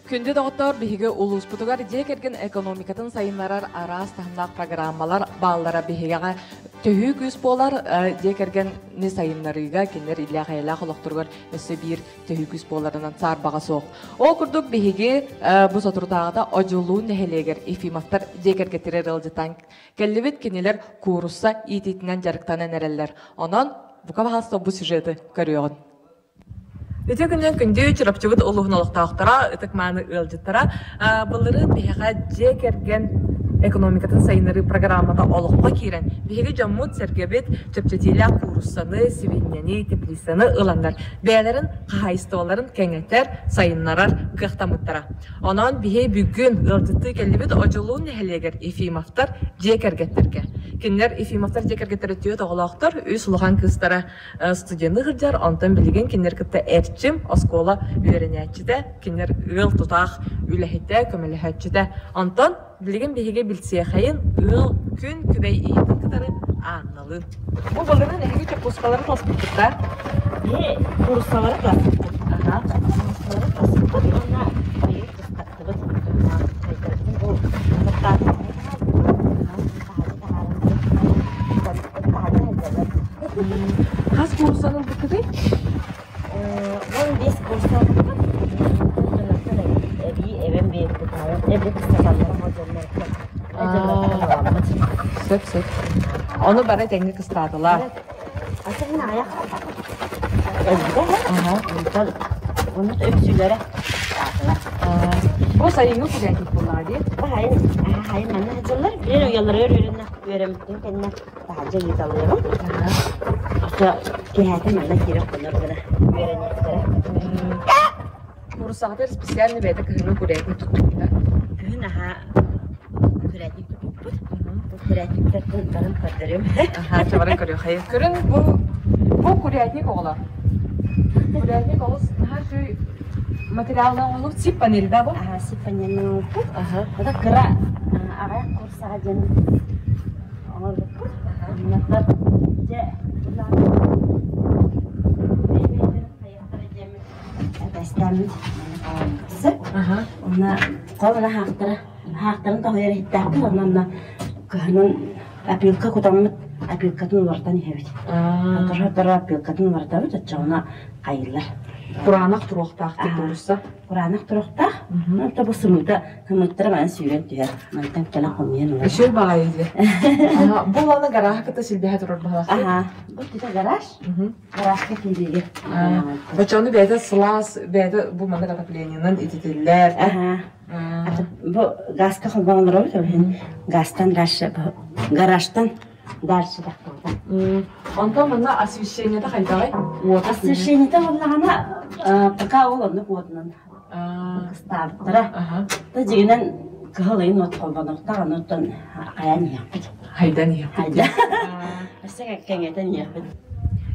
Күндү доҕоттор, биһиги улууспутугар дьиэ кэргэн экономикатын сайыннарар араас таһымнаах программалар бааллара биһигэҕэ төһүү күүс буолар. Дьиэ кэргэни сайыннарыыга кинилэр иллээх-эйэлээх олохторугар өссө биир төһүү күүс буоларынан саарбаҕа суох. Ол курдук биһиги бу соторутааҕыта Одьулуун нэһилиэгэр Ефимовтар дьиэ кэргэттэрэ ыалдьытаан кэллибит. Кинилэр куурусса иитиитинэн дьарыктанан эрэллэр. Онон бука баһаалыста бу сюжеты көрүөҕүн. Үтүө күнүнэн күндү Чурапчыбыт улууһун олохтоохторо, ытык-мааны ыалдьыттара. Былырыын биһиэхэ дьиэ кэргэн экономикатын сайыннарыы программата олоххо киирэн, биһиги дьоммут-сэргэбит чэпчэтиилээх кууруссаны, сибиинньэни, теплицаны ыланнар, бэйэлэрин хаһаайыстыбаларын кэҥэтэр, сайыннарар кыахтаммыттара. Онон биһи бүгүн ыалдьыттыы кэллибит Одьулуун нэһилиэгэр Ефимовтар дьиэ кэргэттэргэ. Кинилэр Ефимовтар дьиэ кэргэттэрэ түөрт оҕолоохтор, үс улахан кыыстара студенты сылдьар, онтон билигин кинилэр кытта Эрчим оскуола үөрэнээччитэ, кинилэр ыал тутаах үлэһитэ, көмөлөһөөччүтэ. Онтон билигин биһиги билсиэхэйин ыал күн күбэй ийэтин кытары Анналыын. Бу былырыын эһиги чоппуускалары таласпыккыт да? Биһи кууруссалары таласпыппыт. Аха. Кууруссалары таласпыппыт уонна быйыл кыстаттыбыт. Хайдарбытын бу Хас куурсан ылбыккытый? 15 курса ылбыппыт. Эбии эбэм биэрбит. Эбии кыстаталларым ол дьонноруттан. Дьоннортон ыламмыт. Сөп, сөп. Ону бары тэҥҥэ кыстаатылар. Атын аҕыйах өлбүтэ. Онтон онно үксүлэрэ Бу сайыҥҥы курятник буоллаҕа дии. Бу хайын хайын манна сылдьаллар. Билэр уйаларыгар үөрэммиттин кэннэ таһырдьа ыыталыаҕым. Ото киэһэтин манна киирэн хонор гына үөрэниэхтэрэ. Куурусаҕытыгар специально бэйэтэ кыһыҥҥы курятник туттубута. Күһүн аһаа курятник туппуппут. Бу курятниктартан баран көрдөрүм. Аһаа, чабаран көрүөхэй. Көрүн бу бу курятник оҕолор. Курятник олус наһаа үчүгэй материалынан оҥоһуллубут сип панель да бу? Аһаа, сип панельынан оҥоһуллубут. Ото кыра аҕыйах курсаҕа диэн оҥорбуппут. Оннуктар дьэ Эпэстэммит Уонна холбоно хаахтара хаахтарын тоһуйар иһиттээхпит онно онно кыһынын опилка кутаммыт опилкатын уларытан иһэбит. Сотору-сотору опилкатын уларытабыт оччоҕуна хайыыллар. Кураанах туруохтаах диэн буолуssa. Кураанах туруохтаах. Онто бу сымыыта сымыыттара манан сүүрэн түһэр. Мантан кэлэн хомуйан ылар. Үчүгэй баҕайы дии. Бу лана гарааһы кытта силбэһэ турар баҕалаах. Аха. Бу тута гараж. Гаражка киириигэ. Баччаны бэйэтэ сылаас, бэйэтэ бу маннык отоплениенан ититиллэр. Аха. Бу газка холбоон олоробут, ол иһин газтан дальше гаражтан дальше тахтыбыта. Онтон манна освещениета хайдаҕый? Освещениета буоллаҕына, пока ол оннук уотунан кыстаабыттара. Та дьиҥинэн кыһыл ыйын уот холбонуохтаах, онуттан хайаан иһиэхпит. Хайдан иһиэхпит. Өссө кэҥэтэн иһиэхпит.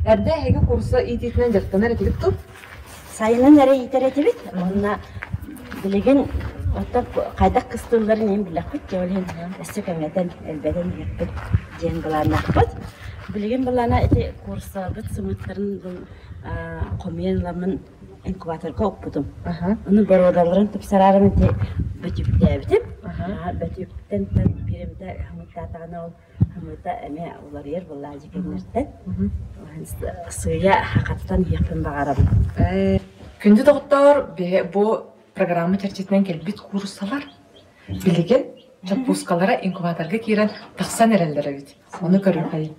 Эрдэ эһиги курса иитиитинэн дьарыктанар этигит дуо? Сайынын эрэ иитэр этибит. Уонна билигин оттон хайдах кыстыылларын иһин билэхпит, дьэ ол иһин өссө кэҥэтэн, элбэтэн иһиэхпит диэн былааннаахпыт. Билигин былаана ити курсабыт сымыыттарын хомуйан ыламмын инкубаторга укпутум. Ону боруодаларын тупсараарым ити бөтүүктээбитим. Бөтүүктэн биир эмитэ хамыттаатаҕына ол хамыыта эмиэ уларыйар буоллаҕа кэмнэртэн. Сыыйа хататан иһиэхпин баҕарабын. Күндү доҕоттоор, бу программа чэрчитинэн кэлбит кууруссалар билигин чоппуускалара инкубаторга киирэн тахсан эрэллэр эбит. Ону көрүөхэй.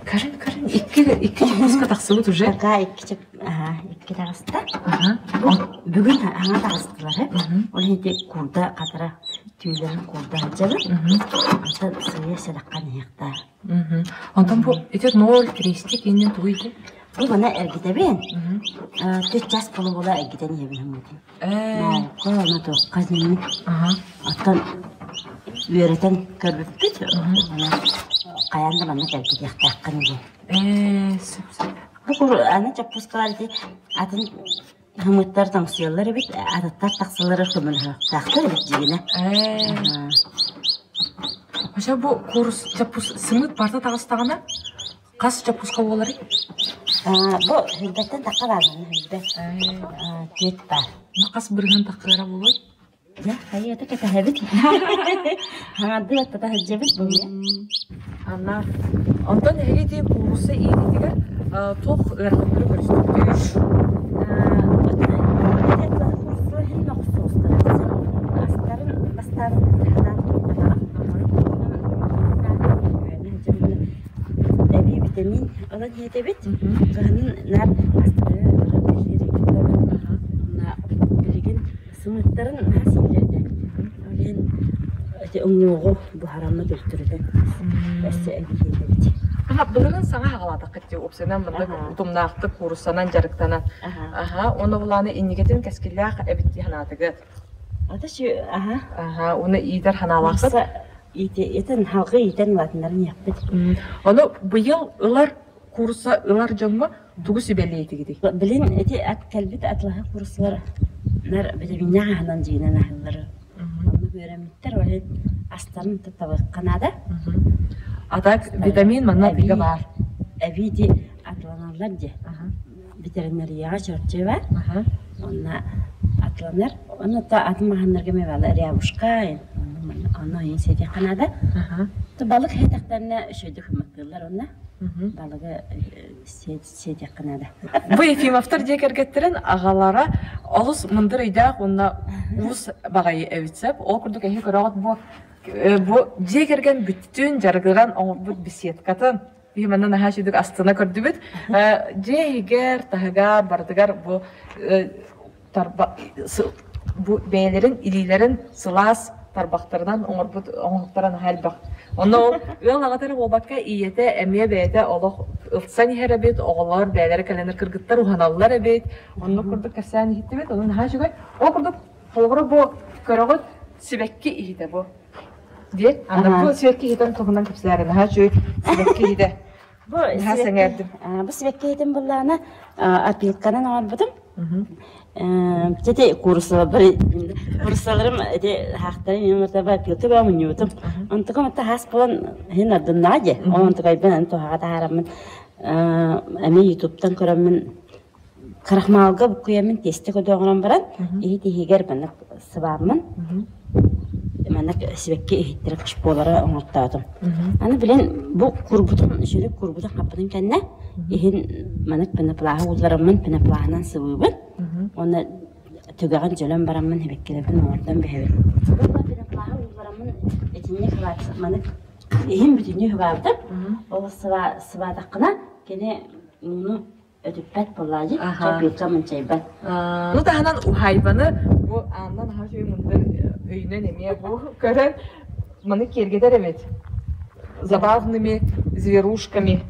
Көрүн, көрүн, икки чоппууска тахсыбыт уже. Пока икки икки таҕыста. Бүгүн аҥа таҕыстылар. Ол иһин курда хатара түүлэрин курда сылдьабын. Онтон сыыйа сэрэххэ иһиэхтээ. Онтон бу ити ноль крестик иннин тугуй ити? Бу мана эргитэбин. Түт час була-була эргитэн иһэбин хыммытын. Моолко, ону туохха дьиҥмин. Оттон үөрэтэн көрбүппүт. Хайаан да манна кэлбитиэхтээххин диэн. Ээ, сөп сөп. Бу кур аны чоппускалар ити атын хымыттар тоҥсуйаллар эбит, атыттар тахсаллара көмөлөһүөхтээхтэр эбит дьигинэ. Ээ. Вообще бу курс чоппус сымыт барыта таҕыстаҕына Хас чоппуска буоларый? Бу хүрбэттэн тахха баар манна хүрбэ түөт баар. Хас бырыһыан таххыара буолуой? Дьэ, хайыата кэтэһэбит. Хаҥардыы баттата сылдьабыт бу Анна, онтон эһиги ити куурусса иитиитигэр туох ыарахаттары көрүстүгүтүй? Астарын бастаан хатаан турбатаҕым. Эбии витамин ылан иһэтэбит. Кыһынын наар астары билигин сымыыттарын наһаа сииллэрдэ. Ол иһин ити уҥуоҕу буһараммыт өлтөрүтэн өссө эбии Аха, былырыын саҥа хаҕалаатаххыт дии, уопсайынан маннык утумнаахтык кууруссанан дьарыктанан. Аха, уонна булааны инникитин кэскиллээх эбит дии санаатыгыт. Ата аха. Аха, уонна иитэр санаалааххыт. Итин халгы иитэн улаатыннарын иэхпит. Ону быйыл ылар курса ылар дьоҥҥо тугу сүбэлиэтигитий? Билин ити ат кэлбит атлаһы курсалар нар битэминнээх аһынан дьиинэн аһыллары. Онно үөрэммиттэр, ол иһин астарын табыахха наада. А так витамин манна атыыга баар. Эбии ити атланаллар дии. Ветеринарияҕа чорчу бар. Онно атланар. Онно то атын маһаннарга ме бала рябушка, онно ойын сиэтиэххэ наада. Балык хэтахтарына үчүгэйдик хымматтыыллар онно. Балыгы сиэтиэххэ наада. Бу Ефимовтар дьиэ кэргэттэрин аҕалара олус мындыр өйдөөх уонна уус баҕайы эбит сөп. Ол курдук эһи көрөҕүт бу бу дьиэ кэргэн бүттүүн дьарыгыран оҥорбут беседкатын Биһи манна наһаа үчүгдүк астына көрдүбүт. Дьиэ иһигэр, таһыгар, барытыгар бу тарба бу бэйэлэрин илиилэрин сылаас тарбахтарынан оҥорбут оҥоһуктара наһаа элбэх. Онно ол ыал аҕата эрэ буолбакка ийэтэ эмиэ бэйэтэ олох ылсан иһэр эбит, оҕолор бэйэлэрэ кэлэннэр кыргыттар уһаналлар эбит. Оннук курдук кэпсээн иһиттибит, ону наһаа үчүгэй. Ол курдук холобура бу көрөҕүт сибэкки иһитэ бу. Диэн, аны бу сибэкки иһитин туһунан кэпсээри наһаа үчүгэй сибэкки иһитэ. Бу Наһаа сэҥээрдим. Бу сибэкки иһитин буллаҕына опилканан оҥорбутум. Ити кууруссаларым ити хаахтарын минутаба опилка баа мунньубутум. Онтукам ата хаас буолан хин ардыннаа дии. Ол онтукайбын аны туһаҕа таһаараммын эмиэ ютубтан көрөммүн Крахмалга буккуйаммын тиэстэ көтөҕөрөн баран, иһит иһигэр маннык сыбааммын, маннык сибэкки иһиттэрэ кашполара оҥортоотум. Аны билэн бу курбутун, сүрүк курбутун хаппытын кэннэ иһин маннык пеноплаһы ууллараммын пеноплаһынан сыбыыбын. Уонна түгэҕин дьөлөн бараммын сибэккилэрбин оҥордон бүһэбин. Пеноплаһы ууллараммын итинник маннык иһин бүтүннүү сыбаабытым. Ол сыбаатаххына кини ууну өтүппэт буоллаадьы, чоппуйка мынчайбат. Ну таһынан уһаайбаны бу Анна наһаа үчүгэй мындыр өйүнэн эмиэ бу көрөн маны киэргэтэр эбит. Забавными зверушками.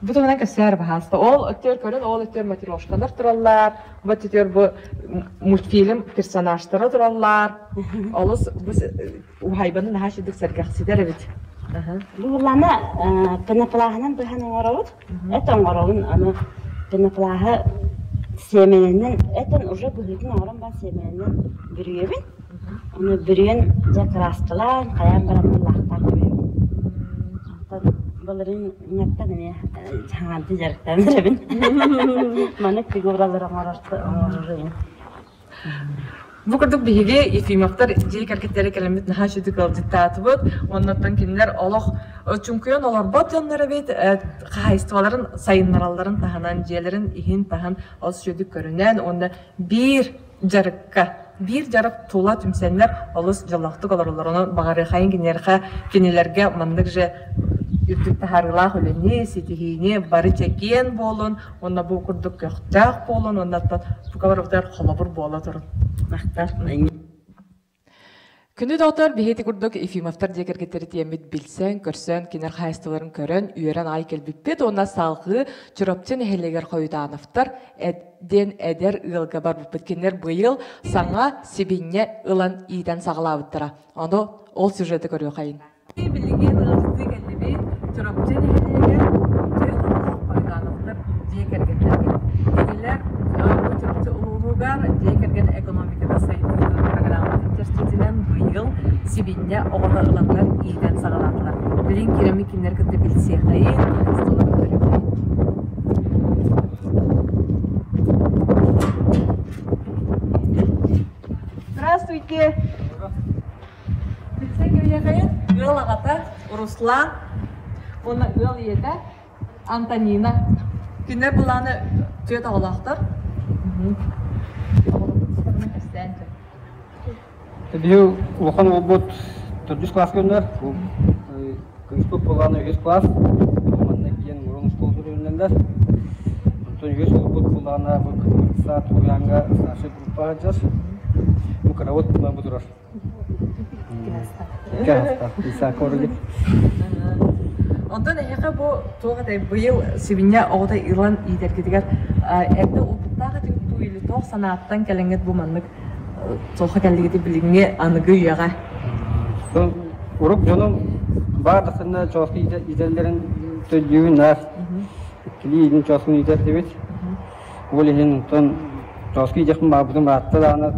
Бу туһунан кэпсээр баһааста. Ол өттүгэр көрөн, ол өттүгэр матрешкалар тураллар, бу өттүгэр бу мультфильм персонажтара тураллар. Олус бу уһаайбаны наһаа үчүгдүк сэргэхситэр эбит. Буулана пеноплаһынан быһан оҥоробут. Эт оҥоробун, аны пеноплаһы сиэмэнэнэн этэн уже быһыытын оҥорон баран сиэмэнэнэн бүрүйэбин. Аны бүрүйэн дьэ кырааскалаан, хайаан бараммын лаахтаан кэбиһэбин. Онтон былырыын ҥаттан эмиэ хаҥардыы дьарыктанан эрэбин. Маннык фигуралары оҥорор оҥорорун. Бу курдук биһиги Ефимовтар дьиэ кэргэттэрэ кэлэммит наһаа үчүгдүк ыалдьыттаатыбыт. Оннуттан кинилэр олох чуҥкуйан олорбот дьоннор эбит, хаһаайыстыбаларын сайыннаралларын таһынан, дьиэлэрин иһин-таһын олус үчүгдүк көрүнэн уонна биир дьарыкка, биир дьарык тула түмсэннэр олус дьоллоохтук олороллор. Онон баҕарыахайын кинилэргэ, кинилэргэ маннык же үрдүк таһаарыылаах үлэни, ситиһиини бары чэгиэн буолун, Уонна бу курдук көхтөөх буолун уонна оттон бука барыбытыгар холобур буола турун. Махтал. Күндү доҕоттор, биһиги курдук Ефимовтар дьиэ кэргэттэрэ тиэммит билсэн, көрсөн, кинилэр хаһаайыстыбаларын көрөн, үөрэн аҕай кэлбиппит уонна салҕыы Чурапчы нэһилиэгэр Хойутановтар диэн эдэр ыалга барбыппыт. Кинилэр быйыл саҥа сибинньэ ылан иитэн саҕалаабыттара. Ону ол сюжеты көрүөххэйин. Билигин ыалдьыттыы кэллибит Чурапчы нэһилиэгэр түөрт оҕолоох Хойутановтар дьиэ кэргэттэригэр. Кинилэр бу Чурапчы улууһугар дьиэ кэргэн экономиката сайдыытын программатын чэрчитинэн быйыл сибинньэ оҕото ыланнар иитэн саҕалаатылар. Билигин киирэммит кинилэр кытта билсиэхэйин, хаһаайыстыбаларын көрүөххэйин. Здравствуйте! Билсэн кэбиһиэхэйин, ыал аҕата Руслан уонна ыал ийэтэ Антонина. Кинилэр былааны түөрт оҕолоохтор. Биһи улахан уолбут төрдүс класска өнөр. Кыыспыт былааны үһүс класс. Манна киэн мурун оскуолатыгар үүнэллэр. Онтон үһүс уолбут былаана бу кытылыкса Тугуйааҥҥа старшай группаҕа сылдьар. Бу кырабыт бу турар. Онтон эһиэхэ бу туох этэй быйыл сибинньэ оҕото ылан иитэргитигэр эрдэ опыттаах этигит дуу или туох санааттан кэлэҥҥит бу маннык туохха кэллигитий билиҥҥи аныгы үйэҕэ? Урук дьонум баар да чооску иитэллэрин төйдүүбүн наар иккилии иитин чооску иитэр этибит. Ол иһин онтон Тоски дьахым баабытым ыраатта даҕаны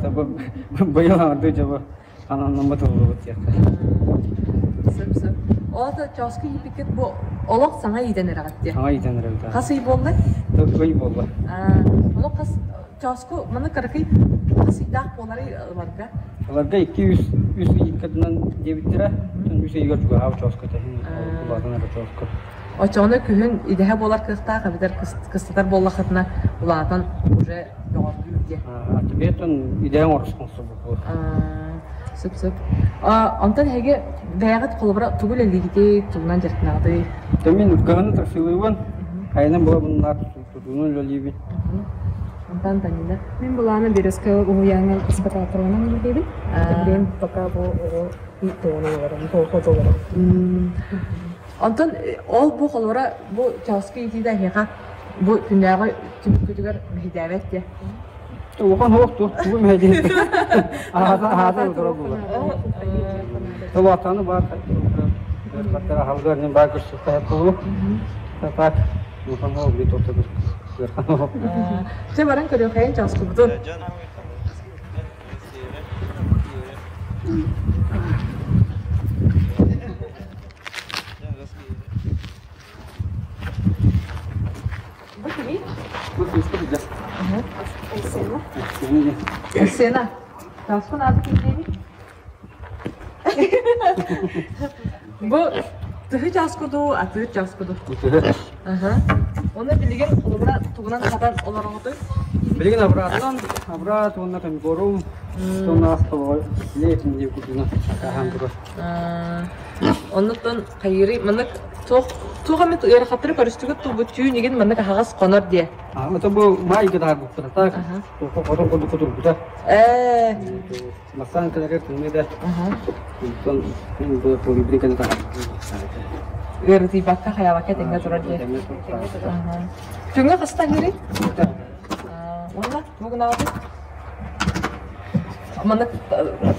быйыл аҥардыы дьыбы ананнаммыт ыллыбыт диэххэ. Сөп сөп. Ол чооску ииппиккит бу олох саҥа иитэн эрэҕит диэ. Саҥа иитэн эрэбит. Хас ый буолла? Ый буолла. Олох хас чооску маны кыракый хас ыйдаах буоларый ыларга? Ыларга икки үс үс ыйыккатынан диэбиттэрэ. Үс ыйыгар чугаһаабыт чооску тэһин улаатан эрэ чооску. Оччоҕуна күһүн идэһэ буолар кыахтаах эбэтэр кыстатар буоллаххытына улаатан уже бөҕөргүүр диэ. Атыбетон идэһэ оҥорсубут. Сөп сөп. Онтон эһиги бэйэҕит холобура тугу үлэлиигитий, тугунан дьарыктанаҕытый? Мин кыһын таксилыыбын, хайынан буолабын тутууну үлэлиибин. Онтон Танина? Мин былаана Березка уһуйааҥҥа испытаторынан үлэлиибин. Билигин пока бу оҕо тугунан олорон, олорон. Онтон ол бу холобура бу чааскы иитиитэ эһиэхэ бу күннээҕи түбүккүтүгэр мэһэйдээбэт диэ. Улахан суох туох тугу мэһэйдиир. Аһата аһата утара буолар. Тулаатаны бар хаттара халгар нем бар көрсүккэ болу. Так улахан ол бит отто Чэ баран көрүөххэйин чааскыбытын. Сена. Таскун ааты кимдиэний? Бу тыһы чааскуду, атыыр чааскуду. Оны билигин холобура тугунан хатан олороҕутуй? Билигин абыраатынан, абыраат уонна конкорум, соннаах тобоҕо летин диэн курдуна кааһаан турар. Оннуттан хайыырый маннык туох туох эмит ыарахаттары көрүстүгүт туу бу түүн игин маннык аһаҕас хонор диэ. Это бу маайга таарбыттара так. Хотон курдук кутурбута. Ээ. Массан кэлэргэ тымныы да. Онтон бу полибри кэлэ Ыарытыйбакка хайаабакка тэҥҥэ турар диэ. Түҥҥэ хаста аһыырый? Уонна тугу гынаҕытый? Маннык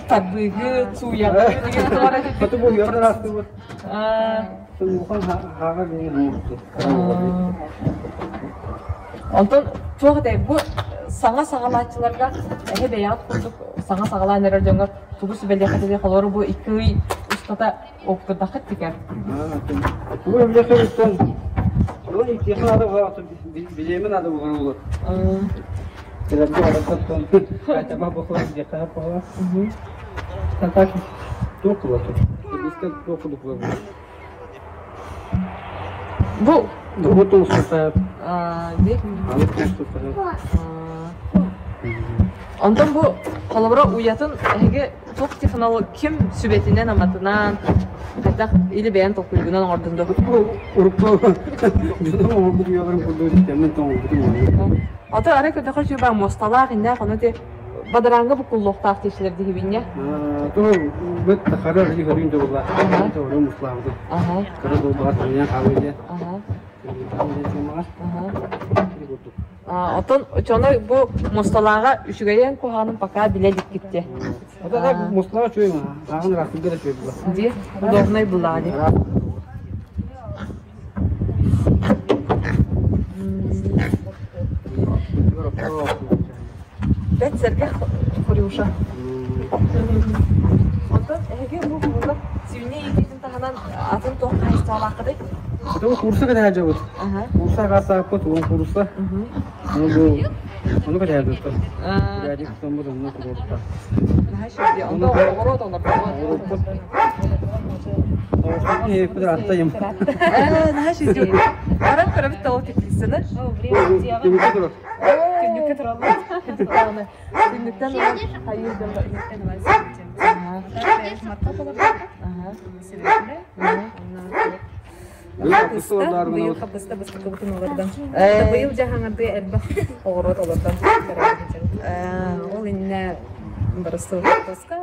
тардыыгы, сууйаҕы деген туох эрэ Хоту бу уйардан аастыбыт. Улахан хааҕа Онтон туох этэй бу саҥа саҕалааччыларга эһэ бэйэҕит курдук саҥа саҕалаан эрэр дьоҥҥор тугу сүбэлиэххитий холобур бу икки ый устата опкутаххыт тикэр Тугу эбилиэххэ Ол иитиэхэ наада буолар, билиэмэ наада буолар буолар. Кэлэргэ барыттан айтама бохула диэххэ буолар. Так туох буолар? Бискэ туох буолар? Бу Бу тулсута. Онтон бу холобура уйатын эһиги туох технолог ким сүбэтинэн аматынан хайдах или бэйэн толкуйгунан оҥордун дуо? Урукку дьонум оҥорбут уйаларын курдук тэммин тоҥорбутум. Ото арай көрдөхө үчүгэй муосталаах иннээх ону ти бадараанга буккуллуохтаах тиэчилэр диһибинньэ. Туһу быт харар көрүүн дьолла. Тоҕо муслаабытым. Кыра долбаҕар таныйан хаалыы Отон чоно бу мусталааҕа үчүгэйэн куһаҕанын пока билэ иликкитте. Мусталааҕа үчүгэй ааҕын ыраахтыга да үчүгэй була. Ди удобный была ди. Бэт сэргэх Хрюша. Онтон эһиги бу була сүүнэ иитиитин таһынан атын туох хаһыстаалааххытый? Это курса кэтэһэ дьабыт. Курса хаасааппыт, уон курса. Ону бу ону кэтэһэ дьабыт. Дядик томбут онно курорта. Онно оҕуруот олорпут. Аттайым. Наһаа шүдүү. Баран көрөбүт ол теплицаны. Түннүккэ турар. Түннүккэ тураллар. Түннүктэн хайыы дьонно Быйыл хаппыста быстыкыбытын олордон. Быйыл дьаһаҥарды элбэх оҕуруот олордон Ол иннэ барысы тоска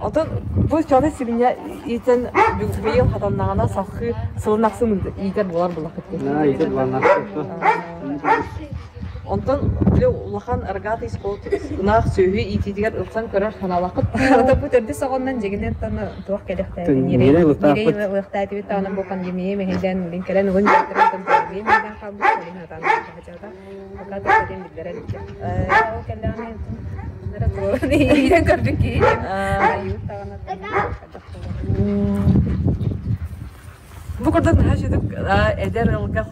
Отон бу чону сибиня иитэн быйыл хатаннаҕына сахы сылын ахсын иитэр буолар булахыт. Иитэр буолар. Онтон били улахан рогатый скот ынах сүөһү иитиитигэр ылсан көрөр санаалааххыт. Ото бу төрдүс оҕоннон дьигинэн таны туох кэлэхтээти ньирэй ылыахтаатыбыт даҕаны бу пандемия мэһэйдээн мин кэлэн угун дьиэттэрин пандемия мэһэйдээн хаалбыт олин атаан хачаата пока тахатын биллэрэр ол кэллэҕинэ эрэ туоран иитэн көрбүт киһи айыы даҕаны Бу курдук наһаа үчүгдүк эдэр ыалга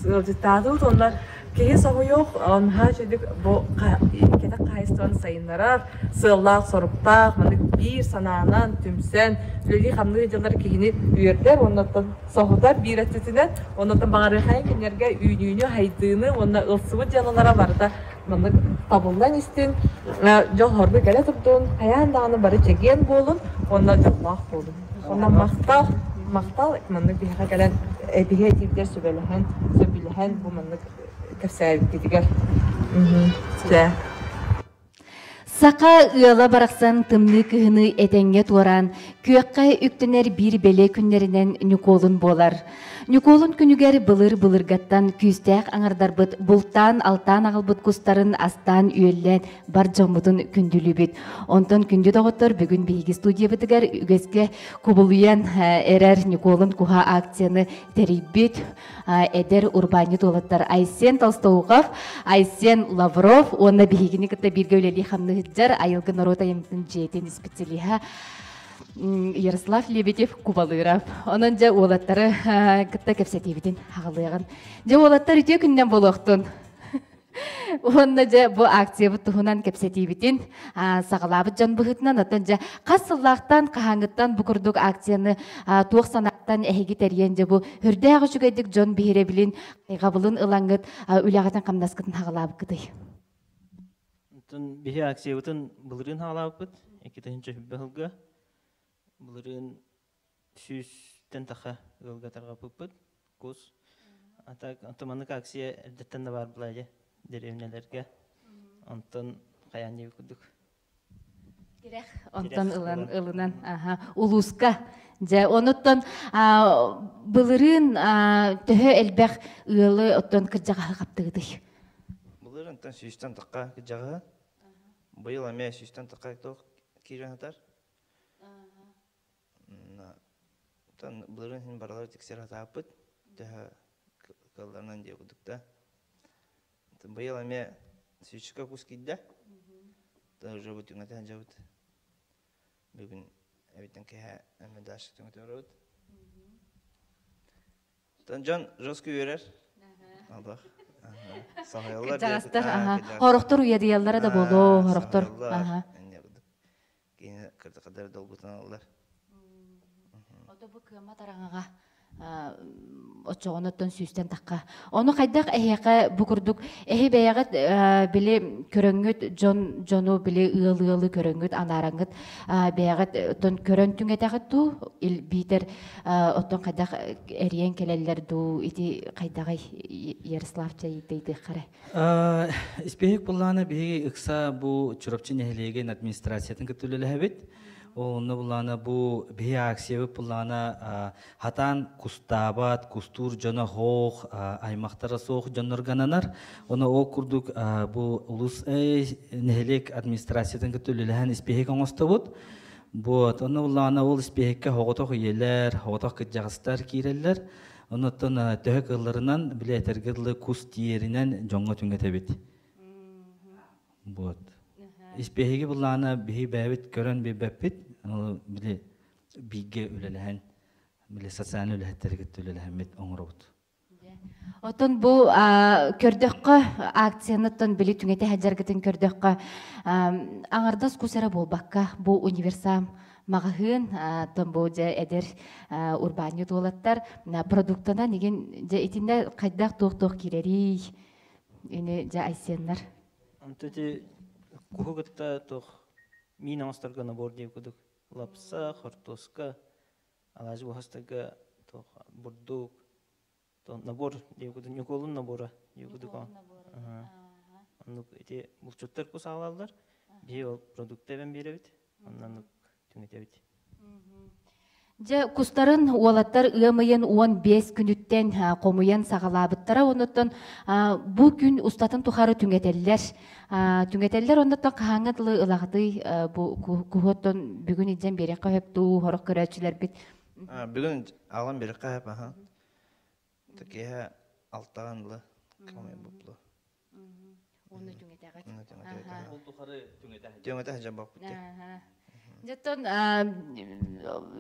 ыалдьыттаатыбыт уонна киһи соһуйуох наһаа үчүгдүк бу кэтэх хаһаайыстыбаны сайыннарар сыаллаах-соруктаах маннык биир санаанан түмсэн үлэлии-хамныы дьыллар киһини үөрдэр уонна оттон соһутар биир өттүтүнэн уонна оттон баҕарыахайын кинилэргэ үүнүүнү хайдыыны уонна ылсыбыт дьыалалара барыта маннык табыллан истин дьол-соргу кэлэ турдун хайаан даҕаны бары чэгиэн буолун уонна дьоллоох буолун. Онно махтал, махтал маннык биһиэхэ кэлэн биһи этиибитигэр сүбэлэһэн, сөбүлэһэн бу маннык кэпсээбиккитигэр. Чэ. Саха ыала барахсан тымныы кыһыны этэҥҥэ туораан, күөххэ үктэнэр биир бэлиэ күннэринэн Ньукуолун буолар. Ньукуолун күнүгэр былыр-былыргаттан күүстээх аҥардарбыт бултаан-алтаан аҕалбыт кустарын астаан-үөллээн бар дьоммутун күндүлүүбүт. Онтон күндү доҕоттор бүгүн биһиги студиябытыгар үгэскэ кубулуйан эрэр Ньукуолун куһа акцияны тэрийбит эдэр урбаанньыт уолаттар Айсен Толстоухов, Айсен Лавров уонна биһигини кытта бииргэ үлэлии хамныы сылдьар Айылгы норуот айымньытын дьиэтин специалиһа Ярослав Лебедев Кубалыров. Онон дьэ уолаттары кытта кэпсэтиибитин хаҕалыаҕын. Дьэ уолаттар үтүө күннэн буолуохтун. Уонна дьэ бу акциябыт туһунан кэпсэтиибитин саҕалаабыт дьон быһыытынан оттон дьэ хас сыллаахтан хаһааҥҥыттан бу курдук акцияны туох санааттан эһиги тэрийэн дьэ бу үрдээх үчүгэйдик дьон биһирэбилин хайҕабылын ылаҥҥыт үлэҕитин хамнаскытын хаҕалаабыккытый? Оттон биһи акциябытын былырыын хаалаабыппыт, 2020 сылга. Былырыын сүүстэн таха ыалга тарҕаппыппыт кус. А так маннык акция эрдэттэн да баар буолаа дьэ дэриэбинэлэргэ. Онтон хайаан диэбит курдук. Тирэх онтон ылан ылынан аха улууска дьэ онуттан былырыын төһө элбэх ыалы оттон кырдьаҕаһы хаптыгытый? Былыр онтон сүүстэн тахха кырдьаҕаһы. Быйыл эмиэ сүүстэн тахха туох киирэн сытар. Оттон былырыын иһин барылар тиксэр сатааппыт. Төһө кыалларынан диэ курдук да. Быйыл эмиэ сүүсчүкэ кус киирдэ. Уже бу түҥэтэ сылдьабыт. Бүгүн эбиттэн киэһэ эмэ дальше түҥэтэ барабыт. Оттон дьон жестко үөрэр. Аллах. Саһайаллар. Кырдьаҕастар, хорохтор уйадыйаллара да буолуо, хорохтор. Кини кырдьаҕадар долгутан аллар. Ото бу кыаммат араҥаҕа. Оччоҕоноттон сүүстэн тахха. Ону хайдах эһиэхэ бу курдук эһи бэйэҕит били көрөҥҥүт дьон дьону били ыал ыалы көрөҥҥүт анаараңҥыт бэйэҕит оттон көрөн түҥэтэҕит дуу биитэр оттон хайдах эрийэн кэлэллэр дуу ити хайдаҕый Ярослав чайыйтыйдыаххара. Испиэһик буллаана биһиги ыкса бу Чурапчы нэһилиэгин администрациятын кытта үлэлэһэбит. Ол онно буллаана бу биһи акциябыт буллаана хатаан кустаабат, кустуур дьоно хоох, аймахтара суох дьоннорго ананар. Ону ол курдук бу улус нэһилиэк администрациятын кытта үлэлэһэн испиэһик оҥостобут. Вот, онно буллаҕына ол испиэһиккэ хоҕотох ийэлэр, хоҕотох кырдьаҕастар киирэллэр. Оннуттан төһө кыалларынан, били этэргэ дылы кус тиийэринэн дьоҥҥо түҥэтэбит. Вот. Испиэһиги буллаҕына биһи бэйэбит көрөн билбэппит, били бииргэ үлэлэһэн, били социальнай үлэһиттэри кытта үлэлэһэммит оҥоробут. Оттон бу көрдөххө акцияны оттон били түҥэтэ сылдьаргытын көрдөххө аҥардас кус эрэ буолбакка бу универсам маҕаһыын оттон бу дьэ эдэр урбаанньыт уолаттар продуктанан игин дьэ итиннэ хайдах туох-туох киирэрий ини дьэ айсеннар Онто ити куһу кытта туох миин оҥосторго набор диэбит курдук лапса, хортуоска, алаадьы буһастарга туох бурдук, набор диэбит курдук ньукуолун набора диэбит курдук оннук ити булчуттар кус аҕалаллар биһи ол продукты эбэн биэрэбит оннук түҥэтэбит. Дьэ, кустарын уолаттар ыам ыйын 15 күнүттэн хомуйан саҕалаабыттара. Онуттан бу күн устатын тухары түҥэтэллэр. Түҥэтэллэр оннуттан хаһааҥҥа дылы ылаҕытый бу куһуоттан бүгүн илдьэн биэриэххэ сөп дуу, сорох көрөөччүлэрбит. Бүгүн аҕалан биэриэххэ сөп, аха. Киэһэ алтаҕан дылы хомуйбуппут. Уонна түҥэтэҕит. Ол тухары түҥэтэ Түҥэтэ сылдьабаппыт. Дьоттон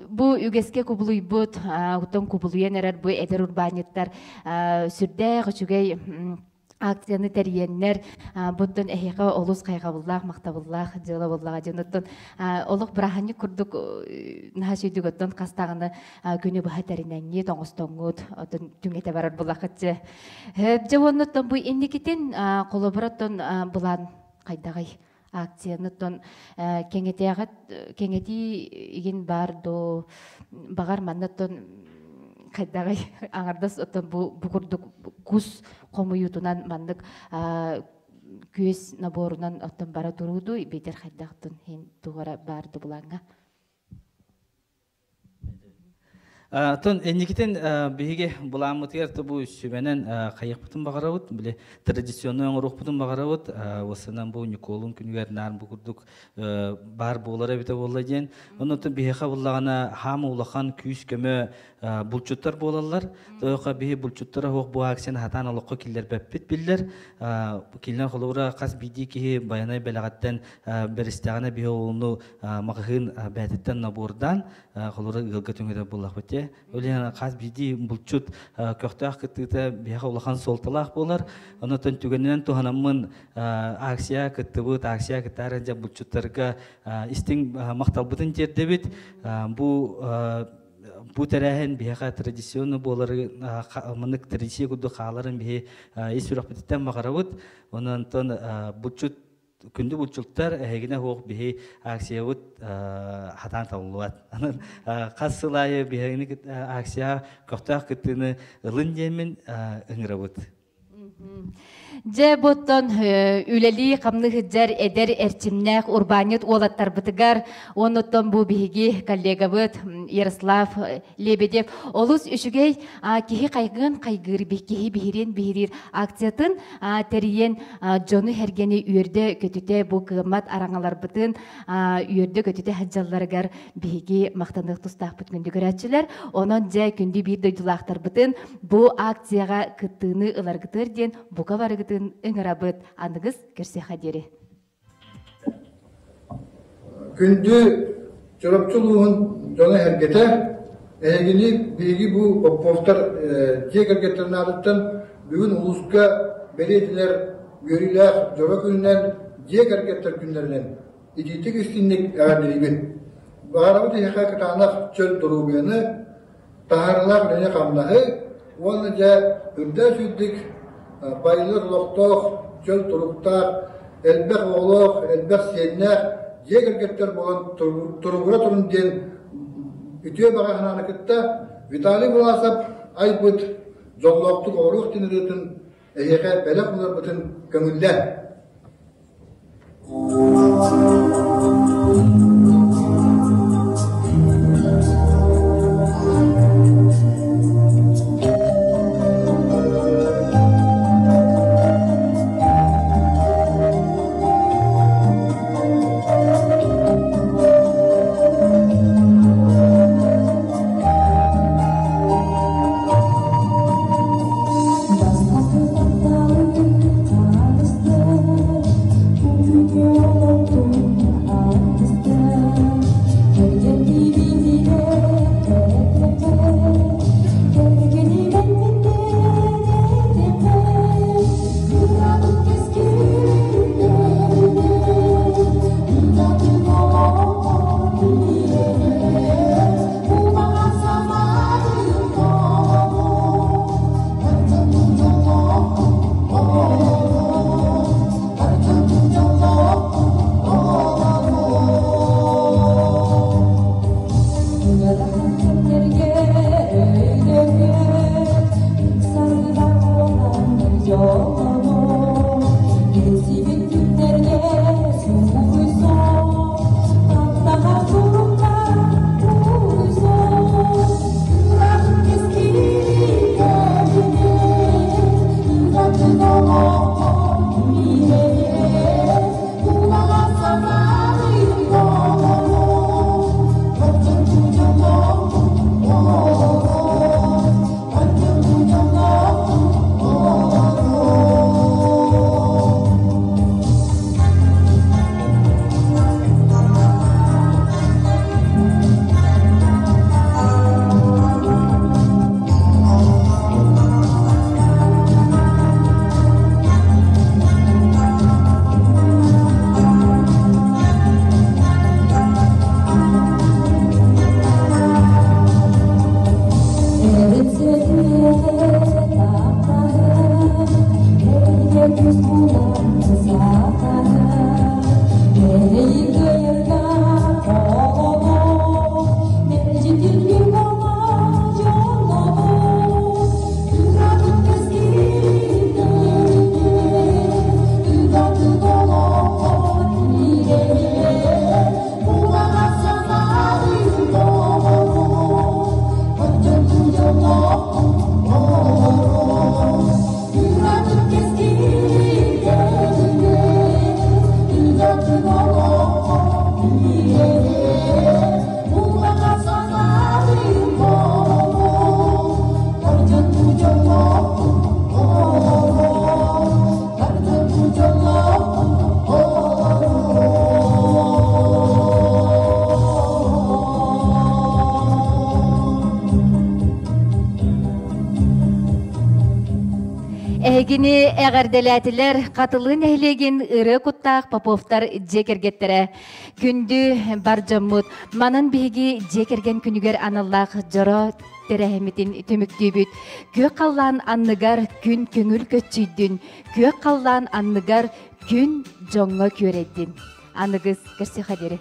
бу үгэскэ кубулуйбут, оттон кубулуйан эрэр бу эдэр урбаанньыттар сүрдээх үчүгэй акцияны тэрийэннэр буттан эһиэхэ олус хайҕабыллаах, махтабыллаах дьыала буоллаҕа дьон. Оттон олох бырааһынньык курдук наһаа сүйдүк оттон хастаҕына күнү быһа тэринэҥҥит, оҥостоҥҥут, оттон түҥэтэ барар булахыт дьэ. Дьэ уонна оттон бу инникитин холобура оттон былаан хайдаҕый? Акцияны оттон кэҥэтээҕит кэҥэтии игин баар доо баҕар манна оттон хайдаҕый аҥардас оттон бу бу курдук кус хомуйуутунан маннык күөс наборунан оттон бара турууду биитэр хайдахтын хин тугара баар дубулаҥҥа. Тон энникитин биһиги былааммытыгар бу сүбэнэн хайыахпытын баҕарабыт, били традиционнай оҥоруохпутун баҕарабыт. Уосанан бу Ньукуолун күнүгэр наар бу курдук баар буолар эбитэ буолла диэн. Оннуттан биһиэхэ буллаҕына хаама улахан күүс-көмө булчуттар буолаллар. Тоойуха биһи булчуттара суох бу акцияны хатаан олоххо киллэрбэппит биллэр. Кинилэр холобура хас биирдии киһи байанай бэлэҕиттэн бэристэҕинэ биһи ону маҕаһыын бээтиттэн набордаан холобура ыалга түҥэтэр буоллахпыт те. Ол иһин хас биирдии булчут көхтөөх кыттыыта биһиэхэ улахан суолталаах буолар. Онон түгэнинэн туһанаммын акция кыттыбыт, акция кыттаар дьэ булчуттарга истиҥ махталбытын тиэрдэбит. Бу бу тэрээһин биһиэхэ традиционный буолары маннык традиция курдук хааларын биһи ис сүрэхпититтэн баҕарабыт. Онон булчут күндү булчуттар эһигинэ суох биһи акциябыт хатаан табыллыбат. Анан хас сыл аайы биһигини акция көхтөөх кыттыыны ылын диэммин ыҥырабыт. Дьэ, буттан үлэлии хамны сылдьар эдэр эрчимнээх урбаанньыт уолаттарбытыгар, оннуттан бу биһиги коллегабыт Ярослав Лебедев олус үчүгэй киһи хайгыан хайгыыр, киһи биһириэн биһириир акциятын тэрийэн дьону сэргэни үөрдэ-көтүтэ бу кыаммат араҥаларбытын үөрдэ-көтүтэ сылдьалларыгар биһиги махтаныах тустаахпыт күндү көрөөччүлэр. Онон дьэ күндү биир дойдулаахтарбытын бу акцияҕа кыттыыны ыларгытыгар диэн бука барыгытын ыҥырабыт. Аныгыс көрсүөххэ диэри. Күндү Чурапчы улууһун дьоно-сэргэтэ, эһигини биһиги бу Поповтар дьиэ кэргэттэрин аатыттан бүгүн улууска бэлиэтэнэр үөрүүлээх дьоро күнүнэн дьиэ кэргэттэр күннэринэн итиитик истиҥник эҕэрдэлиибин. Баҕарабыт эһиэхэ кытаанах чөл доруобуйаны, таһаарыылаах үлэни-хамнаһы уонна дьэ үрдээх үрдүк байылыат олохтоох, чөл туруктаах, элбэх оҕолоох, элбэх сиэннээх дьиэ кэргэттэр буолан туругура турун диэн үтүө баҕа санааны кытта Виталий Власов айбыт дьоллоохтук олоруох диэн ырыатын эһиэхэ бэлэх уунарбытын көҥүллээн. Эһигини эҕэрдэлээтилэр Хатылы нэһилиэгин ырыа куттаах Поповтар дьиэ кэргэттэрэ. Күндү бар дьоммут, манан биһиги дьиэ кэргэн күнүгэр аналлаах дьоро тэрээһиммитин түмүктүүбүт. Күөх халлаан анныгар күн көҥүл көччүйдүн, күөх халлаан анныгар күн дьоҥҥо күөрэйдин. Аныгыс көрсүөхэ диэри.